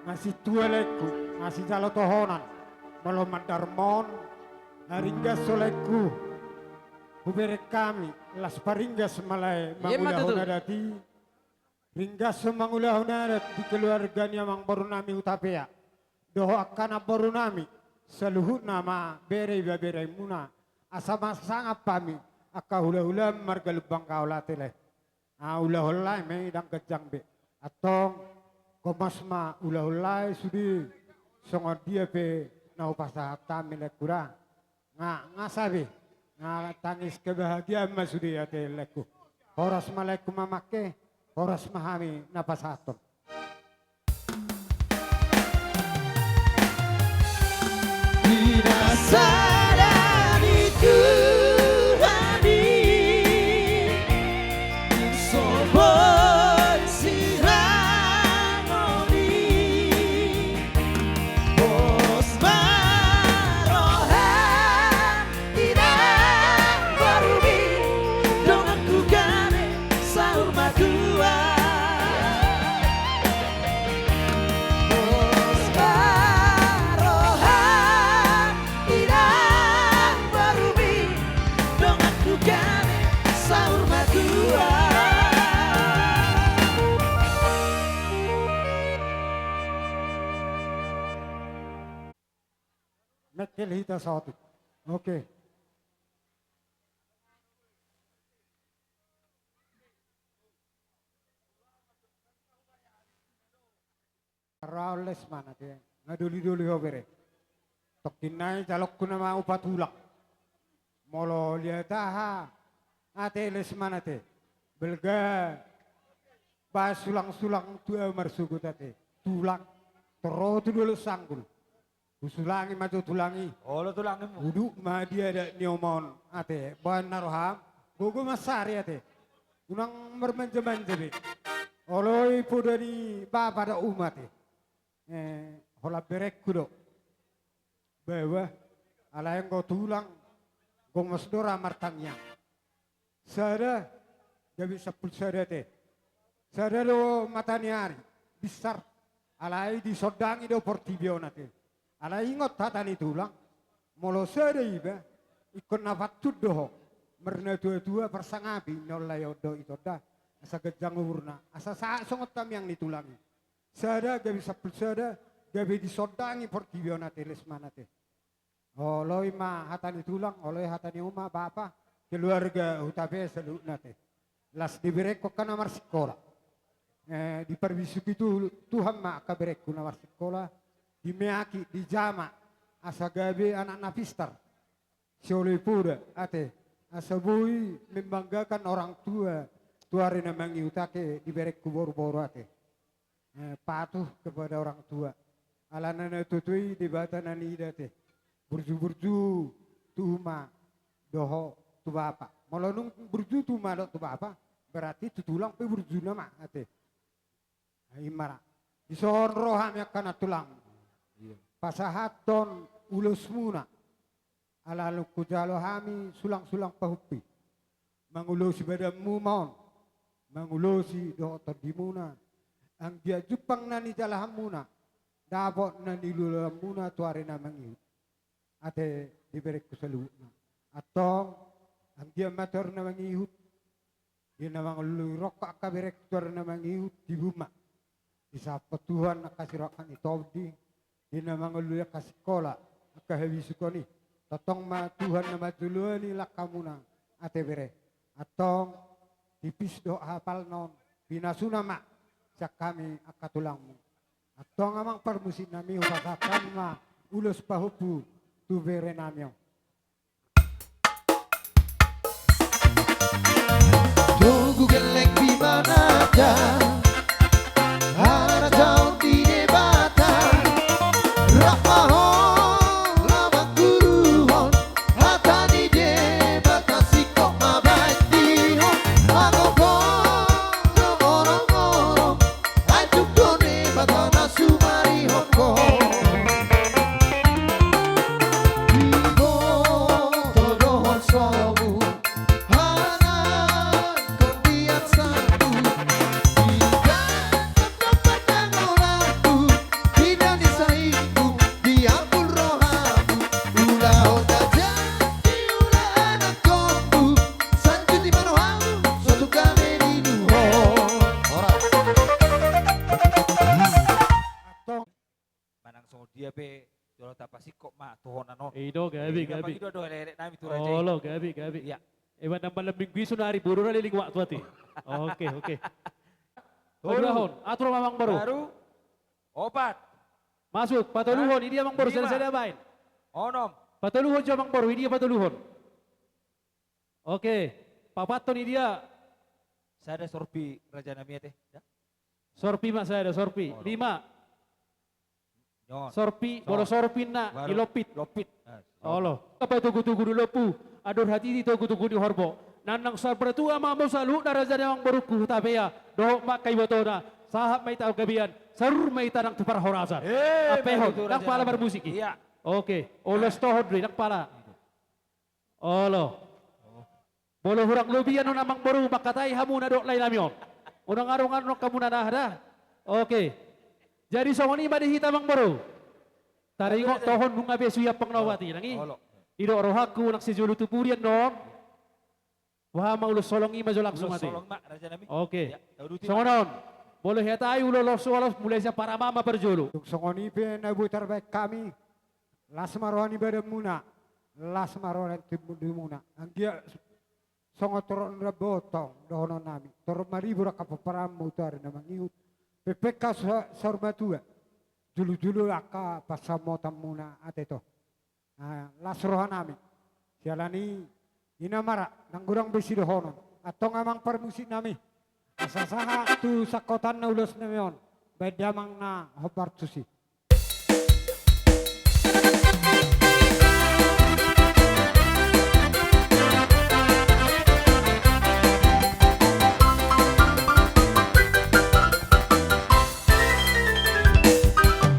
nga sintua laengku, nga sijalo tohonan. Molo mandar ma on, na ringgas ho laengku, hubereng hami, las paringgas ma lae. Ima tutu. Mangulahon adat i, ringgas ho mangulahon adat di keluarga ni amangboru nami Hutapea. Dohot angka namboru nami, saluhutna ma bere ibaberenmuna. Asa ma sangap hami, angka hulahula marga Lumban Gaol ate lae. Ah, hulahula i ma i ndang ganjang be. Antong, gomos ma hulahula i sude, songon dia pe na hupasahat hami laengku da. Nga, nga sae be, nga tangis kebahagiaan ma sude ate laengku. Horas ma laengku mamangke, horas ma hami na pasahathon. Pinasada ni Tuhan i, so boi sirangon i, pos ma roha. Inang borumi, donganku gabe saur matua. Pos ma roha, inang borumi, donganku gabe saur matua. Mengkel hita saotik. Oke. Raol les mana te, nga dolidoli ho bere. Tongkin nai jalokku nama upa tulang. Molo liat aha, ate les mana te. Belga, ba sulangsulang tu ahu marsogot ate. Tulang, torro tu dolok sanggul. Husulangi ma jo tulang i. Olo tulang i. Uduk ma di adat ni oma on ate. Baen na roham. Gogo mansari ate. Unang marmanjamanja be. Olo i poda ni bapa dohot uma ate. Eh, holan berengku do. Bawa. Alai anggo tulang. Gomos do ra martangiang. Sada, gabe sampulu sada ate. Sada do mata ni ari, binsar. Alai disondangi do portibi on ate. Alai ingot hata ni tulang, molo sada iba, ingkon na pantun do ho. Marnatuatua parsangapi, niollai on do itonda. Asa ganjang umurna, asa sahat songon tamiang ni tulang i. Sada, gabe sampulu sada, gabe disondangi portibi on ate, les mana ate. Olo i ma hata ni tulang, olo i hata ni uma, bapa, keluarga Hutapea saluhutna ate. Las diberengku angka na marsikola. Eh, diparbisuhi tu, Tuhan ma angka berengku na marsikola, dimeaki, dijama, asa gabe anak na pistar. Sioloi poda, ate, asa boi membanggakan orang tua, tu ari na mangihut ate, diberengku boru-boru ate. Eh, patuh kepada orang tua. Alana na tuatua i Debata na niida ate. Burju-burju tu uma dohot tu bapa. Molo nunga burju tu uma dohot tu bapa, berarti tu tulang pe burjuna ma ate. Nah, i ma ra. Dison ro hami angka na tulang. Iya. Pasahathon ulosmuna. Ala nunga hujalo hami sulang-sulang pahompu i. Mangulosi badanmu ma on. Mangulosi dohot tondimuna. Anggiat jumpang na nijalahanmuna. Dapot na niluluanmuna tu ari na mangihut. Ate diberengku saluhutna. Antong, anggiat ma tu ari na mangihut. Di na mangoloi rongkap angka bereng tu ari na mangihut, tibu ma. Disahaphon Tuhan angka siroha ni tondi, di na mangoloi angka sikola, angka habisuhon i. Tongtong ma Tuhan na manjoloani langkamuna, ate bere. Antong, tipis do hapalna on, pinasuna ma, sian hami angka tulangmu. Antong amang parmusiknami, hupasahat ma ulos pahompu tu berenami on. Togu gelleng di manada, harajaon di Debata, rap ma ho laho mangguruhon, hata ni Debata singkop ma baen dihon, mangomgom do ngorongorong, ai tung do Debata na sumarihon ho. Iboto dohot sobu, hana kon diat sabu, diganjang dohot pandangolanku, pinda ni sahingku, diampul rohamu, ulaon na jadi ulaon na tombu, sanjuti ma rohamu, sotung gabe dinuhon. Ora. Manang songon dia pe, jolo tapasingkop ma tohonan on. I do, gabe, gabe. Ido do elek-elek nami tu raja i. Olo, gabe, gabe. Iya. Iba nambal minggu i sonari boru ra leleng waktu ate. Oke, oke. Tolu. Paduahon, atur ma amang boru. Baru. Opat. Masuk, patoluhon, i dia amang boru, sada-sada baen. Onom. Patoluhon jo amang boru, i dia patoluhon. Oke, paopathon i dia. Sada sorpi raja nami ate. Ya. Sorpi ma sada, sorpi. Olo. Lima. Sorpi, molo sorpi na, i lompit. Lompit. Olo. Apa togu-togu ni lombu, andor hatiti togu-togu ni horbo. Nang na saur matua ma hamu saluhutna raja ni amang borungku Hutapea, dohot ma angka ibotona, sahat ma hita gabean, saur ma hita nang tu parhorasan. Ampehon, nang pala marmusik i. Iya. Oke, olo, sitohon do i, nang pala. Olo. Molo hurang lobian on amang boru, mangkatai hamu na dohot lae nami on. Unang adong-adong hamuna na aha da. Oke. Jadi songon i ma di hita amang boru. Taringot tohon nunga be suhi ampang na opat i nang i. Olo. Didok rohangku nang sijolo tu pudi annon. Boha ma ulos holong i ma jo langsung ate. Ulos holong ma raja nami. Oke. Songon on. Molo hea tahi ulos holong mulai sian parama ma parjolo. Tung songon i pe na boi tarbaen hami. Las ma roha ni badanmuna, las ma roha ni tondimuna. Anggiat songon torop na rambu tong dohonon nami, torop maribur angka pomparanmu tu ari na mangihut. Pengpeng hamu sa-, saur matua, jolo-jolo angka pansamotanmuna ate to. Nah, las roha nami. Siala ni i, i na ma ra, ndang godang be sidohonon. Antong amang parmusik nami. Asa sahat tu sangkotanna ulos nami on, baen damang na hombar tusi.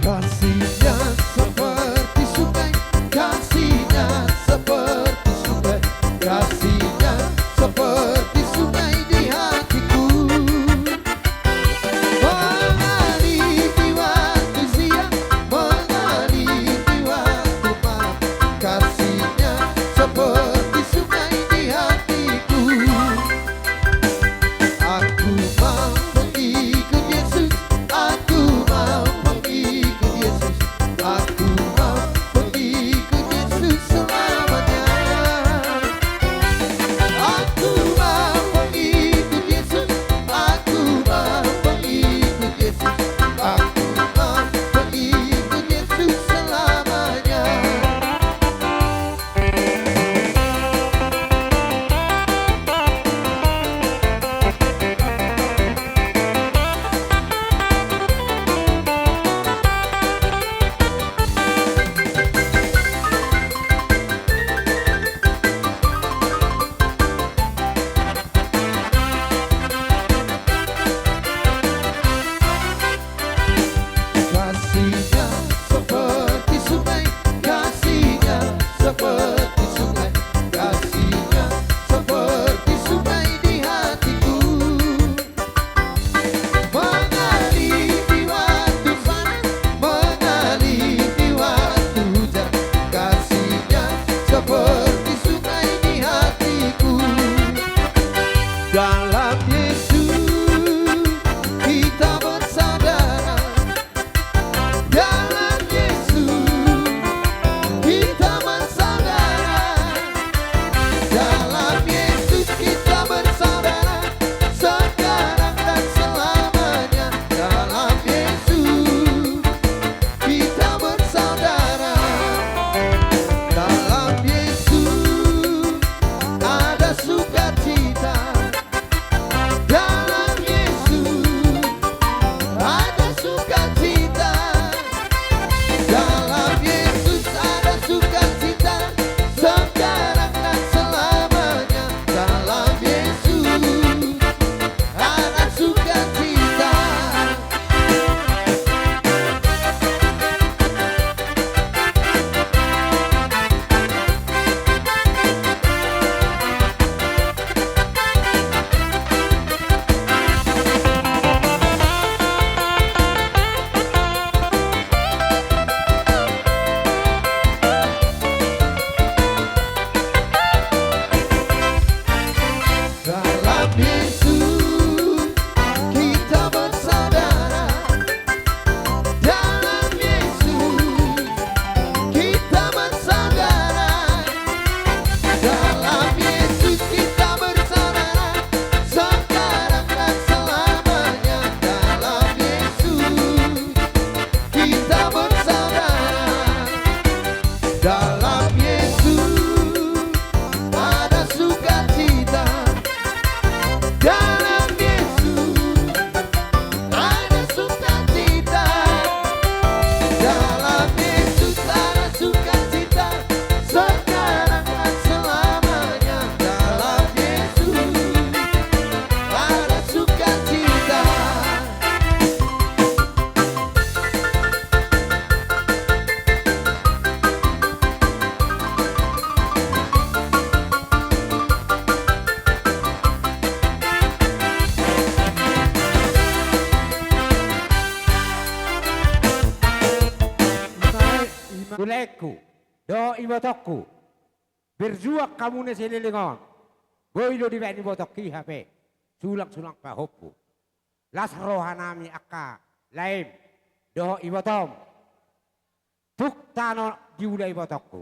Kasihnya seperti sungai, kasihnya seperti sungai, kasihnya seperti sungai di hatiku. Mengalir di waktu siang, mengalir di waktu malam, kasihnya seperti sungai di hatiku. Aku mau mengikut Yesus, aku mau mengikut Yesus, aku mau mengikut Yesus. seperti sungai, kasih-Nya seperti sungai di hatiku. Mengalir di waktu panas, mengalir di waktu hujan, kasih-Nya seperti sungai di hatiku. Dalam Yesus kita bersaudara. Dalam Yesus kita bersaudara. Dalam Yesus kita bersaudara. Sekarang dan selamanya. Dalam Yesus kita bersaudara. Dalam Yesus ada sukacita. Dalam Yesus ada sukacita. Dalam Yesus ada sukacita. Sekarang dan selamanya. Dalam Yesus ada sukacita. Dalam Yesus kita bersaudara. Dalam Yesus kita bersaudara. Dalam Yesus kita bersaudara. Sekarang dan selamanya. Dalam Yesus kita bersaudara. Dalam Yesus ada sukacita. Dalam Yesus ada sukacita. Dalam Yesus ada sukacita. Sekarang dan selamanya. Dalam Yesus ada sukacita. Ima, ima. Laengku dohot ibotongku. Berjuang hamu na saleleng on. Boi do dibaen ibotongki hape sulang-sulang pahompu. Las rohanami angka laem dohot ibotom. Tung tano diula ibotongku.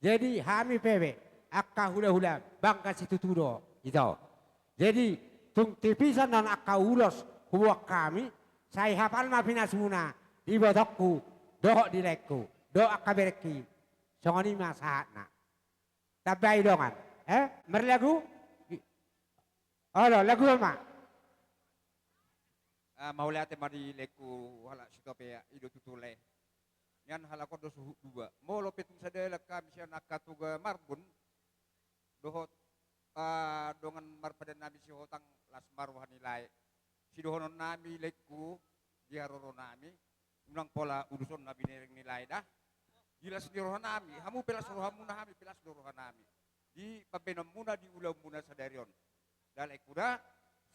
Jadi hami pe be angka hula-hula bangga situtu do ito. Jadi tung tipisan on angka ulos huboan hami, sai hapal ma pinasuna di ibotongku dohot di laengku dohot angka berengki. Songon i ma sahatna. Tambai dongan, eh? Marlagu? Olo, lagu ma. Ah, mauliate ma di laengku halak Sitopea, i do tutu lae. Nian halak on do suhut dua. Molo pe tung sada halak hami sian angka Toga Marbun dohot, ah, dongan marpadan nami si Hotang, las ma roha ni lae. Sidohonon nami laengku di haroro nami, unang pola uduson na binereng ni lae da. Di las ni roha nami, hamu pe las rohamuna, hami pe las do roha nami. Di pambaenanmuna, di ulaonmuna sadari on. Da laengku da,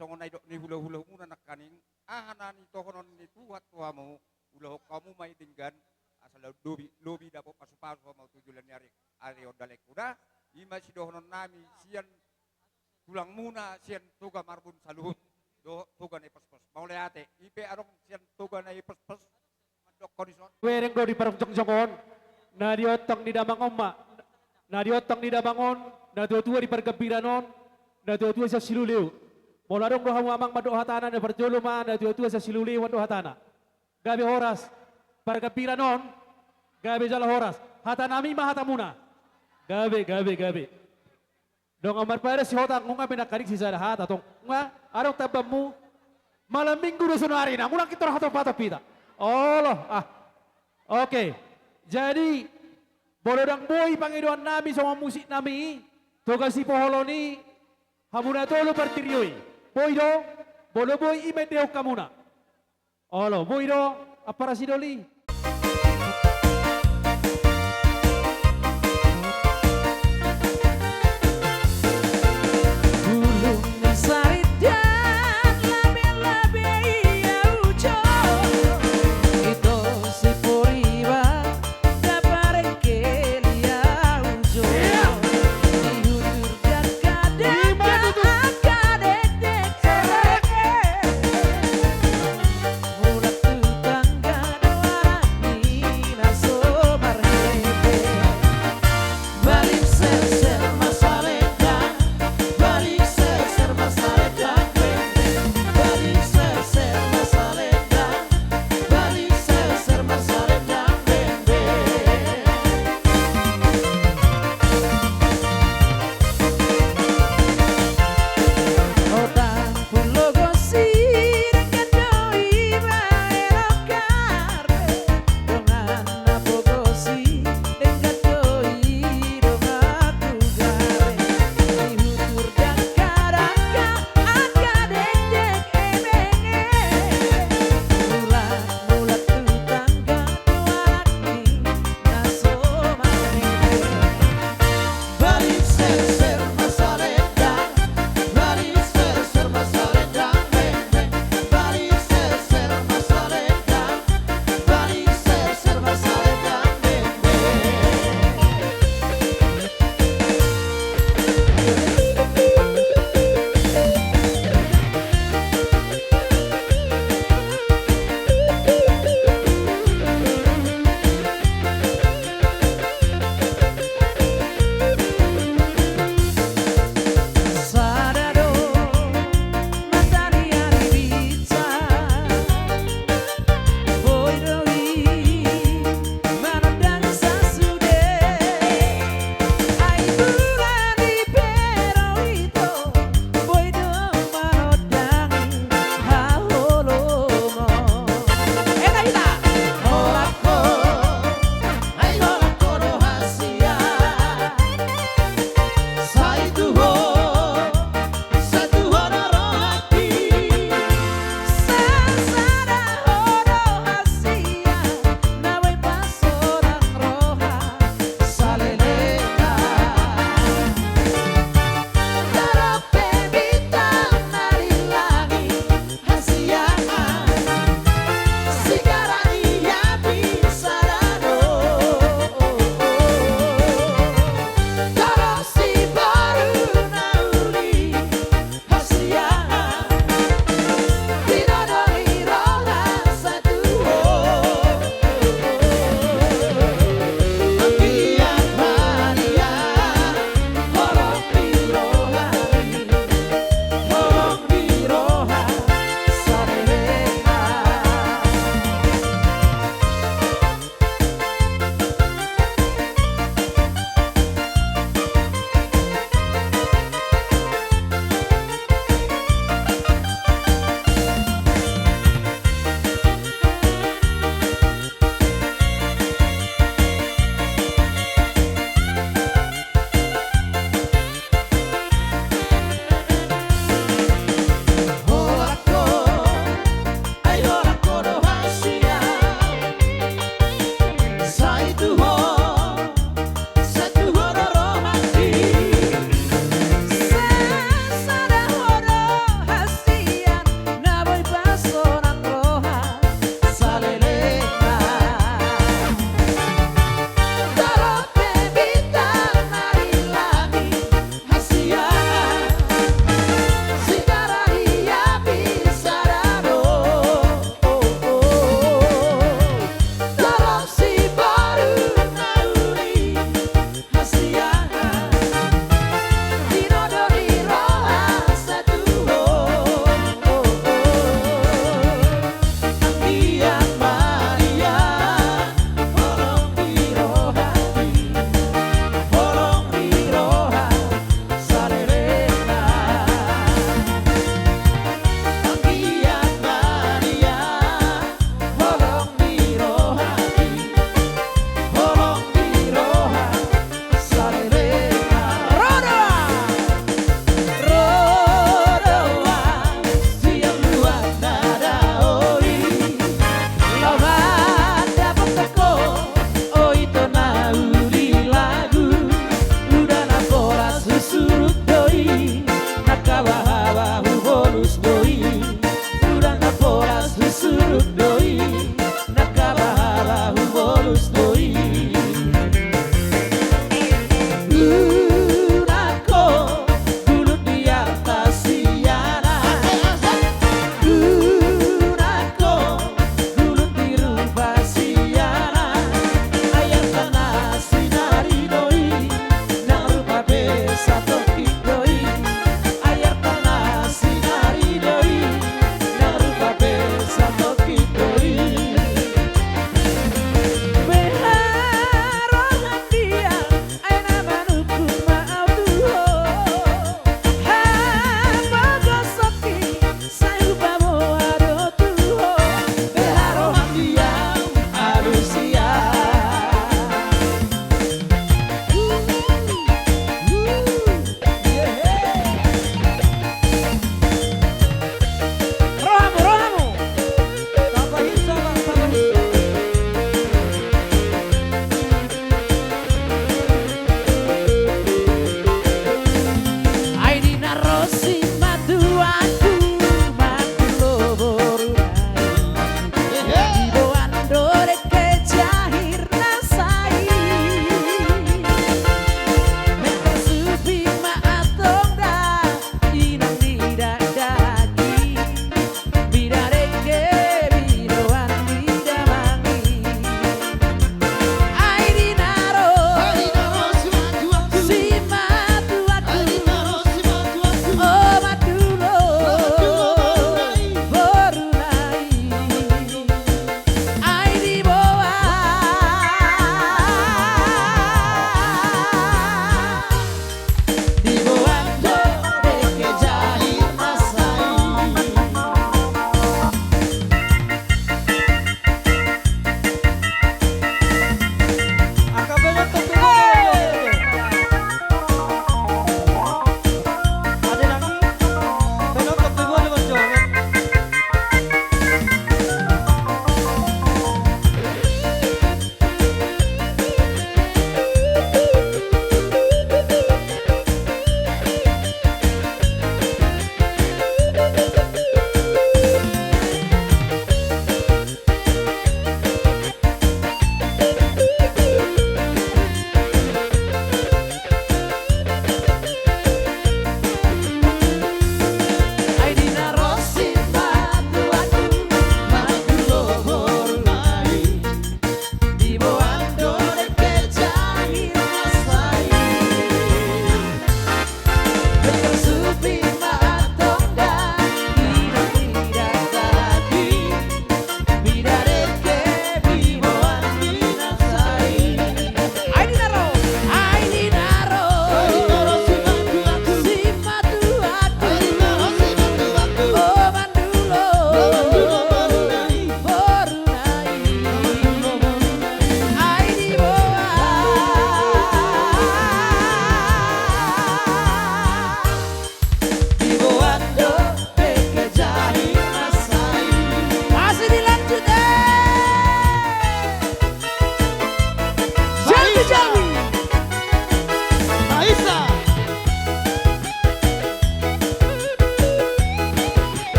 songon na nidok ni hula-hulamuna nangkaning, aha na nitohonon ni Tuhan tu hamu, ulahon hamu ma i denggan, asa lobi, lobi dapot pasu-pasu hamu tu joloan ni ari, ari on da laengku da, i ma sidohonon nami, sian tulangmuna sian Toga Marbun saluhut dohot Toga Naipospos. Mauliate, i pe adong sian Toga Naipospos mandokkon dison. Bereng do di parjongjong on, na di ontang ni damang on ma, na di ontang ni damang on, na tua-tua di pargambiran on, na tua-tua sian Siluleu. Molo adong do hamu amang mandok hatana, na parjolo ma na tua-tua sian Siluleu mandok hatana. Gabe horas, pargambiran on, gabe jala horas. Hatanami ma hatamuna. Gabe, gabe, gabe. Dongan marpadan si Hotang, nunga pe nangkaning sisada hata tong. Nunga, adong tambanmu. Malam minggu do sonari na, nunga unang pintor hatop-hatop hita. Olo, ah. Oke. Jadi, molo ndang boi pangidoan nami songon musik nami, Toga Sipoholon i, hamu na tolu partrio i. Boi do, molo boi i ma endehon hamuna. Olo, boi do, ampara sidoli.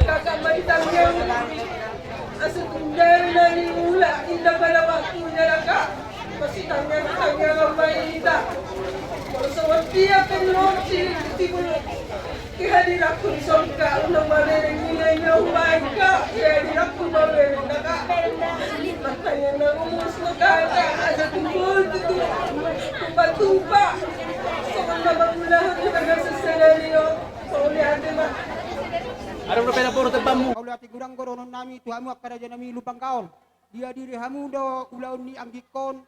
Kakak ma di tangiang, asa tunda na niula inda pada waktunya kakak. Masih tangiang-tangiang apa ita. Kalau seperti apa di roti, di mulut. Kehadiranku di surga, unang mamereng nilainya ubaika. Kehadiranku mamereng kakak. Makanya na umus makaka, asa tumpul tutu. Tupa-tupa. Songon na mangulahon di tengah sesadari, oh. Songon i ate ma. Ada berapa boru tebangmu? Mauliate godang do dohonon nami tu hamu angka raja nami Lumban Gaol. Diadili hamu do ulaon ni anggingkon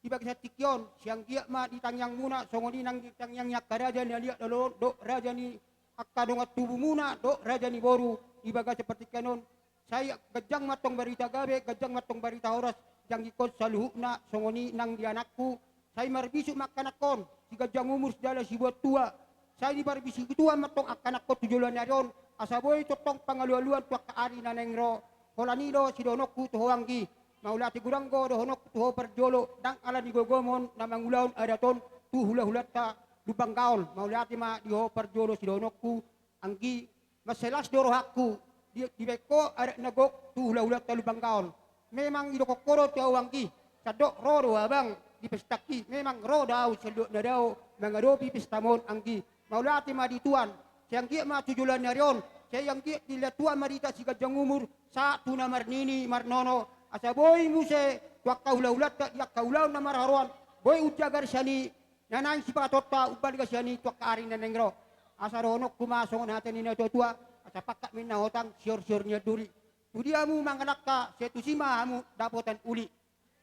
di bagasan tingki on, sai anggiat ma di tangiangmuna, songon i nang di tangiang ni angka raja na liat do, dohot raja ni angka dongan tubumuna, dohot raja ni boru di bagasan partingkian on. Sai ganjang ma antong barita gabe, ganjang ma antong barita horas, di anggingkon saluhutna, songon i nang di anakku, sai marbisuk ma angka anakkon, siganjang umur, sijala sibuat tua, sai diparbisuhi Tuhan ma antong angka anakkon tu joloan ni ari on, asa boi tongtong pangalualuan tu angka ari na naeng ro. Holan i do sidohononku tu ho anggi. Mauliate godang do dohononku tu ho parjolo, ndang ala ni gogom on na mangulahon adat on tu hulahulanta Lumban Gaol. Mauliate ma di ho parjolo sidohononku anggi. Mansai las do rohangku di, dibaen ho adat na gok tu hulahulanta Lumban Gaol. Memang didok ho do tu au anggi, sandok ro do abang di pestangki, memang ro do au sandok na dao mangadopi pestamu on anggi. Mauliate ma di Tuhan. Sai anggiat ma tu joloan ni ari on, sai anggiat dilehon Tuhan ma di hita siganjang umur, sahat tu na marnini marnono, asa boi muse tu angka hulahulanta di angka ulaon na marharoan, boi umjagar sian i, na naeng sipahatonta umbalga sian i tu angka ari na naeng ro. Asa dohononku ma songon hata ni natuatua, asa pangkat ma inna hotang, siorsior nian duri. Tu dia hamu mangalangka, sai tusi ma hamu dapotan uli.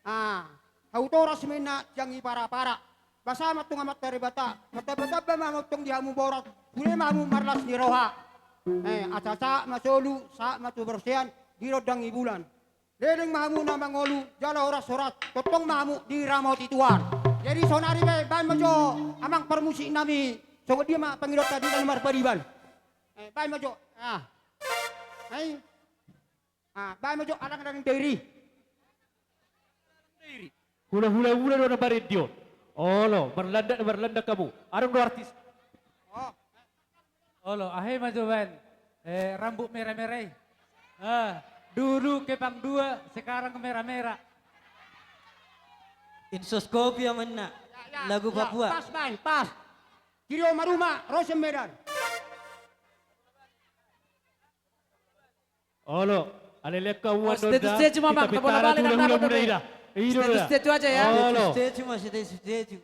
Ah, hau toras ma inna sian i parapara. Basa ma antong Amanta Debata, martambatamba ma hamu antong di hamu borat, sude ma hamu marlas ni roha. Eh, asa sahat ma solu, sahat ma tu borsean, di rondang ni bulan. Leleng ma hamu na mangolu, jala horashoras, tongtong ma hamu diramoti Tuhan. Jadi saonari pe, baen ma jo amang parmusik nami, songon dia ma pangidoanta di na marpadiban. Eh, baen ma jo. Ah. Hai. Ah, baen ma jo alang-alang dairi. Hulahula muna do na marende on. Olo, marlandak, marlandak hamu. Adong do artis. Oh. Olo, aha i ma jo baen. Eh, rambut merah-merah i. Ah, dulu kepang dua, sekarang merah-merah. Insos kopi ama inna. Ya, ya, lagu ya, Papua. Pas, baen, pas. Trio Maruma, ro sian Medan. Olo, alele angka uan. Oh, do stage, da, stage, Mamang, kita na bola balik, hulahula muna i da. Stage, stage aja ya. Olo. Stage, stage, Mas, stage, stage.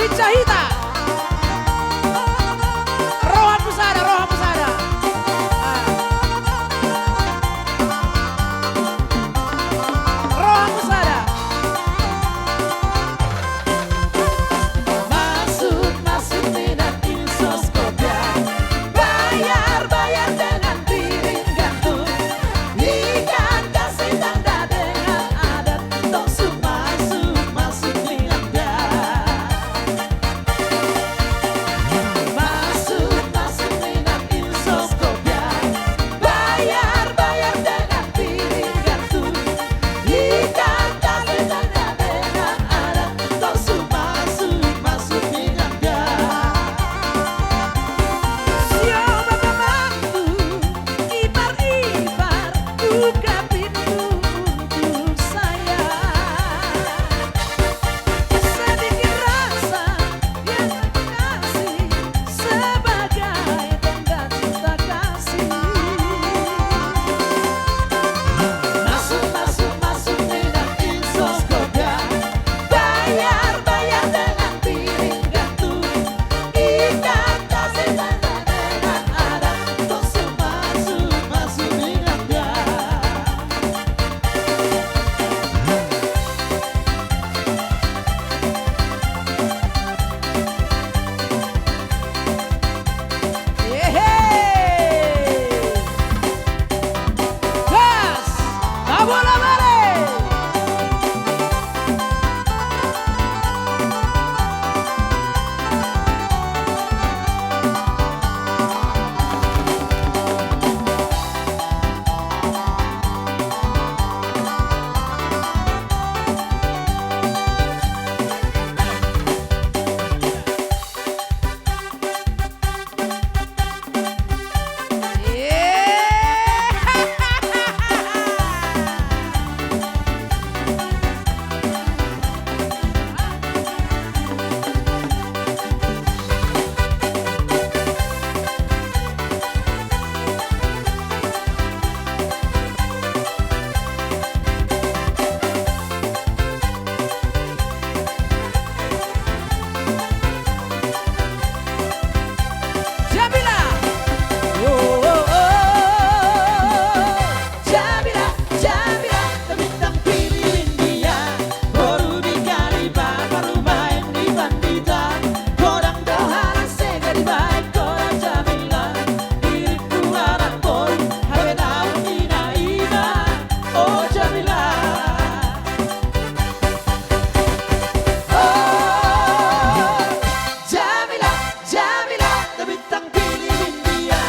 Cahita. Rohamu sada, rohamu sada. Ah. Rohamu sada. Masuk, masuk, minang insos kopian. Bayar, bayar dengan piring gantung. Ikan kasih tanda dengan adat. Tong sumai, sumai, sumai, minang da. Masuk, masuk, minang insos kopian. Bayar, bayar dengan piring gantung. Ikan kasih tanda dengan adat. Tong sumai, sumai, sumai, minang da. Siapa pemangku? Ipar-ipar, buka pintu untuk saya. Sedikit rasa yang terkasih sebagai tanda cinta kasih. Masuk, masuk, masuk, minang insos kopian. Bayar, bayar dengan piring gantung. Ikan kasih tanda dengan adat. Tong sumai, sumai, sumai, minang da. Ehe. Gas. Tabola bale. Jamila. Oh, oh, oh. Jamila, Jamila, bintang pilih India. Boru ni Kalipa, parumaen ni pandita. Godang do halak sega dibaen, godang Jamila. Diriku anak boru, hape naung ina-ina. Oh, Jamila. Oh, Jamila, Jamila, bintang pilih India.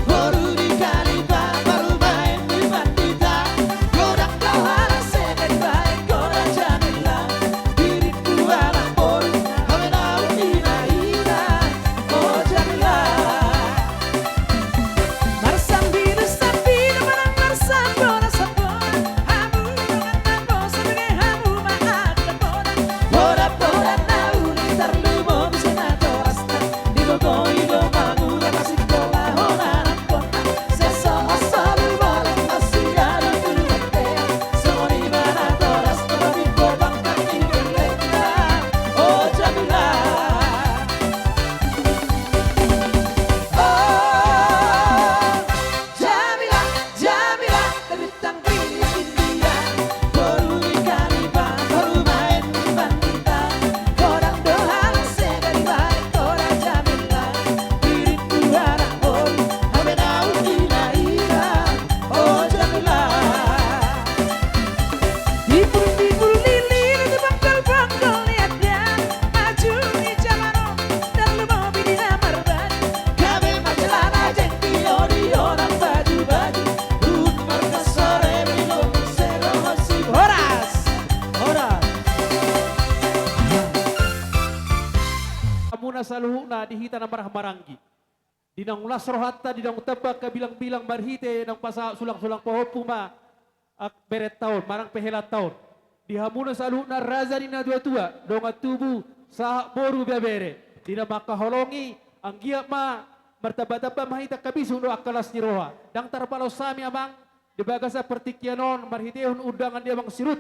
Boru ni Kalipa, parumaen ni pandita. Godang do halak sega dibaen, godang Jamila. Diriku anak boru, hape naung ina-ina. Oh, Jamila. Marsambilu-sambilu manang marsambora-sambora, hamu dongan na poso, nunga hamu ma angka poda. Poda-poda na uli tarlumobi senatoras na, digogoi do mangula, masikola hona anakkonna. Seso oso lumolang masiado tu bontean, songon i ma natoras na, mambingkop angka ni gellengna. Oh, Jamila. Oh, Jamila, Jamila, bintang pilih India. Boru ni Kalipa, parumaen ni pandita. Godang do halak sega dibaen, godang Jamila. Diriku anak boru, hape naung ina-ina. Oh, Jamila. Dipul-dipul lili di bangkol-bangkol ni adat. Maju di jaman on, tarlumobi di na marbaju. Gabe ma celana jengki, ori-oran baju-baju. Ruhut markas sore, minum sedo hosi. Horas. Horas. Hamuna saluhutna di hita na marhaha maranggi. Di naung las rohanta, di naung tamba angka bilang-bilang marhite naung pasahat sulang-sulang pahompu ma, ah, berenta on, manang pehelanta on. Di hamuna saluhutna raja ni natua-tua, dongan tubu, sahat boru, ibebere. Di na mangkaholongi, anggiat ma martamba-tamba ma hita angka bisuk dohot angka las ni roha. Ndang tarpaloas hami, Amang, di bagasan partingkian on, marhitehon undangan ni Amang Sirut.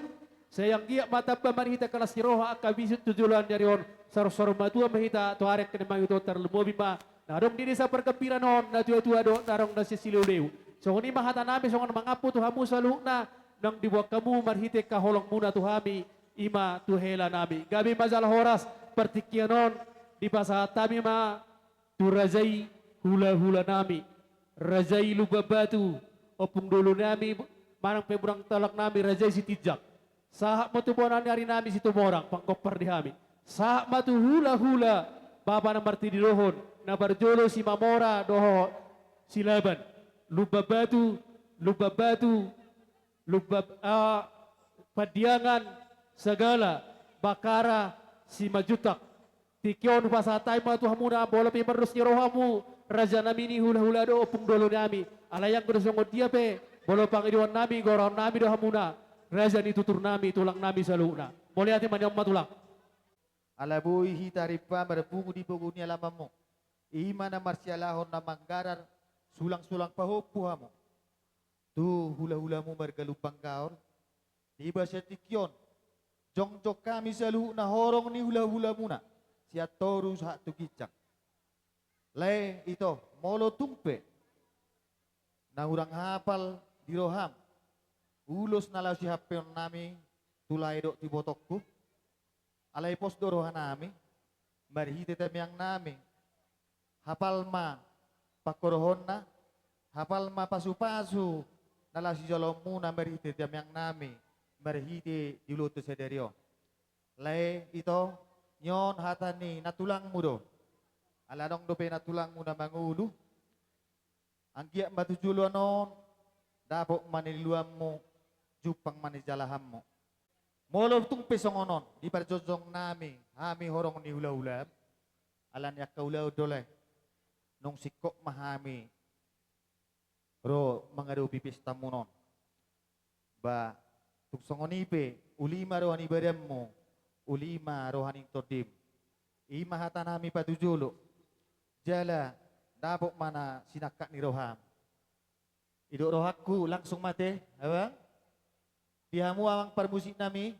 Sai anggiat ma tamba marhite las ni roha angka bisuh tu joloan ni ari on, saur-saur matua ma hita tu ari angka na mangihut on, tarlumobi ma na adong di desa pargambiran on, na tua-tua dohot na adong na sisileu-leu. Songon i ma hatanami songon mangampu tu hamu saluhutna, naung diboan hamu marhite angka holongmuna tu hami, i ma tu helanami. Gabe ma jala horas, partingkian on dipasahat hami ma tu raja i hula-hulanami, raja i Lumban Batu, ompung dolonami, manang pe murang tulangnami, raja i Sitinjak. Sahat ma tu bona ni arinami Situmorang, panggompar di hami. Sahat ma tu hula-hula, bapa na martinodohon, na parjolo Simamora dohot Silaban. Lumban Batu, Lumban Batu, Lumban, ah, Pandiangan, Sagala, Bakara, Simanjuntak. Tingki on hupasahat hami ma tu hamuna, molo pe mardos ni rohamu, rajanami ni hula-hula dohot ompung dolonami. Alai anggo na songon dia pe, molo pangidoannami, goarannami do hamuna, raja ni tuturnami, tulangnami saluhutna. Mauliate ma nian ma tulang. Ala boi hita rimpa marpungu di pogu ni alamanmu. I ma na marsialahon na manggarar sulang-sulang pahompu hamu tu hula-hulamu marga Lumban Gaol. Di bagasan tingki on, jongjong hami saluhutna horong ni hula-hulamuna, sian toru sahat tu ginjang. Lae ito, molo tung pe na hurang hapal di roham ulos na laho sihampeonnami tu lae dohot tu ibotongku, alai pos do rohanami marhite tangiangnami. Hapal ma pangkorhonna, hapal ma pasu-pasu na laho sijaloonmuna marhite tangiangnami, marhite di ulaonta sadari on. Lae ito, nion hata ni nantulangmu do. Ala adong dope nantulangmu na mangolu, anggiat ma tu joloan on dapot ma niluluanmu, jumpang ma nijalahanmu. Molo tung pe songon on di parjongjongnami hami horong ni hula-hula, ala ni angka ulaon do lae, nunga singkop ma hami ro mangadopi pestamuna on. Ba tung songon i pe, uli ma roha ni badanmu, uli ma roha ni tondim. I ma hatanami patujolo, jala dapot ma na sinangkap ni roham. Didok rohangku langsung ma te, abang. Di hamu amang parmusiknami,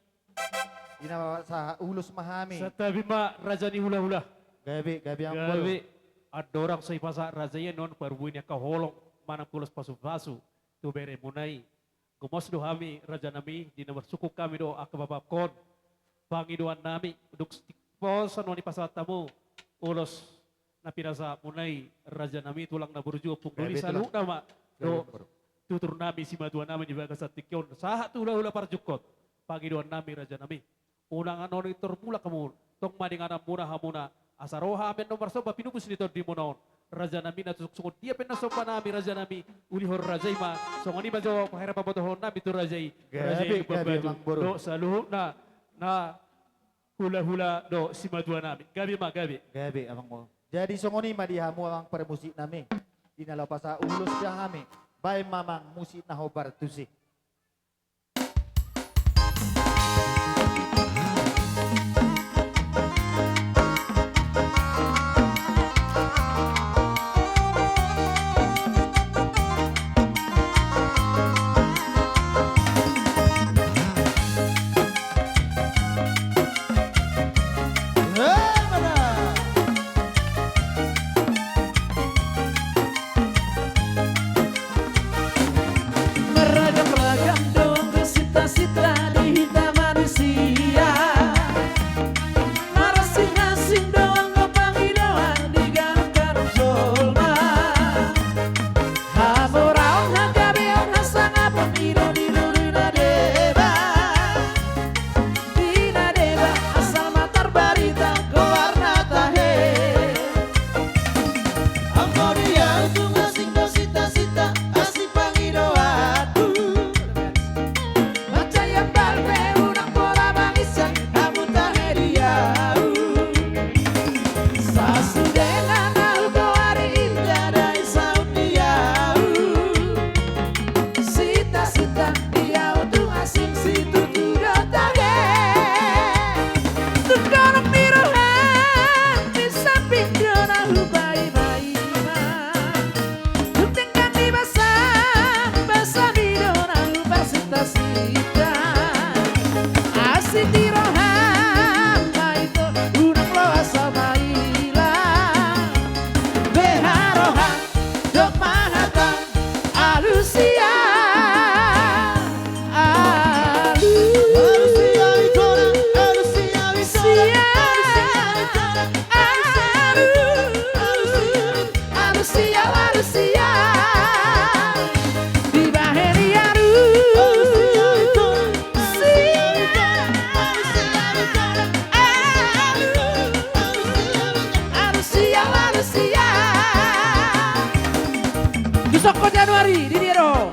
di na sahat ulos ma hami. Santabi ma raja ni hula-hula. Gabe, gabe amang boru. Gabe. Andorang so dipasahat raja i annon parbue ni angka holong manang ulos pasu-pasu tu beremuna i. Gomos do hami rajanami, di na marsungkun hami dohot angka bapangkon. Pangidoannami, dung stik pos annon dipasahat hamu ulos na pinasahatmuna i, rajanami, tulang na burju, ompung doli, gabe tulang, saluhutna ma dohot tuturnami, simatuanami di bagasan tingki on sahat tu hula-hula parjukut. Pangidoannami rajanami, unang annon i tor mulak hamu, tong ma di ingananmuna hamuna, asa ro hami annon marsomba pinupus ni tondimuna on. Rajanami, na tung songon dia pe na sombanami rajanami, ulihon raja i ma, songon i ma jo pahera pabotohonnami tu raja i. Gabe, raja i, gabe amang boru. Dohot saluhutna na hula-hula dohot simatuanami. Gabe ma, gabe. Gabe amang boru. Jadi songon i ma di hamu amang parmusiknami, di na laho pasahat ulos di hami, baen ma amang musik na hombar tusi. Siau, alu siau. Dibahen i alu siau. Alu siau, alu siau. Dusongko Januari, di dia do.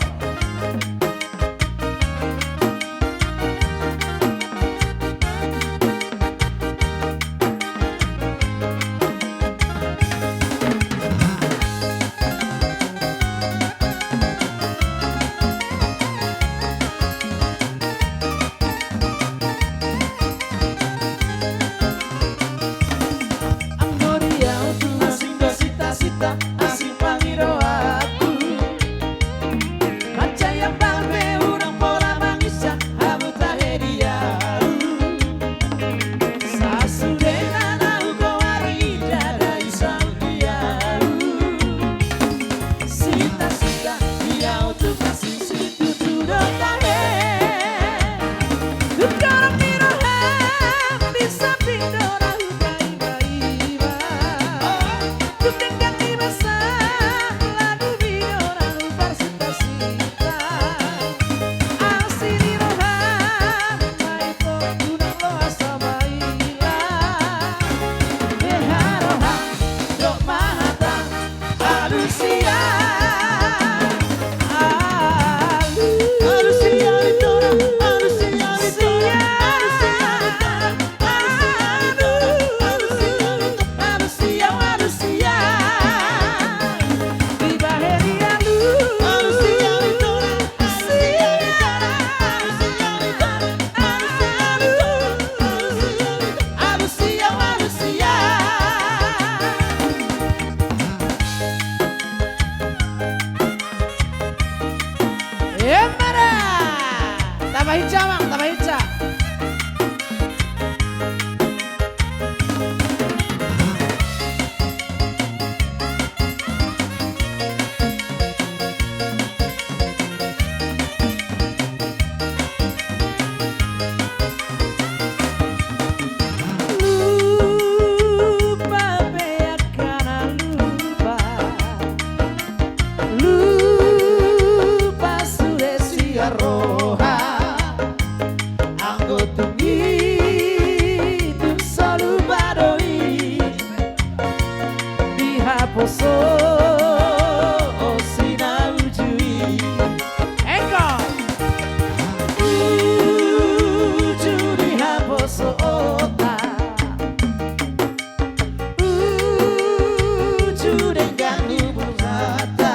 Anggo di au tung asing do sinta-sinta, asing pangidoanku. Mansai ambal pe unang pola manginsa hamu tahe di au. Sasudena na hugoari ndada i saut di au. Sinta-sinta di au tung asing situtu do tahe. Tung torop ni roham di samping do na hubaiba-iba. Tung denggan ni basa lagu mi do na huparsinta-sinta. Asi ni roham ma i, unang loas hamaila. Beha roham do mahatang alu siau. Alu siau, alu siau, alu siau, alu siau. Alu siau, alu siau. Dibahen i alu siau. Alu siau, alu siau. Emma da. Tamba hinsa, Amang, tamba hinsa. Lupa pe angka na lupa. Lupa sude sian roha. Anggo tung i tung so lupa do i. Di haposo on si na uju i. Enggo. Uju di haposoonta. Uju denggan hubunganta.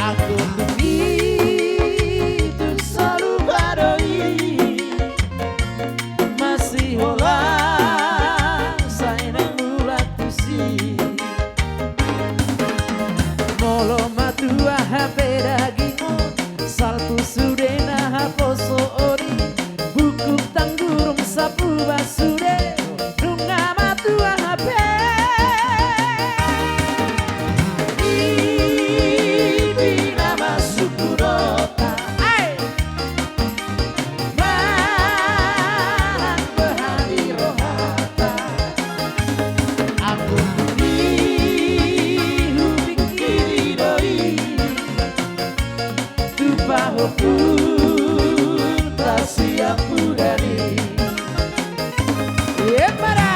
Anggo tung i tung so lupa do i. Masiholang sai naeng mulak tusi. Molo matua hape daging on, salpu sude na haposoon i. Bungkuk tanggurung sapuba sude, nunga matua hape. I pinamasuk hudok. Ai. Manang boha ni rohanta. Anggo tung i hupingkiri do i. Tu pahompunta siampudan i. Emma da.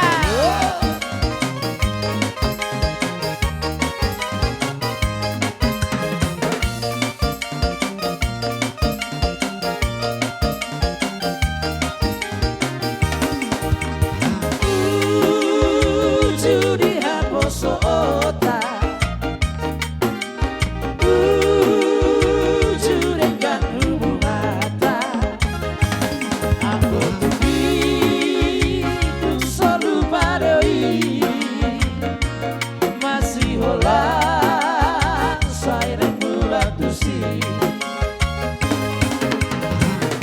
Uju di haposoonta. Uju denggan hubunganta. Anggo tung i tung so lupa do i. Masiholang sai naeng mulak tusi.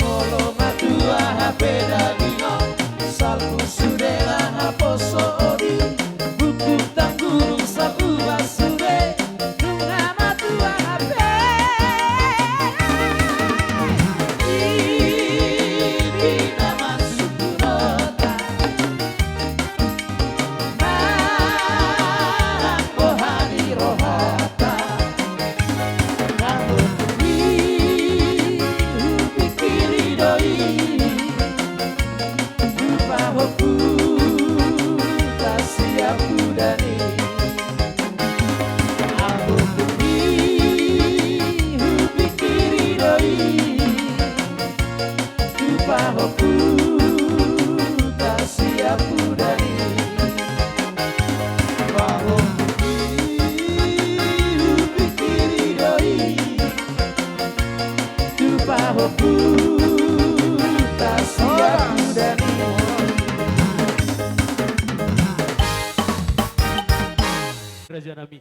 Molo matua hape daging on, salpu sude na haposoon i. Bungkuk tanggurung rajanami.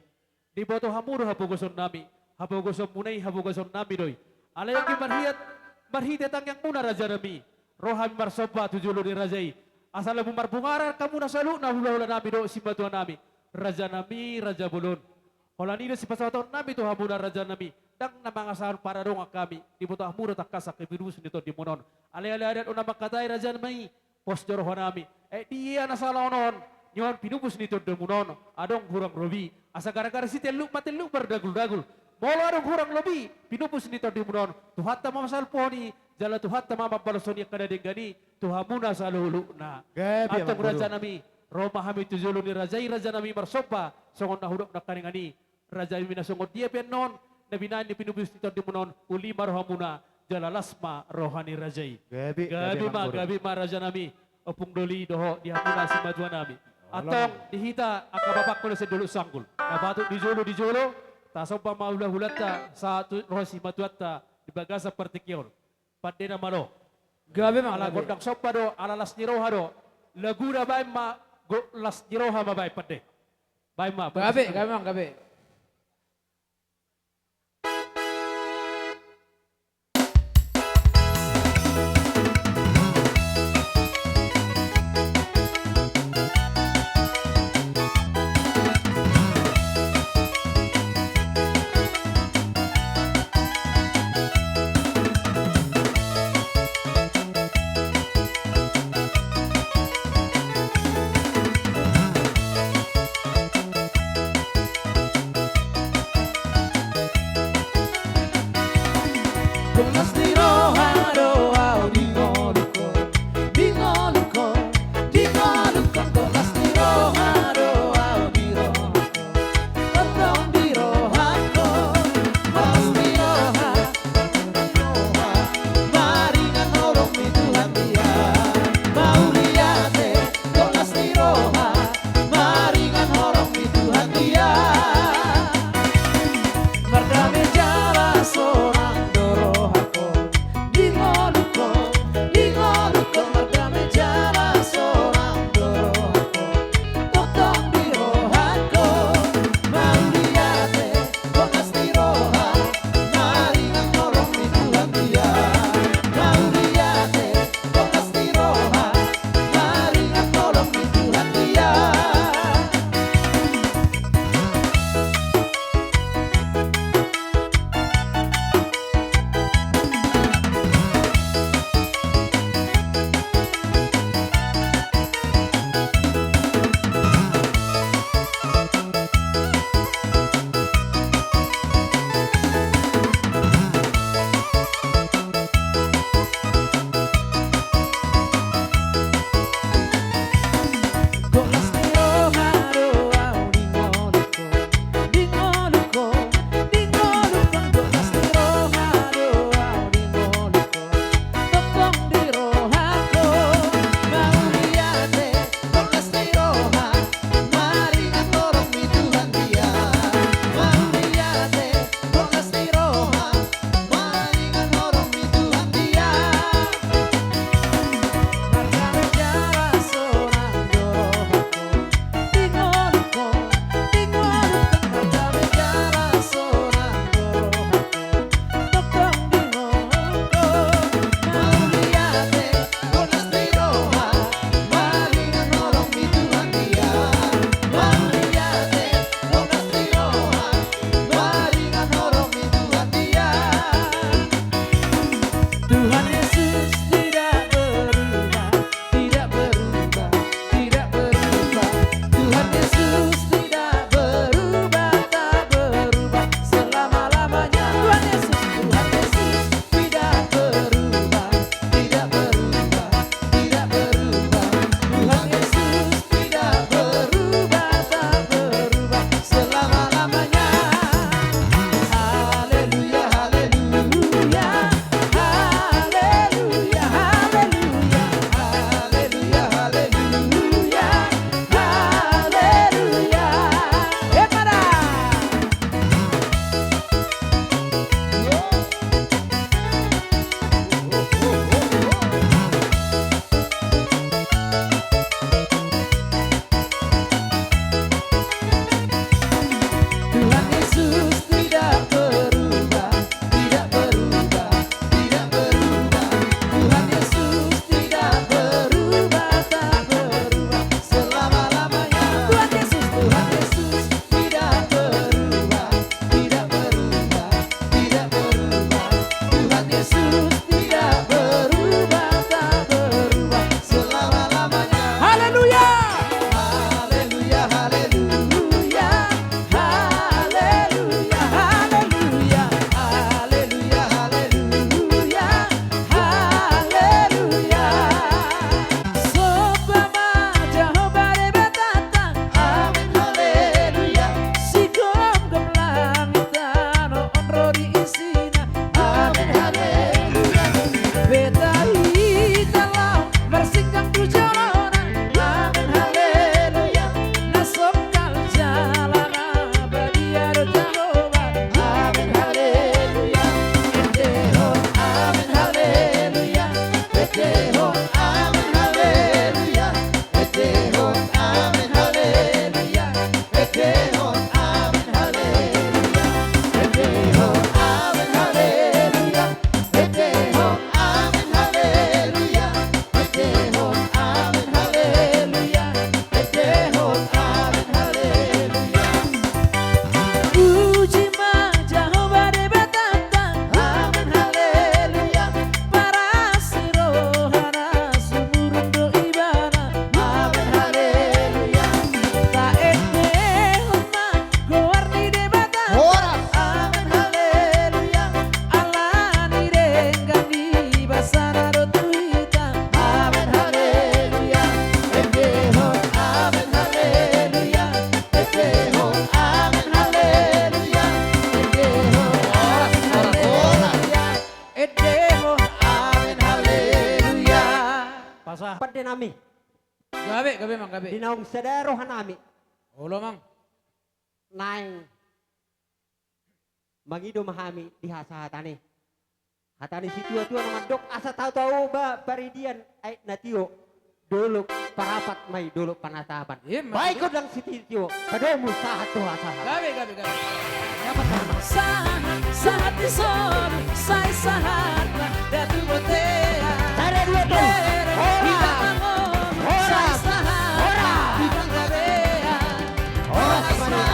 Diboto hamu do hapogosonnami, hapogosonmuna i hapogosonnami do i. Alai anggiat marhite, marhite tangiangmuna rajanami, ro hami marsomba tu jolo ni raja i. Asa lam marbungaran hamuna saluhutna hulahulanami dohot simatuanami, rajanami raja bolon. Holan i do sipasahatonnami tu hamuna rajanami, ndang na mangasahon paradongan hami, diboto hamu do tangkas angka pinupus ni tondimuna on. Alai, alai adat do na mangkatai rajanami, pos do rohanami. Eh, dia na sala on on, nion pinupus ni tondimuna on, adong hurang lobi. Asa gara-gara sitelluk ma telluk mardaguldagul. Molo adong hurang lobi pinupus ni tondimuna on, Tuhanta ma masalpuhon i, jala Tuhanta ma mambaloshon i angka na denggan i tu hamuna saluhutna. Gabe, Amangboru. Antong rajanami, ro ma hami tu jolo ni raja i rajanami marsomba, songon na hudok nangkaningan i, rajanami na songon dia pe annon, na binahen ni pinupus ni tondimuna on, uli ma rohamuna, jala las ma roha ni raja i. Gabe, gabe, gabe ma, Amangboru. Gabe ma rajanami, Ompung Doli dohot di hamuna simatuanami. Olo. Antong di hita angka bapangku na sian Dolok Sanggul, na patut di jolo di jolo, tasomba ma hulahulanta sahat tu roha simatuanta di bagasan partingkian on. Pande na malo. Gabe ma, ala gabe. Gondang somba do, ala las ni roha do. Laguna baen ma, go las ni roha ma baen pande. Baen ma, baen. Gabe, gabe ma, gabe. Gabe, gabe, Amang, gabe. Di naung sada rohanami. Olo, Amang. Naeng mangido ma hami di hasahatan i. Hata ni situatua na mandok, asa tahu-tahu ba paridian aek na tio, dolok Parapat ma i dolok panatapan. Ima, baik, godang sitio, padomu sahat tu hasahatan. Gabe, gabe, gabe. Sahat, sahat di son, sai sahat ma datu bontean. Sada, dua, tolu. Horas. Hita mangomo, horas, sai sahat, horas, di panggabean. Horas, horas ma,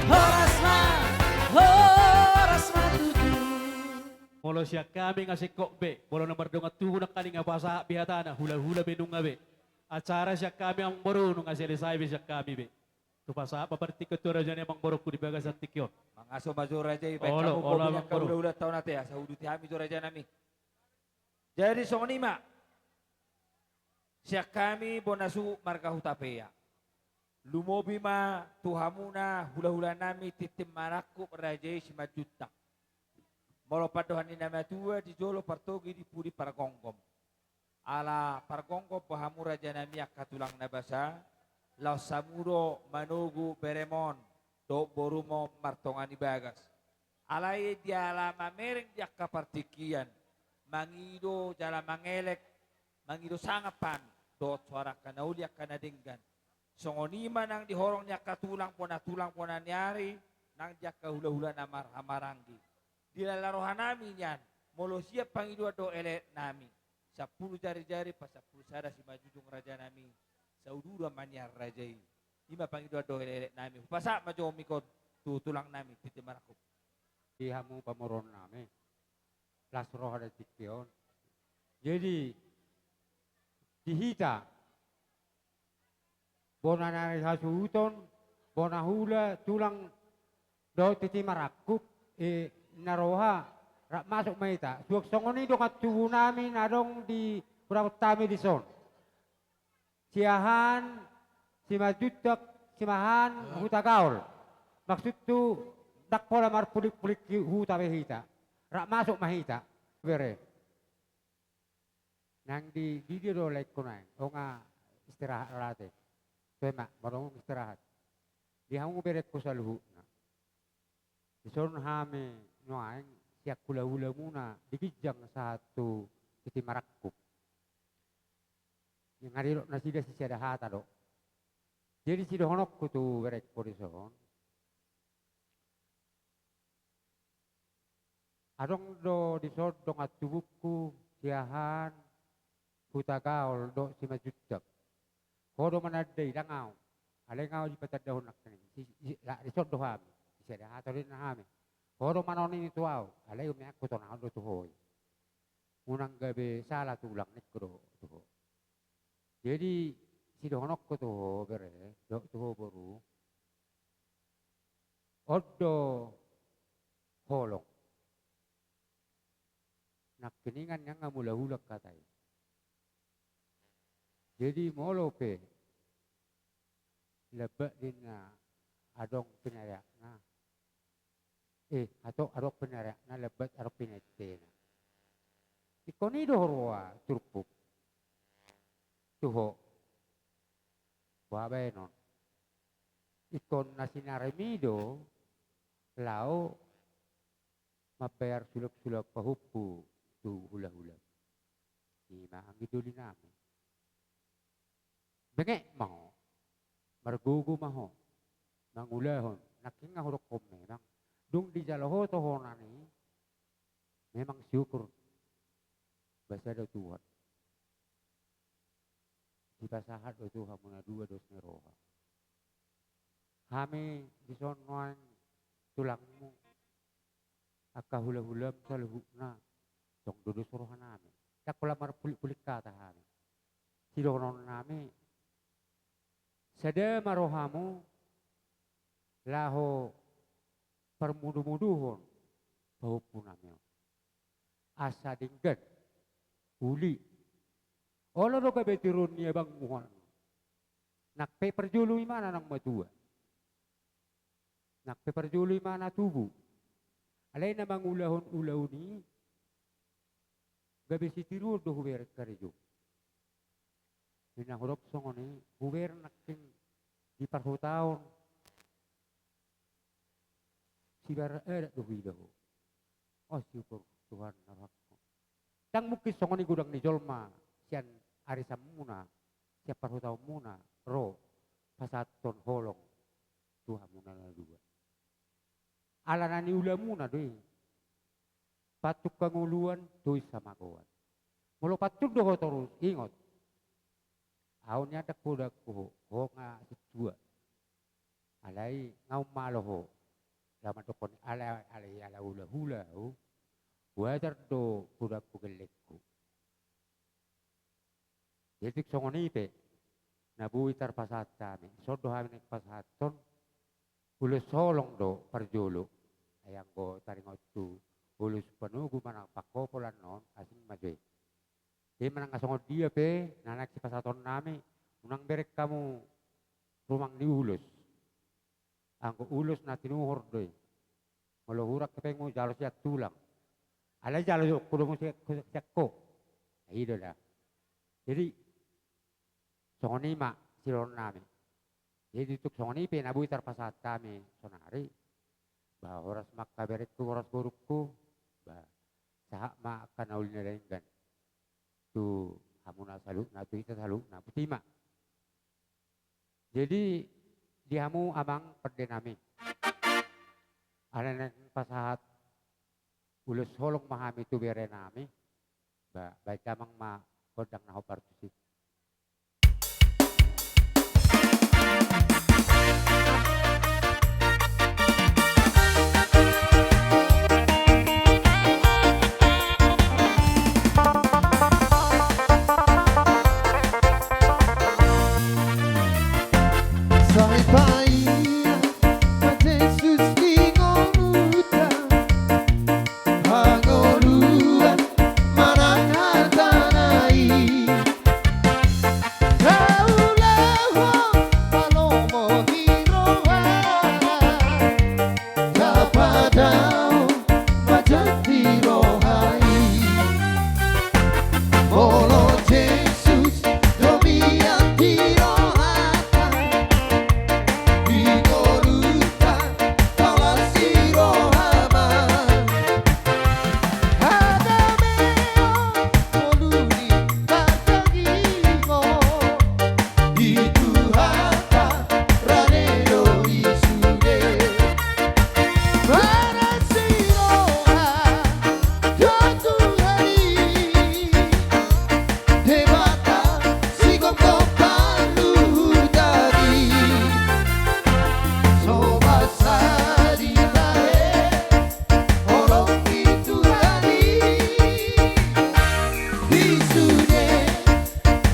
horas ma, horas ma tutu. Molo sian hami nga singkop be, molo na mardongan tubu nangkaning nga pasahat be hatana, hulahula be nunga be. Acara sian hami amangboru nunga selesai be sian hami be. Tupa sahat ma partingkian tu raja ni amangborungku di bagasan tingki on. Mangaso ma jo raja i, baen hamu, olo, bobi ni angka amangboru. Hulahula taon ate, asa uduti hami jo rajanami. Jadi songon i ma. Sian hami bona suhut marga Hutapea. Lumobi ma tu hamuna hulahulanami tintin marangkup raja i Simanjuntak. Molo pandohan ni na matua, di jolo partogi, di pudi pargomgom. Ala pargomgom do hamu rajanami angka tulang na basa, laos hamu do manogu berem on dohot borum on martonga ni bagas. Alai diala mamereng di angka partingkian, mangido jala mangelek, mangido sangap hami dohot soara angka na uli, angka na denggan. Songon i ma nang di horong ni angka tulang, bona tulang, bona ni ari, nang di angka hulahula na marhahamaranggi. Dilala rohanami nian, molo sian pangidoan dohot elekeleknami, sampulu jarijari pasampulu sada simanjujung rajanami, sauduran ma nian raja i. I ma pangidoan dohot elekeleknami. Hupasahat ma jo hami on tu tulangnami tintin marangkup. Di hamu pamoruonnami, las roha di tingki on. Jadi di hita, bona ni ari hasuhuton, bona hula, tulang dohot tintin marangkup, eh, na roha, rap masuk ma hita. Suang songon i dongan tubunami na adong di hurahutami dison. Siahaan Simanjuntak, Siahaan Hutagaol. Maksudhu, ndang pola marpulikpulik huta be hita. Rap masuk ma hita. Bere. Nang di, di dia do laengku naeng, o nga istirahat laho ate. Toe ma, molo nga istirahat. Di hamu berengku saluhutna. Dison hami nuaeng sian hulahulamuna di ginjang sahat tu tintin marangkup. Nga didok nasida sisada hata do. Jadi sidohononku tu berengku dison. Adong do dison dongan tubungku, Siahaan, Hutagaol dohot Simanjuntak. Ho do mananda i, ndang ahu. Alai nga ahu dipatandahon nangkin i. Si, si, la, dison do hami. Sisada hata do inna hami. Ho do manonang i tu ahu. Alai umeangku tonangkon do tu ho i. Unang gabe sala tulang, ningku do tu ho. Jadi sidohononku tu ho bere, dohot tu ho boru. On do holong. Nangkiningan nian nga mulahula hata i. Jadi molo pe lambat ninna adong pinareakna. Eh, atau adong pinareakna lambat adong pinaentena. Ingkon i do huroha turpuk. Tu ho. Boha baenon. Ingkon na sinarem i do laho mambayar sulangsulang pahompu tu hulahula. I ma anggi dolinami. Bengek ma ho. Margogo ma ho. Mangulahon. Nangkin nga hudokhon memang. Dung dijalo ho tohonan i. Memang syukur. Basa do Tuhan. Dipasahat do tu hamuna dua dos ni roha. Hami dison nuaeng tulangmu. Angka hulahulam saluhutna. Tong do dos rohanami. Ndang pola marpulikpulik hata hami. Sidohononnami. Sada ma rohamu. Laho parmudumuduhon. Pahompunami on. Asa denggan. Uli. Olo do gabe tiruon ni abangmu on. Nang pe parjolo imana nang matua. Nang pe parjolo imana tubu. Alai na mangulahon ulaon i. Gabe sitiruon do hubereng karejo. Di na hudok songon i, hubereng nangkin di parhutaon. Sibar adat do huida ho. O, syukur Tuhan na rohangku. Ndang mungkin songon i godang ni jolma sian arisanmuna, sian parhutaonmuna ro pasahathon holong tu hamuna na dua. Ala na niulamuna do i. Pantun hangoluan, tois hamagoan. Molo pantun do ho torus, ingot. Au nian ndang podanku ho, ho nga sintua. Alai nga ummalo ho. Laho mandokkon alai, alai ala hulahula ho. Huajar do podanku gellengku. Jadi tung songon i pe na boi tarpasahat hami, dison do hami naeng pasahathon. Ulos holong do parjolo. Ai anggo taringot tu ulos panogu manang pangkopolan on, asing ma jo i. Jadi manang na songon dia pe na naeng sipasahatonnami, unang bereng hamu rumang ni ulos. Anggo ulos na tinuhor do i. Molo hurang pe mujalo sian tulang. Alai jalo jo ho do muse sian ho. I do da. Jadi songon i ma sidohononnami. Jadi tung songon i pe na boi tarpasahat hami sonari. Ba horas ma angka berengku, horas borungku. Ba sahat ma angka na uli na denggan tu hamuna saluhutna, tu hita saluhutna. Botima. Jadi di hamu amang pandenami, ala naeng pasahat ulos holong ma hami tu berenami. Ba, baen damang ma gondang na hombar tusi. Sai paima ma Jesus di ngolunta, hangoluan manang hatana i. Taulahon ma lomo ni rohana, tapadao ma jati roha i. Molo Jesus do mian di rohata, di ngolunta tangkas di roha ma. Hadameon, ngolu ni pardagingon, di Tuhanta rade do i sude. Paras ni roha do Tuhan i, Debata sigomgom parluhutan i. So basa di tahe holong ni Tuhan i, di sude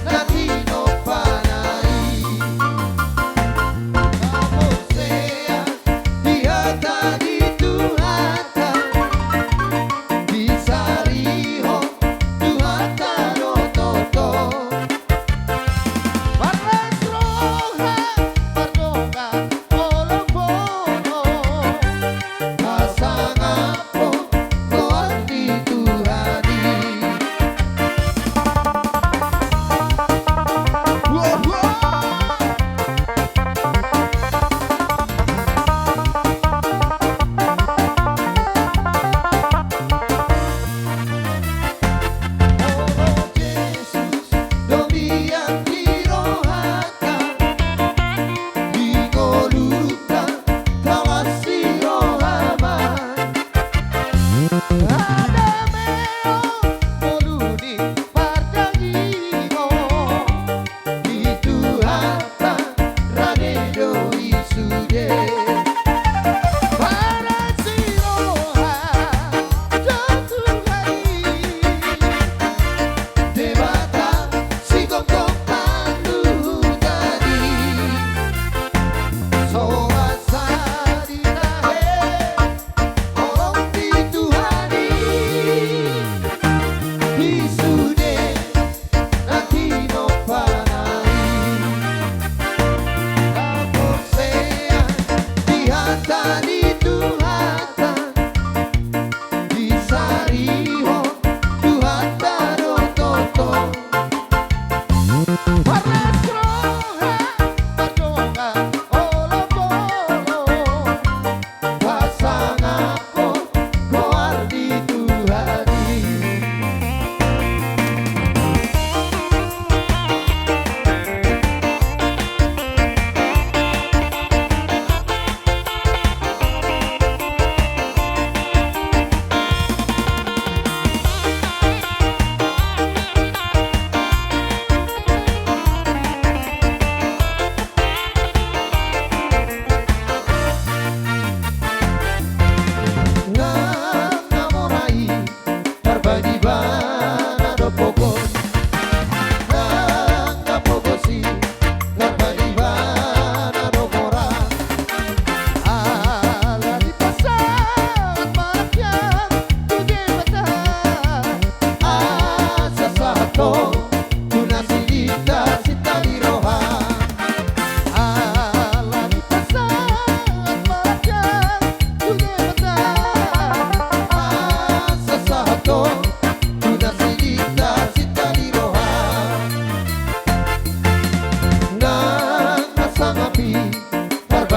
na tinompana i. Haporseaon di hata ni Tuhanta, disarihon Tuhanta do tongtong. Marlas roha mardongan holong bono, pasangaphon goar ni Tuhan i. Wow, wow. Molo Jesus do mian di rohanta, di ngolunta tangkas di roha ma. Hadameon, ngolu ni pardagingon, di Tuhanta rade do i sude. Paras ni roha do Tuhan i, Debata sigomgom parluhutan i. So basa di tahe holong ni Tuhan i, di sude na tinompana i. Haporseaon di hata ni Tuhanta, disarihon Tuhanta do tongtong. Marlas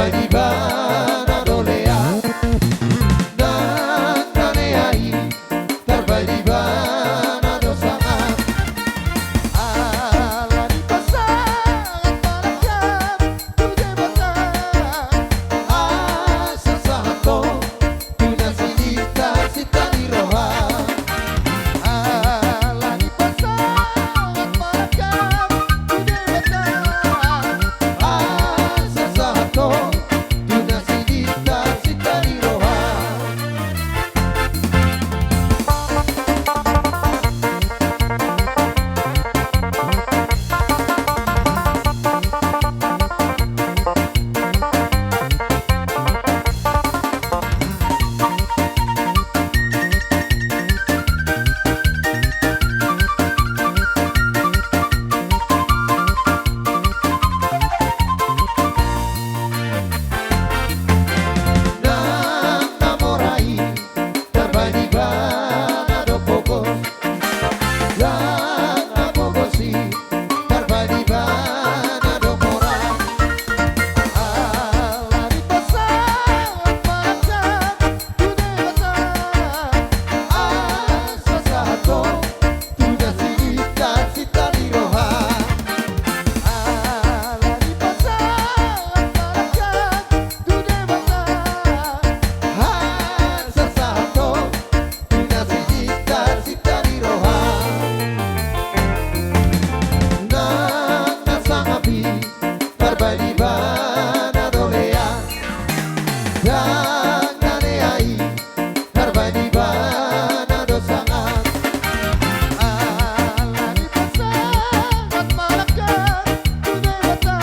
Ibana do lea, nang na lea i, tarbahen ibana do sangap. Ala ni pasahat manangkap tu Debata, asa sahat do tu na sininta sinta ni roha. Ala ni pasahat manangkap tu Debata, asa sahat do tu na sininta sinta ni roha. Nang na mora i, tarbahen ibana do pogos. Nang na pogos i, tarbahen ibana do mora. Ala ni pasahat manangkap tu Debata, asa sahat do tu na sininta sinta ni roha. Ala ni pasahat manangkap tu Debata, asa sahat do tu na sininta sinta ni roha. Nang na sangap i, tarbahen ibana do lea, nang na lea i, tarbahen ibana do sangap. Ala ni pasahat manangkap tu Debata,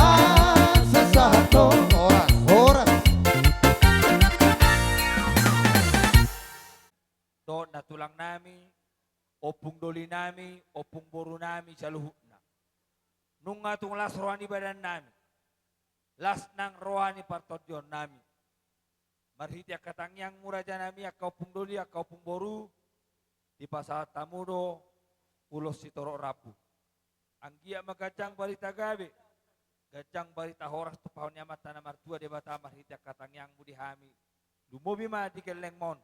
asa sahat do. Horas, horas. Dohot nantulang nami, ompung doli nami, ompung boru nami saluhutna. Nunga tung las roha ni badan nami, las nang roha ni partondion nami. Marhite angka tangiangmu raja nami, angka ompung doli, angka ompung boru, dipasahat hamu do ulos sitorop rambu. Anggiat ma ganjang barita gabe, ganjang barita horas tumpahon ni Amanta na martua Debata marhite angka tangiangmu di hami. Lumobi ma di gellengmon,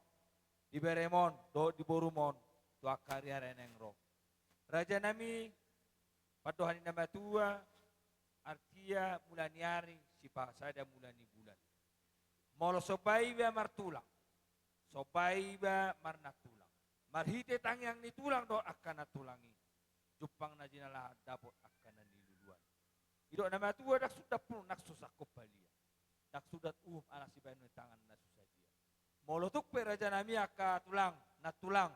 di beremon, dohot di borumon, tu angka ari-ari na naeng ro. Raja nami, pandohan ni na matua, artia mula ni ari, sipasada mula ni bulan. Molo somba iba martulang, somba iba marnantulang. Marhite tangiang ni tulang do angka nantulang i, jumpang na jinalahan dapot angka na niluluan. Didok na matua, ndang sundat pungu nang so sangkop balia, ndang sundat uhum ala sibahen ni tangan na so sadia. Molo tung pe raja nami angka tulang, nantulang,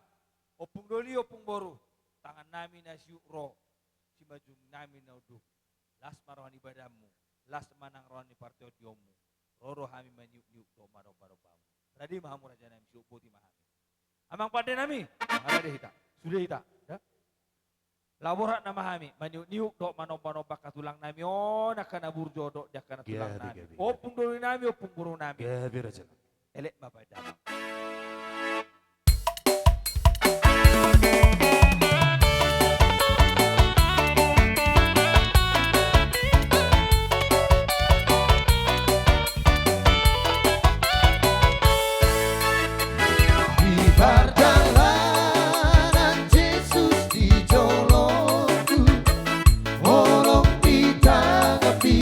ompung doli, ompung boru, tangan nami na siuk ro, simanjujung nami na unduk. Las ma roha ni badanmu, las ma nang roha ni partondionmu. Ro do hami maniuk-niuk dohot manomba-nomba hamu. Rade ma hamu raja nami, siuk boti ma hami. Amang pande nami, rade hita, sude hita. Da? Laho borhat nama hami maniuk-niuk dohot manomba-nomba angka tulang nami on, angka na burju dohot di angka nantulang nami. Gabe, gabe, gabe. Ompung doli nami, ompung boru nami. Gabe raja nami. Elek ma baen damang. Di pardalanan Jesus di jolongku, holong ditangapi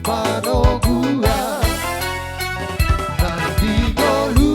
manoguan. Nang di ngolu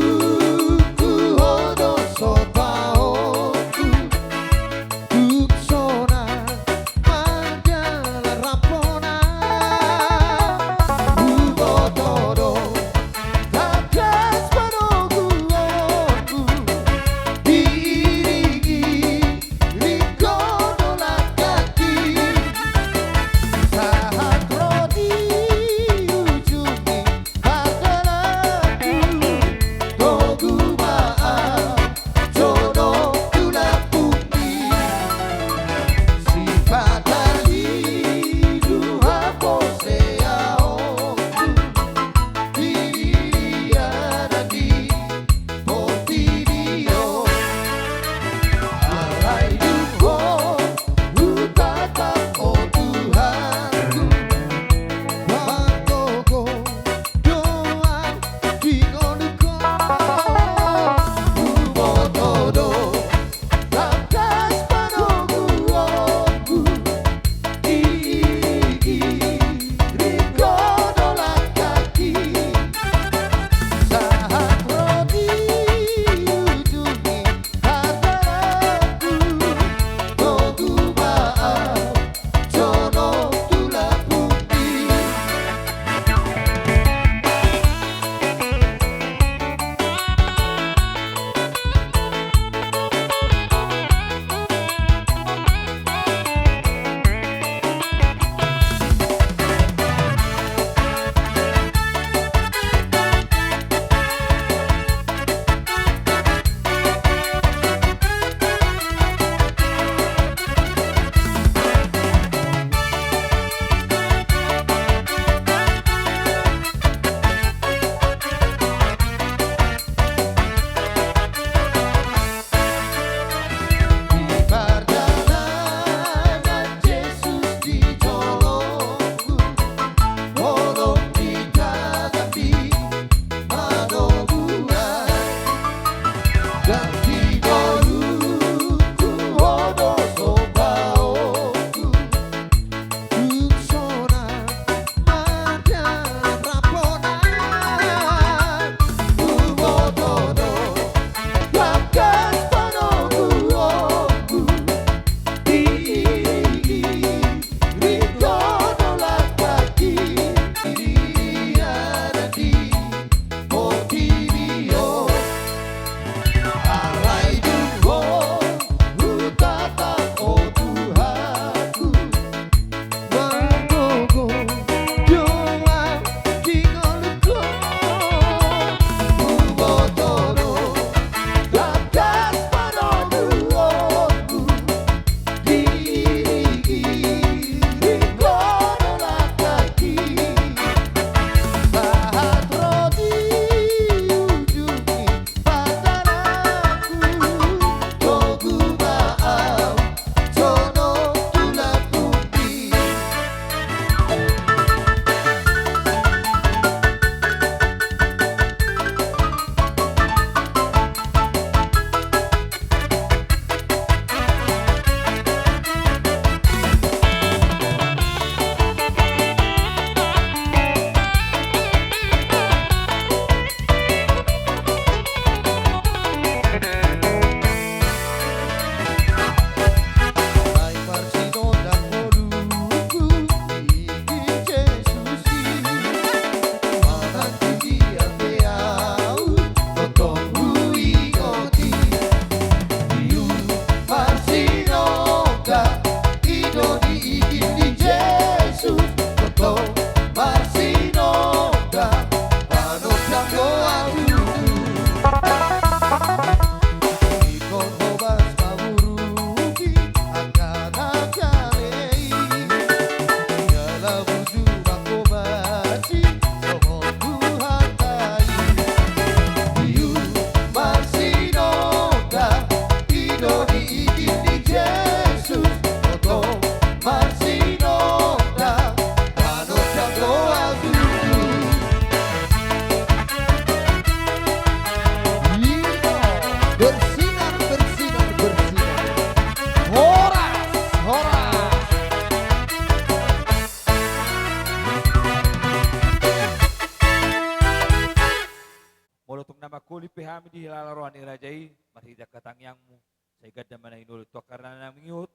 Uli pe hami di hilala roha ni raja i, marhite angka tangiangmu, sai ganda ma na hinoloi tu angka na mangihut,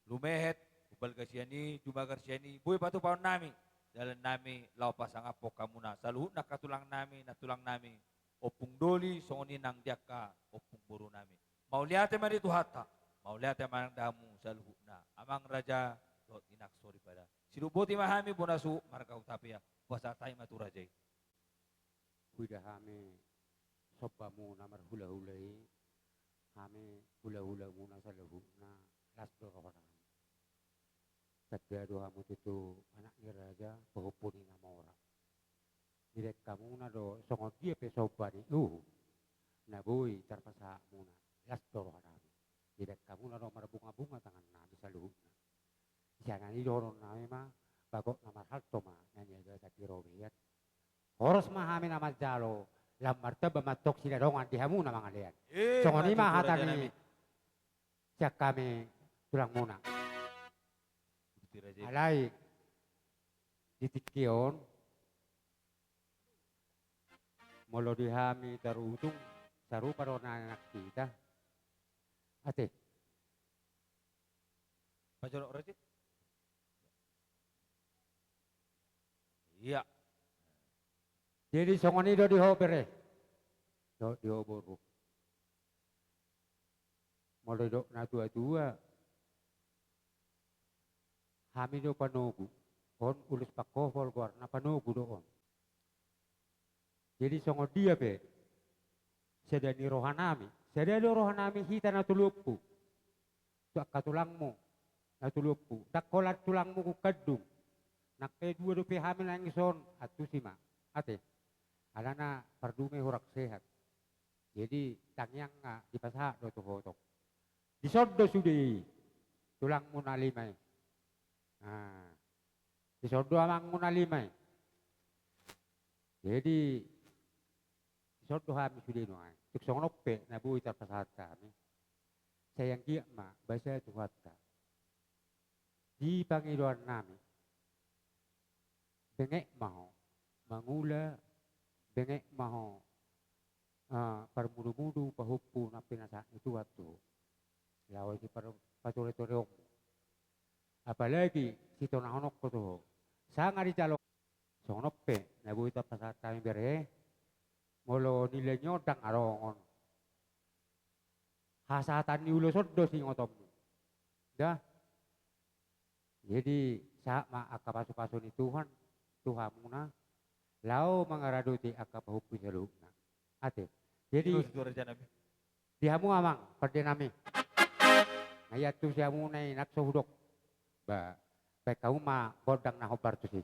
lumehet, umbalga sian i, jumagar sian i, boi patupaonnami dalannami laho pasangaphon hamuna saluhutna angka tulangnami, nantulangnami, ompung doli, songon i nang di angka ompung borunami. Mauliate ma di Tuhanta, mauliate ma nang di hamu saluhutna, amang raja dohot inang soripada. Sidok boti ma hami bona suhut marga Hutapea, hupasahat hami ma tu raja i. Huida hami sombamuna marhulahula i, hami hulahulamuna saluhutna, las do rohanami. Tanda do hamu tutu anak ni raja, pahompu ni na mora. Dibaen hamuna do songon dia pe somba ni uhum na boi tarpasahatmuna, las do rohanami. Dibaen hamuna do marbungabunga tangannami saluhutna. Sian i dohononnami ma, bagot na marhalto ma na niagatan di robean. Horas ma hami na manjalo, lam martamba ma antong sinadongan di hamu na mangalean. Eh, songon i ma hata ni sian hami tulangmuna. Alai di tingki on, molo di hami tarutung, sarupa do na nang hita. Ate. Pajolo raja. Iya. Jadi songon i do di ho bere. Dohot di ho boru. Molo didok na tuatua, hami do panogu. On ulos pangkohol goarna, panogu do on. Jadi songon dia pe sada ni rohanami, sada do rohanami hita na tolu ompu tu angka tulangmu na tolu ompu. Ndang holan tulangmu hukandung, nang pe dua dope hami na dison, antusi ma. Ate. Alana pardongan hurang sehat. Jadi tangiang nga dipasahat do tu ho tong. Dison do sude i tulangmu na lima i. Nah, dison do amangmu na lima i. Jadi dison do hami sude nuaeng. Tung songon on pe na boi tarpasahat hami, sai anggiat ma basa Tuhanta di pangidoannami. Benget ma ho mangula, benget ma ho, ah, parmudumudu pahompu na pinasahat ni Tuhan tu ho. Laho di par-, patoretorionmu. Apalagi sitonahononku tu ho, sanga dijalo. Songon on pe na boi tarpasahat hami bere, molo nilai ni on ndang adong on. Hasahatan ni ulos on do singotonmu. Dah. Jadi sahat ma angka pasupasu ni Tuhan tu hamuna, laho mangaradoti angka pahompu saluhutna. Ate. Jadi di hamu amang pandenami, na iantusi hamuna i nang so hudok. Ba, baen hamu ma gondang na hombar tusi.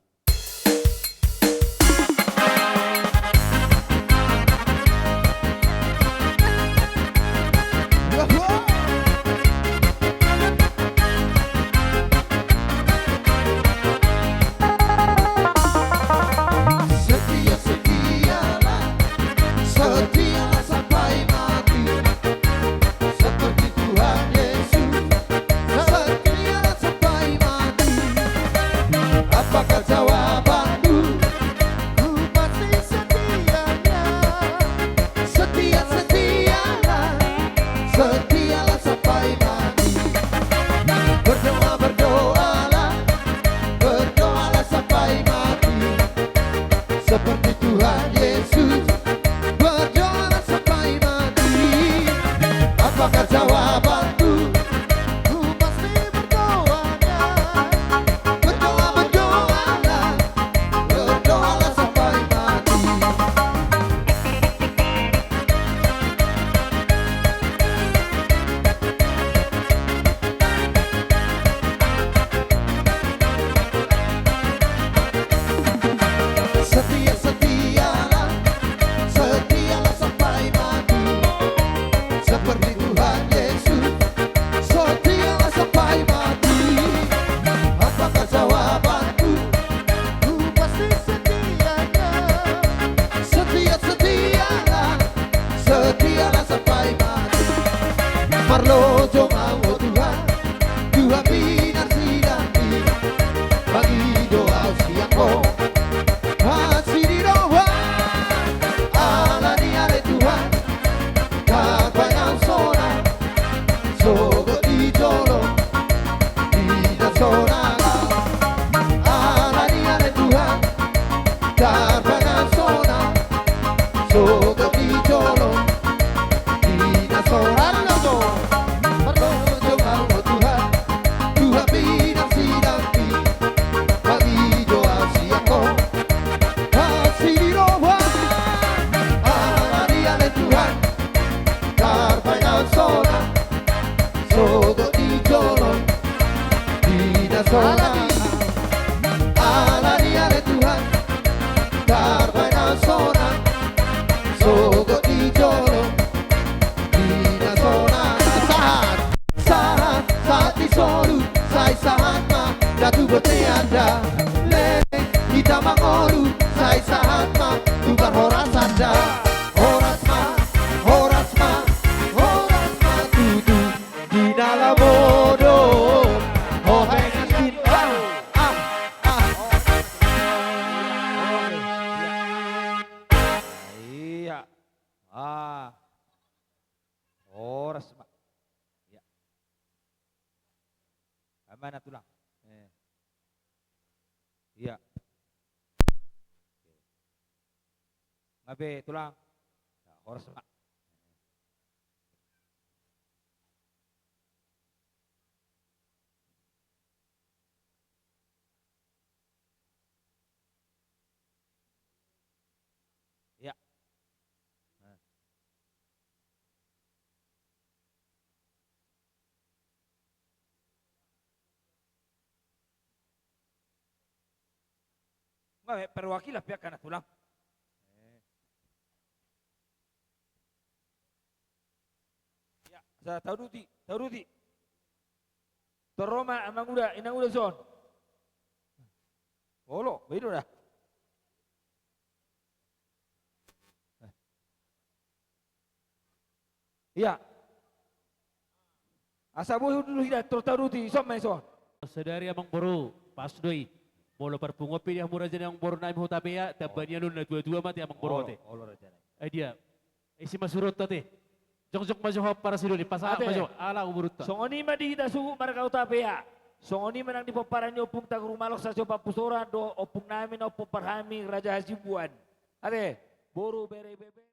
Setia, setialah, setialah sampai mati. Seperti Tuhan Yesus, setia sampai mati. Apakah jawabanmu? Ku pasti setianya. Setia, setialah, setialah sampai mati. Berdoa, berdoalah, berdoalah sampai mati. Seperti Tuhan Yesus, berdoalah sampai mati. Apakah jawabanmu? Ku pasti berdoanya. Berdoa, berdoalah, berdoalah sampai mati. Setia, setialah, setialah sampai mati. Seperti Tuhan Yesus, Tarbaen sonang, sogot di jolo, di na sonang. Pardomuan jo hamu Tuhan, Tuhan pinarsidang i, pagi jo asi angka, asi di roha. Alani ale Tuhan, tarbaen sonang, sogot di jolo, di na sonang. Alani ale Tuhan, tarbaen sonang, sogot di jolo, di na sonang. Sahat, sahat, sahat ni solu, sai sahat ma, da tu bontean da. Leleng hita mangolu, sai sahat ma, tu parhorasan da. Horas ma, horas ma, horas ma tutu. Di na lamodom, ho pengantin, ah, ah, ah. Iya. Ah. Horas ma. Iya. Amanah tulang. Eh. Iya. Nga be tulang. Ya, horas ma. Ya. Nah. Nga be perwakilan pe angka na tulang. Eh. Ya, sa tauduti, tauduti. Tor ro ma amanguda, inanguda son. Olo, baen do da. Iya. Asa boi hundul hita, tor tauduti, ison ma ison. Sadari amangboru, pas do i. Molo parpunguan pe di hamu raja ni amangboru nami Hutapea, tamba ni alun na tua-tua ma ate amangboru ate. Olo, olo raja nami. Ai dia. Isi ma suruonta ate. Jongjong ma jo ho ampara sidoli, pasahat ma jo, ala umurunta. Songon i ma di hita suhut marga Hutapea. Songon i ma nang di pomparan ni ompungta Guru Malok Sajo Pampusoran dohot ompung nami na pompar hami Raja Hasibuan. Ate, boru, bere, bebe.